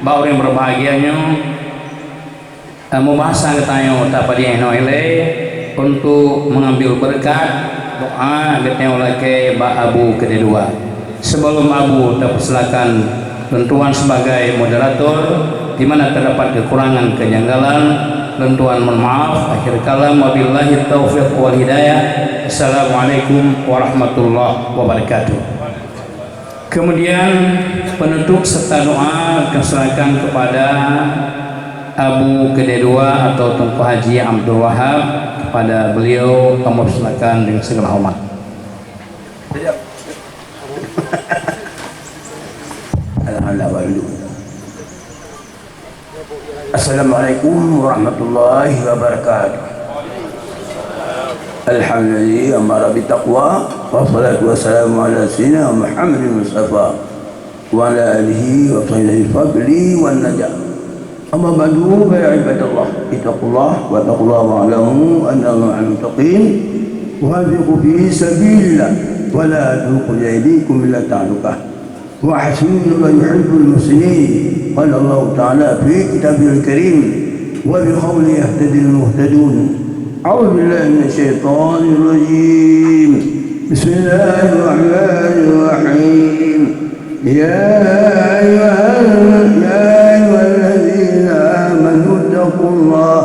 bak ureuëng berbahagia nyoe, Eh, mubahasa geutanyoe tapadieng inoe ilée untuk mengambil berkat doa geutanyoe lakée bak Abu keudua. Sebelum Abu tapeusilakan lôn tuan sebagai moderator, di mana terdapat kekurangan kejanggalan, lôn tuan mohon maaf. Akhir kalam, wabillahi taufiq wal hidayah. Assalamualaikum warahmatullahi wabarakatuh. Kemudian penutup serta doa diserahkan kepada Abu keudua atau Teungku Haji Abdul Wahab. Kepada beliau kami persilakan dengan segala hormat. Alhamdulillah. Assalamualaikum warahmatullahi wabarakatuh. Alhamdulillah, amara bitaqwa, wassalatu wassalamu ala sayyidina Muhammadin Mustafa wa ala alihi wa sahbihi fadli wan najah. Amma ba'du, fa ya ibadallah, ittaqullah wa taqullaha wa'lamu annallaha ma'al muttaqin. Wa anfiqu fi sabilillah wa la tulqu bi aidikum ila tahlukah. وأحسنوا إن الله يحب المحسنين. قال الله تعالى في كتابه الكريم: وبقوله يهتدي المهتدون. أعوذ بالله من الشيطان الرجيم. بسم الله الرحمن الرحيم. يا أيها، يا أيها الذين آمنوا اتقوا الله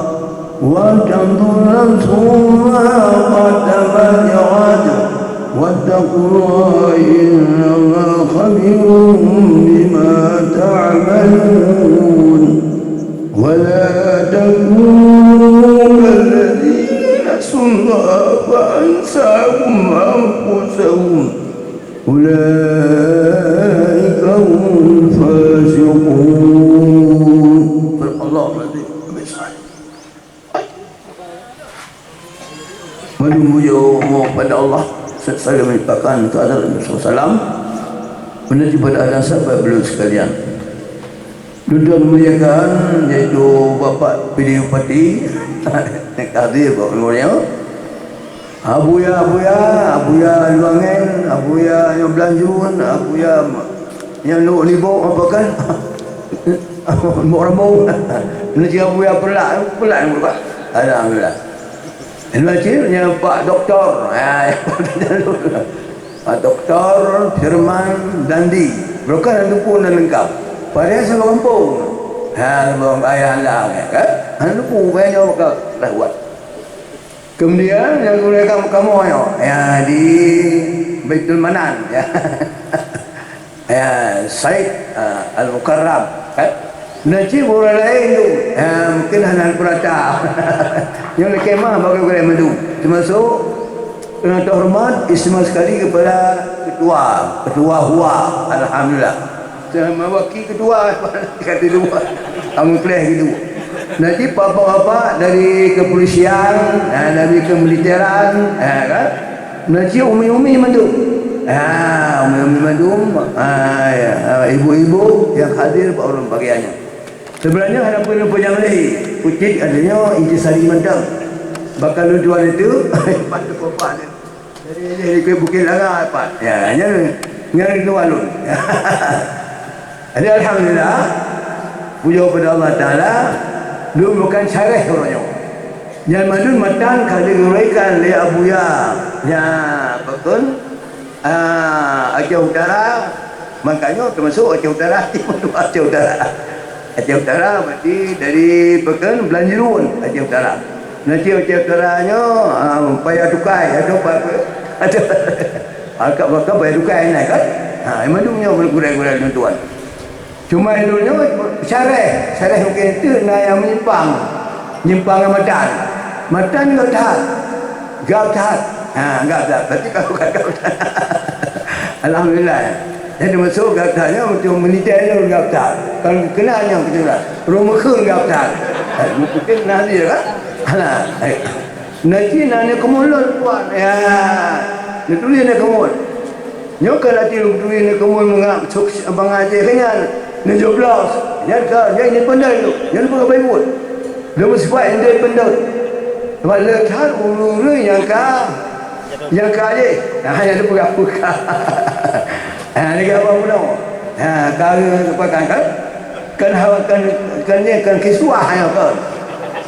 ولتنظر نفس ما قدمت لغد واتقوا الله إن الله خبير بما تعملون. ولا تكونوا كالذين نسوا الله فأنساهم أنفسهم أولئك هم الفاسقون. صدق الله العظيم. Mandum puja kepada Allah, salawat dan salam kepada Rasulullah sallam. Menuju pada ahli sahabat beliau sekalian. Lôn tuan muliakan, yaitu Bapak P D Bupati, hadir Bapak Gubernur, Abuya, Abuya, Abuya Luangen, Abuya nyang Belanjun, Abuya nyang Luk Libok, apa kan? Bok Rambong. Ini cuma Abuya Pulak, Pulak yang berubah. Alhamdulillah. Ini cuma Pak Doktor. Ha, Pak Doktor Firman Dandi. Bukan ada pun dan lengkap. Padahal sama kampung. Ha, sama ayah anda, kan? Ada pun banyak orang dah buat. Kemudian yang guna kamu, kamu ya, ya di Baitul Manan ya. Ya, Said, ah, Al-Mukarram, kan? Nanti orang lain tu, ya, mungkin hana purata. Yang lekemah bagi orang madu. Termasuk kena terhormat istimewa sekali kepada ketua, ketua hua, alhamdulillah. Sama wakil ketua kata dua. Kamu keleh gitu. Nanti bapak-bapak dari kepolisian, ha, dari kemiliteran, ha, kan? Nanti umi-umi mandum. Ha, umi-umi mandum. Ha, ya, ha, ibu-ibu yang hadir bak ureuëng bagiannya. Sebenarnya hana pun penyang lagi. Kucing adanya intisari mantap. Bakal lucu ada tu. Pada bapak ni. Jadi, jadi ke Bukit Langa, Pak. Ya, nyan, nyan itu alun. Jadi, alhamdulillah, puja pada Allah Taala, lôn bukan syarah uroe nyoe. Nyan mandum matan ka geuraikan lé Abuya. Nya, pakon? Ah, Aceh Utara, makanya termasuk Aceh Utara, Aceh Utara. Aceh Utara berarti dari pakon? Belanjirun, Aceh Utara. Nanti Aceh Utara nyo, ah, Paya Tukai, atau apa? Atau, ah, kat belakang Paya Tukai, nah, kan? Ha, mandum nyo gurèe-gurèe tuan-tuan. Cuma ilôn nyoe syarah, syarah mungkin tu na nyang menyimpang. Nyimpang ngon matan. Matan gab that. Gab that. Ha, gab that. Berarti kalau gab that. Alhamdulillah. Jadi masuk gab that nyoe untuk menitah ilôn gab that. Kalau kena nyang kena. Rumah gab that. Eh, mungkin na dia kan? Alah. Eh. Nanti na ni kemulon buat. Ya. Ni tulis ni kemul. Nyoe ka lati lôn turi nyoe keumuen meungab suk bangai jih keu nyan. Neujublos. Nyan ka, nyan independen tu. Nyan peugah bacut. Lôn beusifat independen. Sabab le that ureueng-ureueng nyang ka, nyang ka jih. Nah, nyan peugah-peugah. Ha, lagèe apa bunoe. Ha, ka, apa kan, kan? Kan hawa, kan, kan nyan kan kiswah nyan kan.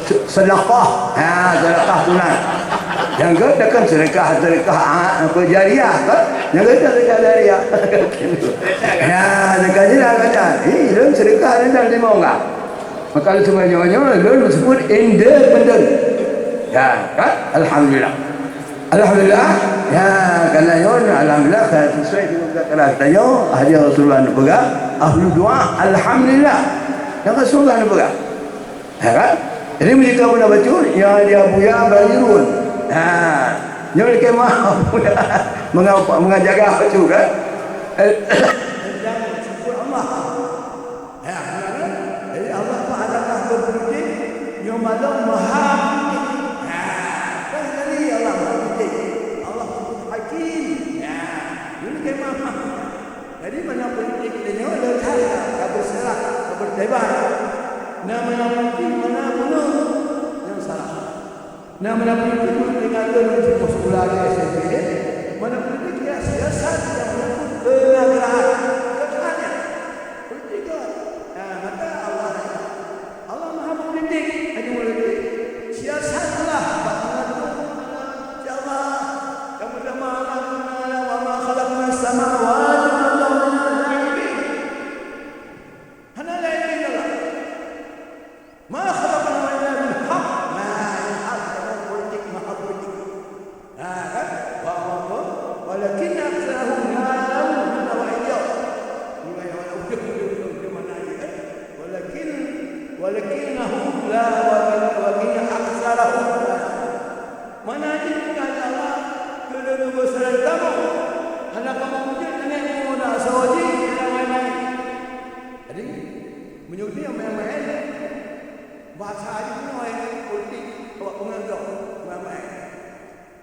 Se-, sedekah. Ha, sedekah sunat. Nyang gèt kan sedekah, sedekah, ah, apa, jariah kan? Nyang gèt kan sedekah jariah. Ya, sedekah jariah kan. Ih, lôn sedekah dan lima orang. Maka lôn sebenarnya lôn sebut independen. Ya, kan? Alhamdulillah. Alhamdulillah. Ya, karena nyoe alhamdulillah ka sesuai dengan kata tanyoe, hadiah Rasulullah neupeugah, ahlu doa alhamdulillah. Dan Rasulullah neupeugah. Ya kan? Jadi meunyoe kamoe na bacut, ya dia buya bajurun. Ha. Nyoe kemah buya menga-, mengajaga bacut kan? Eh, dan syukur Allah. Ya, jadi Allah Taala ka berpuji, nyoe malam maha puji. Ha, kan jadi Allah maha puji. Allah Hakim. Ya, ini kemah. Jadi mana politik kita nyoe le that ka berserak, ka berdebat. Nah, mana politik, mana bunoe nyang salah. Nah, mana politik, mana tinggal le untuk sekolah di S M P. Mana politik ya siasat yang menyangkut kenegaraan, keutuhanan. Politik tu. Nah, maka Allah Allah Maha Mengkritik, hanya mengkritik. Siasat Allah, bak mengadu Allah, ya Allah, kamu dah maha Allah, wa ma khalaqna samawati wal arda illa la'ibin. Hana la'ibin Allah. Ma khalaqna illa bil haq. Nah, hak kamu politik, maha politik. Ha, kan? Wa, wa, wa, walakin aktsarahum la ya'lamun. Mana wa iya? Ini wa iya, wa iya, di mana ayat, kan? Walakin, walakinnahum la, wa, walakin aktsarahum la. Mana jih bukan Allah, keuneuk geuseurang kamoe. Hana kamoe mujur keuneuk meungoda asoe jih, hana main-main. Jadi, meunyoe dia main-main, bahasa jih keunoe, politik, awak peungeut gob, main-main.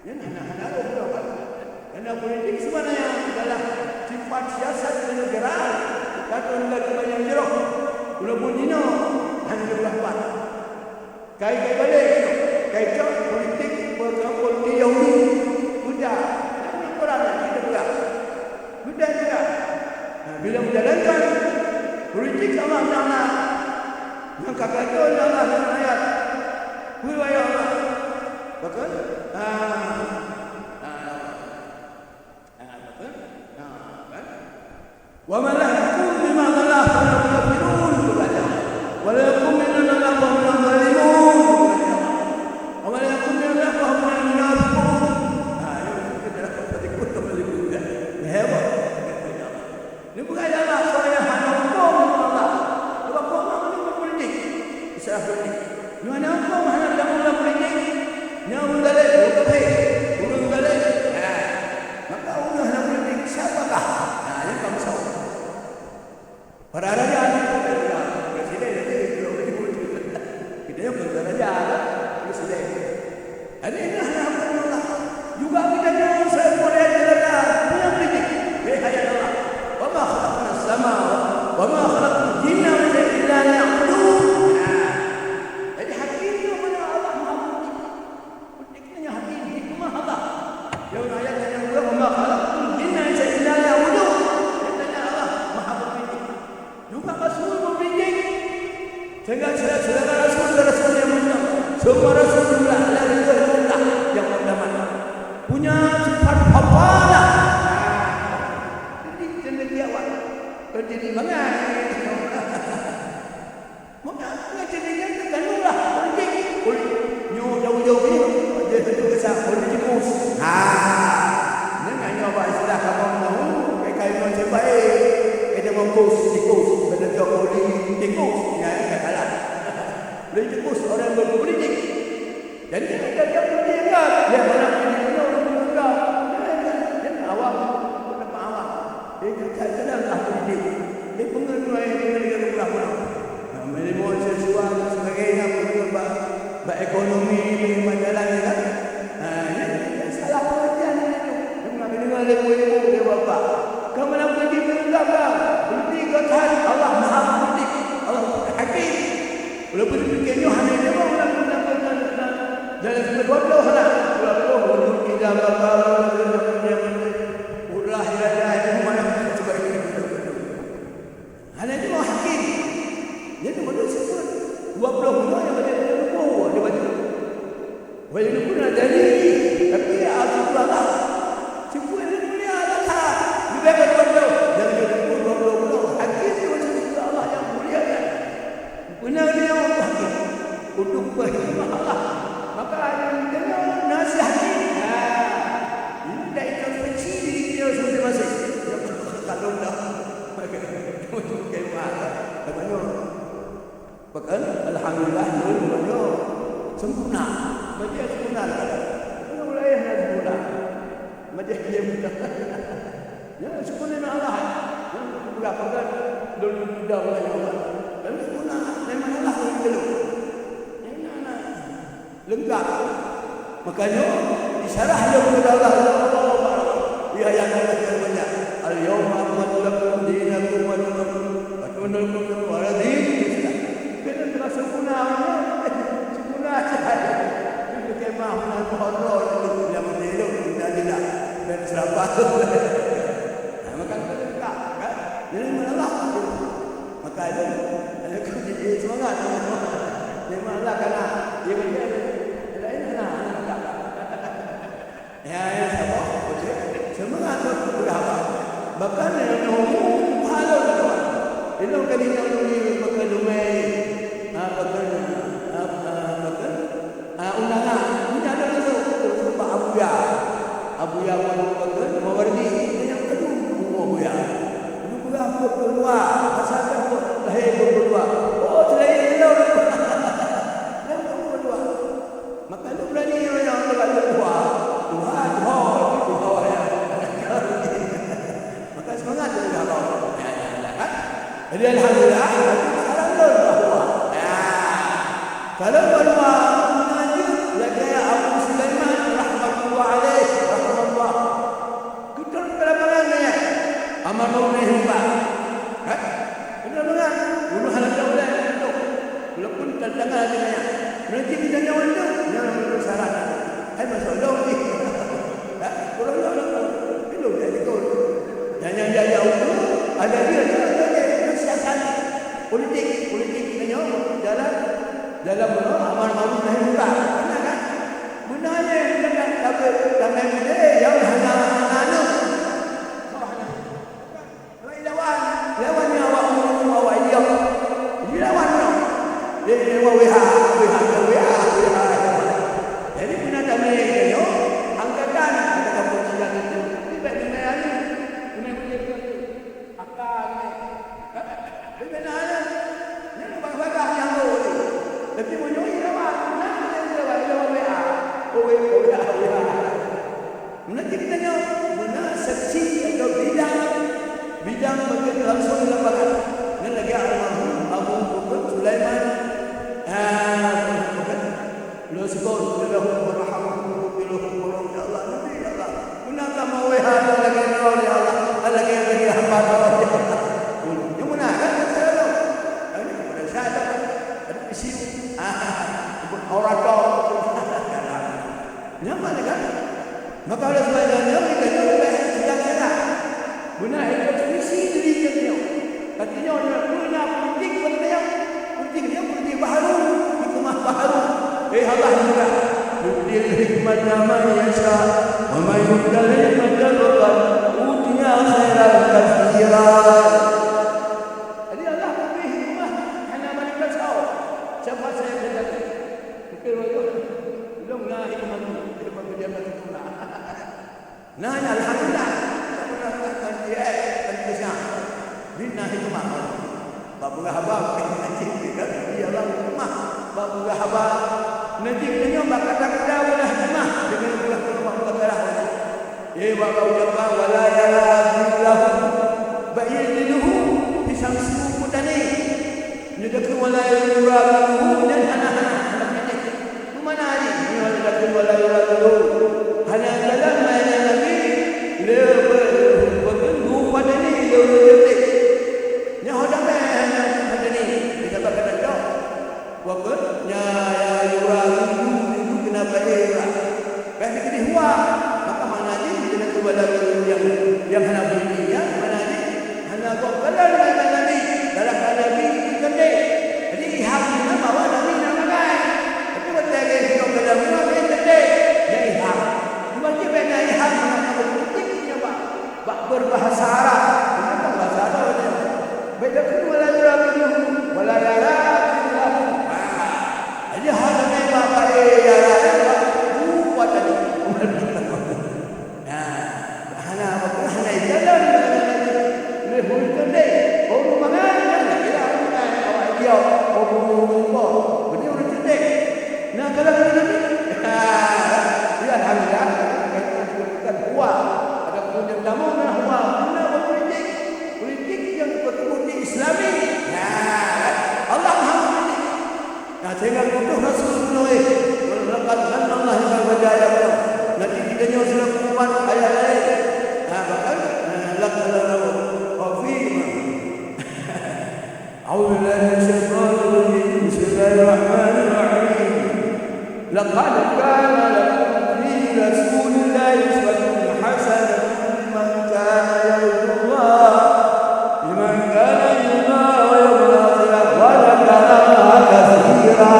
Nyan hana, hana rôh droe kan. Karena politik sebenarnya adalah sifat siasat negara, bukan negara kebanyakan jroh. Walaupun dino hana dipeugah pat. Kai, kai balik, kai cok politik, bukan politik Yahudi. Budak, orang kita peugah. Mudah juga. Nah, bila menjalankan politik Allah Taala, nyang ka keuneuk Allah dalam ayat, peue ayat Allah? Betul? Ah. Ah. Ah, betul? Ah, kan? Wa man la yahkum bima anzalallah fa ulaika humul kafirun. Wa la yahkum bima anzalallah fa hum zalimun. Wa man la yahkum bima anzalallah fa ulaika humul munafiqun. Ah, ya, kita dapat satu kembali mudah. Hebat. Neupeugah lé Allah, soe nyang hana hukôm ngon Allah. Sebab keu Allah meunyoe politik, istilah politik. Nyoe hana hukôm, hana teurimong lam politik. Nyoe ureueng galak, ureueng kafé, ureueng galak. Nah, maka ureueng hana politik, siapakah? Nah, nyan ka meusaboh. Para raja ni, presiden aja, kita nyoe bukan raja, presiden. Jadi, ini hanya hak Allah. Juga kita jangan saya boleh jalan, punya politik. Hei, hai Allah. Wa ma khalaqnas sama, wa ma khalaqtul jinna wal insa illa liya'budun. Nah. Jadi, hakikatnya mana Allah Maha Politik. Politik hanya hati hikmah Allah. Yang ayat yang dua, "Wa ma khalaqtul jinna wal insa illa liya'budun." Katanya Allah Maha Politik. Juga Rasul berpolitik. Sehingga saudara-saudara Rasul dan Rasul yang mulia, semua Rasul juga Orang berpolitik. Jadi, kita tak boleh lihat. Dia mana politik, dia orang berpegang. Dia, dia, dia awam, pendapat awam. Dia kata, "Kenapa politik?" Dia pengenuai dengan negara pulang-pulang. Nah, menerima sesuatu dan sebagainya, pengenuai bak, bak ekonomi, bak jalan, ya kan? Nah, ini, ini salah pengertian itu. Dia mengambil dengan ilmu-ilmu dia bapak. Kamu nak politik, penegak, politik, Allah Maha Politik, Allah Hakim. Walaupun demikian, nyoe hana jaweueb lam, lam, lam, lam, dalam sifat dua puluh hana. Dua puluh, wujud tidak bakal, urah ya, ya, ya, mana, sebab itu. Hana jaweueb hakim. Jadi, mana sifat dua puluh bunoe nyang ada dua puluh, ada baca. Walaupun ada dalil, tapi ya, aku Allah. Sifat yang mulia Allah Taala. Lebih baik dua puluh, dan dua puluh, dua puluh bunoe. Hakim itu macam Allah yang mulia, kan? Beuna dia Allah hakim. Untuk berhikmah Allah. Maka, ada yang dengar nasihat ini. Ya. Ini dah introspeksi diri dia masing-masing. Dia kalau dah. Bukan. Alhamdulillah, nyoe sempurna. Bagi sempurna lah. Kalau wilayah yang sempurna. Bagi dia mudah. Ya, syukur nikmat Allah. Ya, berapa kan dulu muda orang yang orang. Tapi sempurna nikmat Allah yang belum. Ini anak lengkap. Makanya, isyarah dia kepada Allah, ya Allah, ya yang banyak. Al-yawma akmaltu lakum dinakum wa atmamtu, wa atmamtu alaikum ni'mati wa raditu lakumul Islam. Kena terasa sempurna, sempurna saja. Itu kemah, menang, horor, itu yang menelok, tidak, tidak. Dan serabah. Nah, maka kita lengkap, kan? Jadi, mana Allah? Maka itu, ada kunci semangat. Memang Allah kana. Dia kata, lain hana, hana tak. Ya, ya, sabar. Semangat tu udah apa? Bahkan yang umum pahala tu. Itu kan yang dulu pakai lumai. Ha, bahkan, ha, ha, bahkan, ha, undangan. Ini ada masuk. Sebab Abuya. Abuya Mawardi, Mawardi, itu yang kedua, Abuya. Dulu pernah buat kedua, masa dah buat lahir buat kedua. Oh, selain itu. Yang kedua. Maka tu berani orang yang dekat dengan Tuhan. Tuhan, Tuhan, Tuhan, ya. Maka semangat tu dengan Allah. Ya, ya, ya, kan? Jadi, alhamdulillah, salam lôn bahwa, ya. Salam bahwa mengaji lagi Abu Sulaiman rahmatullah alaih, rahmatullah. Betul pada pangan ni, ya. Amal maulid hebat. Kan? Betul pangan. Guru hana tahu dah, betul. Walaupun tantangan ada banyak. Berarti kita nyawa tu, jangan betul syarat. Hai masuk lom ni. Ha? Kalau lom, belum jadi gol. Dan yang dia jauh tu, ada dia, dia, dia, dia, dia siasat politik, politik kita nyawa dalam, dalam, eh, amar ma'ruf nahi munkar. Benar kan? Benar je, benar kan? Tapi, tapi, eh, yang hana, hana, hana. Lawan, lawan nyan awak ureueng awak India. Dilawan nyoe. Jadi, lewat W H, W H, W H, W H. Jadi, guna damai nyoe, angkatan, angkatan Polisi dan itu, tapi baik damai hari. Guna boleh tu. Akan ni. Tapi benar ni. Ni bang bagah nyang tu. Tapi meunyoe lawan, nah, dia lawan, lawan W H. Oh, W H, W H, W H. Meunan cit geutanyoe, meunan seksi atau bidang, bidang bagian langsung di lapangan. Nyan lagèe almarhum Abu Bukar Sulaiman, ah, Bukar. Beliau sebut, "Allahu warhamhu, ya Allah, Nabi, ya Allah." Meunan ka mawé hana lagèe nyoe, ya Allah, lagèe, lagèe hamba nyoe, ya Allah. Nyan meunan kan, kata Allah. Ini kepada saya, ada isi, ah, orator. Nyaman kan? Maka oleh sebab itu, nyoe kita nyoe leubeh cerdas-cerdas. Guna introspeksi diri kita nyoe. Tapi nyoe, nyoe guna politik kita nyoe. Politik nyoe politik baharu, hikmah baharu. Eh, Allah mudah. Yu'til hikmata man yasha, wa man yu'tal hikmata faqad utiya khairan katsira. Jadi Allah bri hikmah hana bagi kacau. Siapa saya kata? Mungkin lôn na hikmah tu, hikmah tu dia kata. Nah, alhamdulillah. Dia kan bisa. Bina hikmah. Bak peugah haba, kan? Dia lah hikmah. Bak peugah haba, neuji tanyoe bak kata-kata wala hikmah deungon peugah keunoe bak peugah darah. Eh, bak bak ucapan wala yara dhillahu, bak yadhilluhu, pisang sibu putani. Nyoe dakeuh wala yura dhilluhu, nyan hana, hana, hana putih. Peue makna jih? Nyoe dakeuh wala yura dhilluhu. Hana jalan layanan Nabi, le be-, be-, be-, putani le ureueng jeuet. Nyoe ho damé hana putani. Kita bak kata cok. Waktu nya, ya, yura, rindu, rindu keunan bae yura. Bèk dikeudeh huwa, maka makna jih keunan keubada nyang, nyang hana beureuti nyan, makna jih hana gob kalon ngon Nabi, dalam Nabi itu teuntèe. Jadi, iham nyan bahwa Nabi na mangat. Tapi watèe lagèe sidroe kalon ngon, nyan teuntèe, nyan iham. Cuma jih bèk na iham, maka politik nyoe, Pak. Bak berbahasa Arab. Ini kan bahasa Arab aja. Beda pun wala yura minhu, wala yara minhu. Jadi hana memang pada yara, yara. Buat tadi. Nah, hana apa-apa, hana jalan. Lebih boleh tendek. Oh, mana? Kira bukan awak dia. Oh, bukan. Betul, boleh tendek. Nah, kalau kena Nabi, ya, alhamdulillah, bukan huwa. Adapun yang nama adalah huwa, guna berpolitik. Politik yang berkebun di Islami. Nah, Allah Maha Politik. Nah, sehingga butuh Rasul menulis, "Laqad manna Allahu 'alal mu'minin." Nanti kita nyoe sudah kuat ayat lain. Nah, bahkan, eh, laqad manna Allahu 'alal mu'minin. أعوذ بالله من الشيطان الرجيم. بسم الله الرحمن الرحيم. لقد كان لكم في رسول الله أسوة حسنة لمن كان يرجو الله، لمن كان يرجو الله واليوم الآخر وذكر الله كثيرا.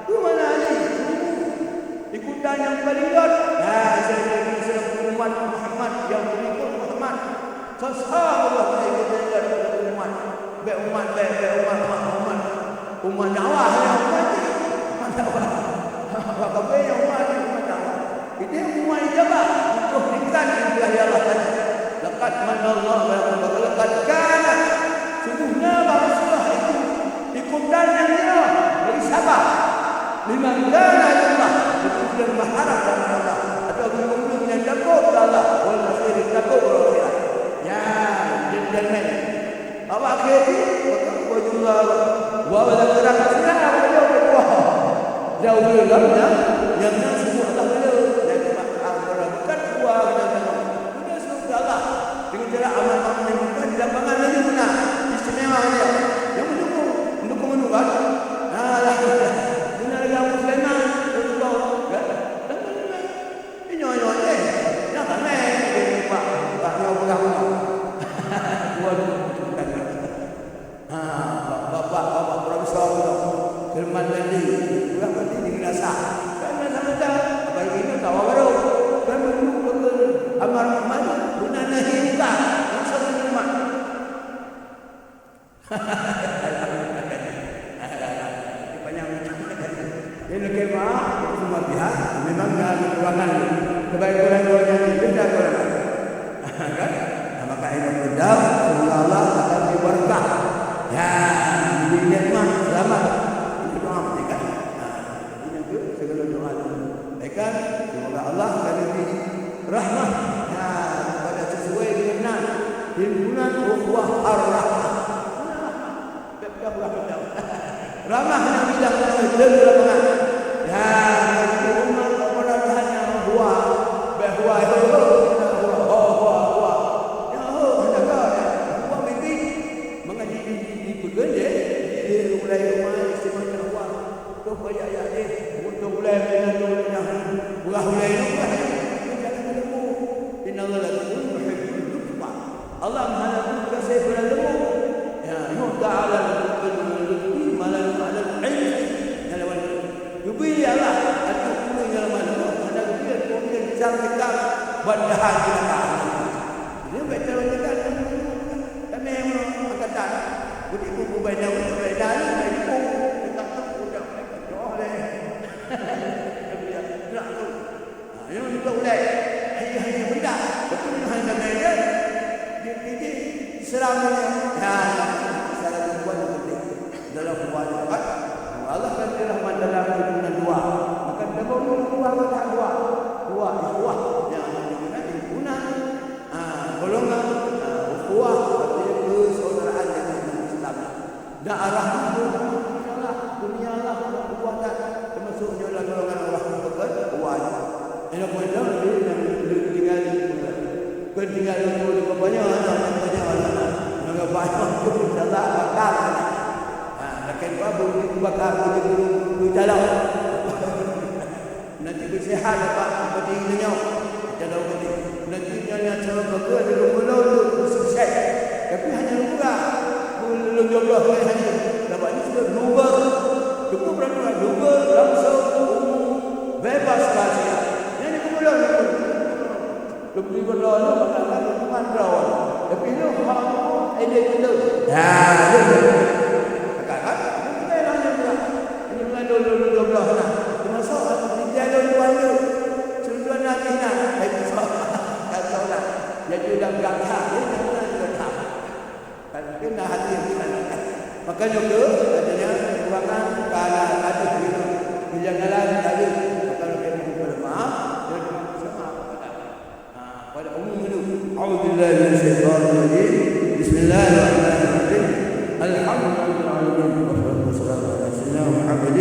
Peue makna jih? Ikutan nyang paling rot. Nah, saya jadi umat Muhammad, yang pengikut Muhammad. Sasa Allah baik keupeue umat. Bèk umat, bèk, bèk umat, umat, umat. Umat dakwah, ya, umat ni. Umat dakwah. Bak kafé nyang umat ni, umat dakwah. Ini umat ijabah. Butuh ikan yang telah ya Allah tadi. Laqad manna Allah, laqad kana. Sungguhnya bak Rasulullah itu. Ikutan nyang nyoe bagi sabar. Liman kana yarjullah, bagi ureueng nyang meuharap bak Allah, atau bagi ureueng nyang takot bak Allah, wal akhir, takot bak akhirat. Nyan, jeuet-jeuet meunan. Awak akhé jih, wa dzakara Allah, wa dzakara katsiran, apa dia buat? Jauh lom nyang, nyang, nyang sebut Allah dulu. Dan cuma, ah, berkat dua, dan Guna surga Allah dengan cara amal-amal yang bukan di lapangan lagi guna. Istimewa dia. Yang mendukung, mendukung menunggal. Nah, lah. Guna lagi Abu Sulaiman, Rasulullah, kan? Dan menunggal. Ini nyonya, eh. Yang ramai dia nampak. Tak nyawa pegang. Waduh. Ha, bapak, bapak profesor tu, Firman Dandi, ureueng Dandi di Meunasah. Kan Meunasah macam, apalagi ini kawan baru. Kan menunggu betul. Amar Rahman, guna nahi muka. Langsung menerima. Panjang. Jadi, leuke maaf, semua pihak, memang dah kekurangan. Kebaikan-kekurangan yang ada, dah kekurangan. Kan? Nah, maka ini mudah, semoga Allah akan beri berkah. Ya, beri nikmat, selamat. Itu doa mereka. Nah, ini ke segala doa tu. Mereka, semoga Allah akan beri rahmat. Ya, kepada sesuai dengan himpunan ukhuwah ar-rahmah. Peugah ulah peugah. Ramah nyang bilang keunoe, jeuet ramah. Ya, umat orang hanya huwa, bahwa huwa, huwa, huwa, huwa. Ya, ho, hana ka, ya. Huwa mimpi. Maka di, di, di, di peugah, ya. Di, di, ulai rumah, istimewa huwa. Tuh, ya, ya, di. Untuk ulai, ulai, ulai, ulai. Buah ulai, ulai. Jangan lupa. Innallaha latifun yuhibbul lutfa. Allah Maha Lutfi, gaséh, peureulee. Ya, yu'ta 'alal lutfi ma la yu'ta 'alal 'ilmi. Nyan lawan geubri lé Allah ateueh ureueng nyang lemah leumoh, hana geubri ateueh ureueng nyang cantik ban dahan binatang. Jadi, bèk calon nyan, tamé angkatan. Jadi, buku baina, buku baina, buku baina, buku baina, buku baina. Ha, nyoe juga ulèe. Hai, hai, benda. Betul, hai, namanya dia. Dia, dia, dia Islam ni. Ha, salah perempuan tu penting. Dan Dalam dua nyoe kan, Allah kan di rahmat dalam hubungan dua. Maka kita bawa dua, dua, dua, dua ikhwah. Yang hubungan, hubungan, ah, golongan, ah, ukhuwah, artinya persaudaraan yang Islam. Daerah itu, dunia lah, dunia lah, kekuatan. Termasuk nyoe lah golongan orang bukan kuat. Ini pun dah, dia yang tinggal di, bukan tinggal di, di, di, banyak anak, banyak anak. Yang banyak tu, insya Allah, bakal. Ha, lakén babu, bakal, di, di, di, dalam. Nanti bersihar dapat seperti itu nyoe. Dalam hati. Nanti nyonya cara bagus ada lumba-lumba untuk bersukses. Tapi hanya lumba. Belum jodoh dengan hanya. Dapat ini sudah lumba. Cukup berapa lumba langsung bebas rahasia. Yang ini belum. Lebih berdoa ni maka akan hukuman droe. Tapi ni hak ini itu. Ya, itu. Maka kan, ini bukan hanya juga. Ini bukan dulu-dulu dua belas lah. Termasuk di jalur dua tu. Sebelum Nabi nak, saya tak tahu lah. Jadi udah gatal, dia nak gatal. Kan kena hati yang kita nak. Makanya tu, adanya ruangan, kalau ada gitu. Bila jalan, tadi, maka lebih minta maaf, dan sama kepada. Ha, pada umum itu. أعوذ بالله من الشيطان الرجيم. بسم الله الرحمن الرحيم. الحمد لله رب العالمين. والصلاة والسلام على سيدنا محمد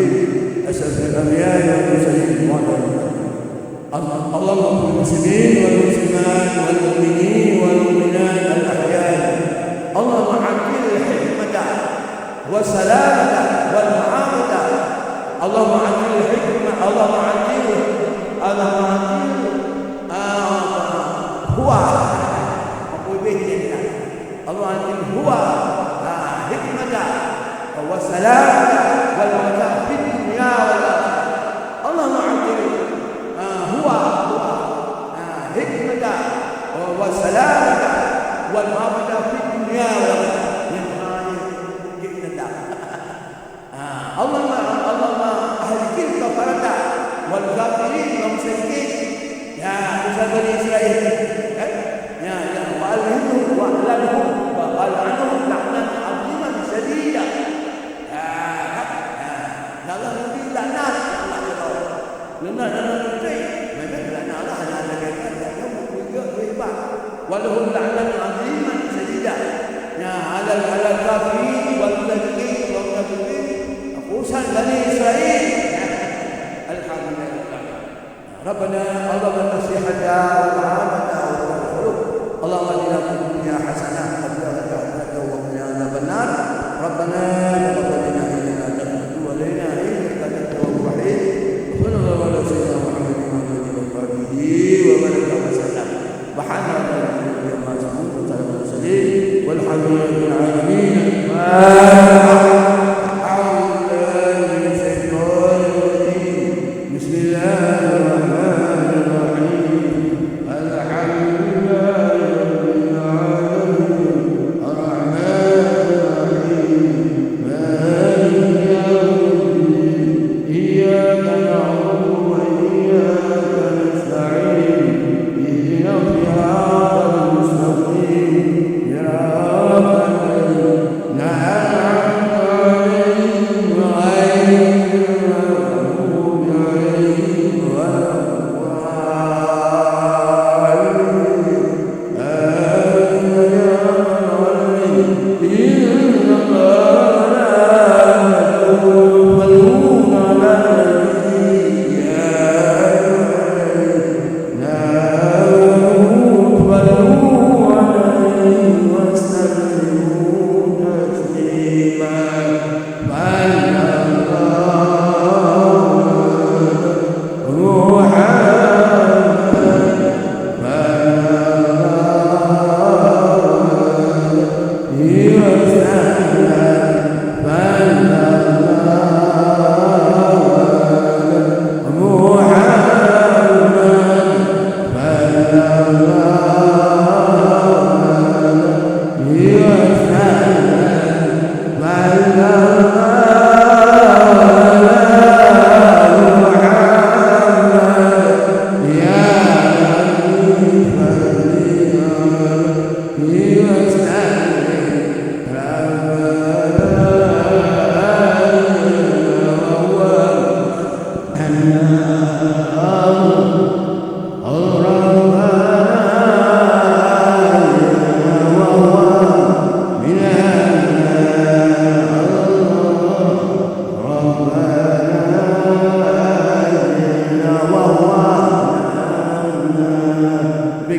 أشرف الأنبياء والمرسلين وعلى آله. اللهم اغفر للمسلمين والمسلمات والمؤمنين والمؤمنات الأحياء. اللهم عجل الحكمة والسلامة والمعافاة. اللهم عجل الحكمة، اللهم عجل، اللهم عجل، آه، هو. مقبول به لله. اللهم عجل هو، آه، حكمة والسلامة والمعافاة في الدنيا والآخرة. اللهم عجل، آه، هو، هو، آه، حكمة والسلامة والمعافاة في الدنيا والآخرة. Yang terakhir, kita tak. Ah, Allahumma, Allahumma ahlikil kafarata wal kafirin wal musyrikin. Ya, Musa Bani Israel. Kan? Ya, ya, wa al'anhum, wa al'anhum, wa al'anhum la'nan 'aziman syadida. Ya, kan? Ya. Ya Allah, Nabi laknat, laknat Allah. Laknat, laknat, laknat. Memang laknat Allah, laknat Allah, laknat Allah, laknat Allah. Wa lahum la'nan 'aziman syadida. Ya, alal, alal kafirin wal munafiqin wal munafiqin, khususan Bani Israel. Alhamdulillah. Rabbana, Allahumma nasihata wa ta'amata wa qulub. Allahumma atina fid dunya hasanah wa fil akhirati hasanah wa qina adzabannar. Rabbana taqabbal minna innaka antat tawwabur rahim. Wa sallallahu ala sayyidina Muhammadin wa ala alihi wa sahbihi wa baraka wa sallam. Subhana rabbika rabbil izzati amma yasifun, wa salamun alal mursalin, walhamdulillahi rabbil alamin. Al-Fatihah. A'udzu billahi minasyaitonir rajim. Bismillahirrahmanirrahim. Alhamdulillahi rabbil alamin. Arrahmanirrahim. Maliki yaumiddin. Iyyaka na'budu wa iyyaka nasta'in. Ihdinas siratal mustaqim. Siratal ladzina an'amta 'alaihim ghairil maghdubi 'alaihim waladdallin.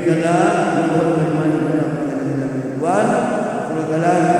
Taala, mohon firman Allah Subhanahu wa Taala.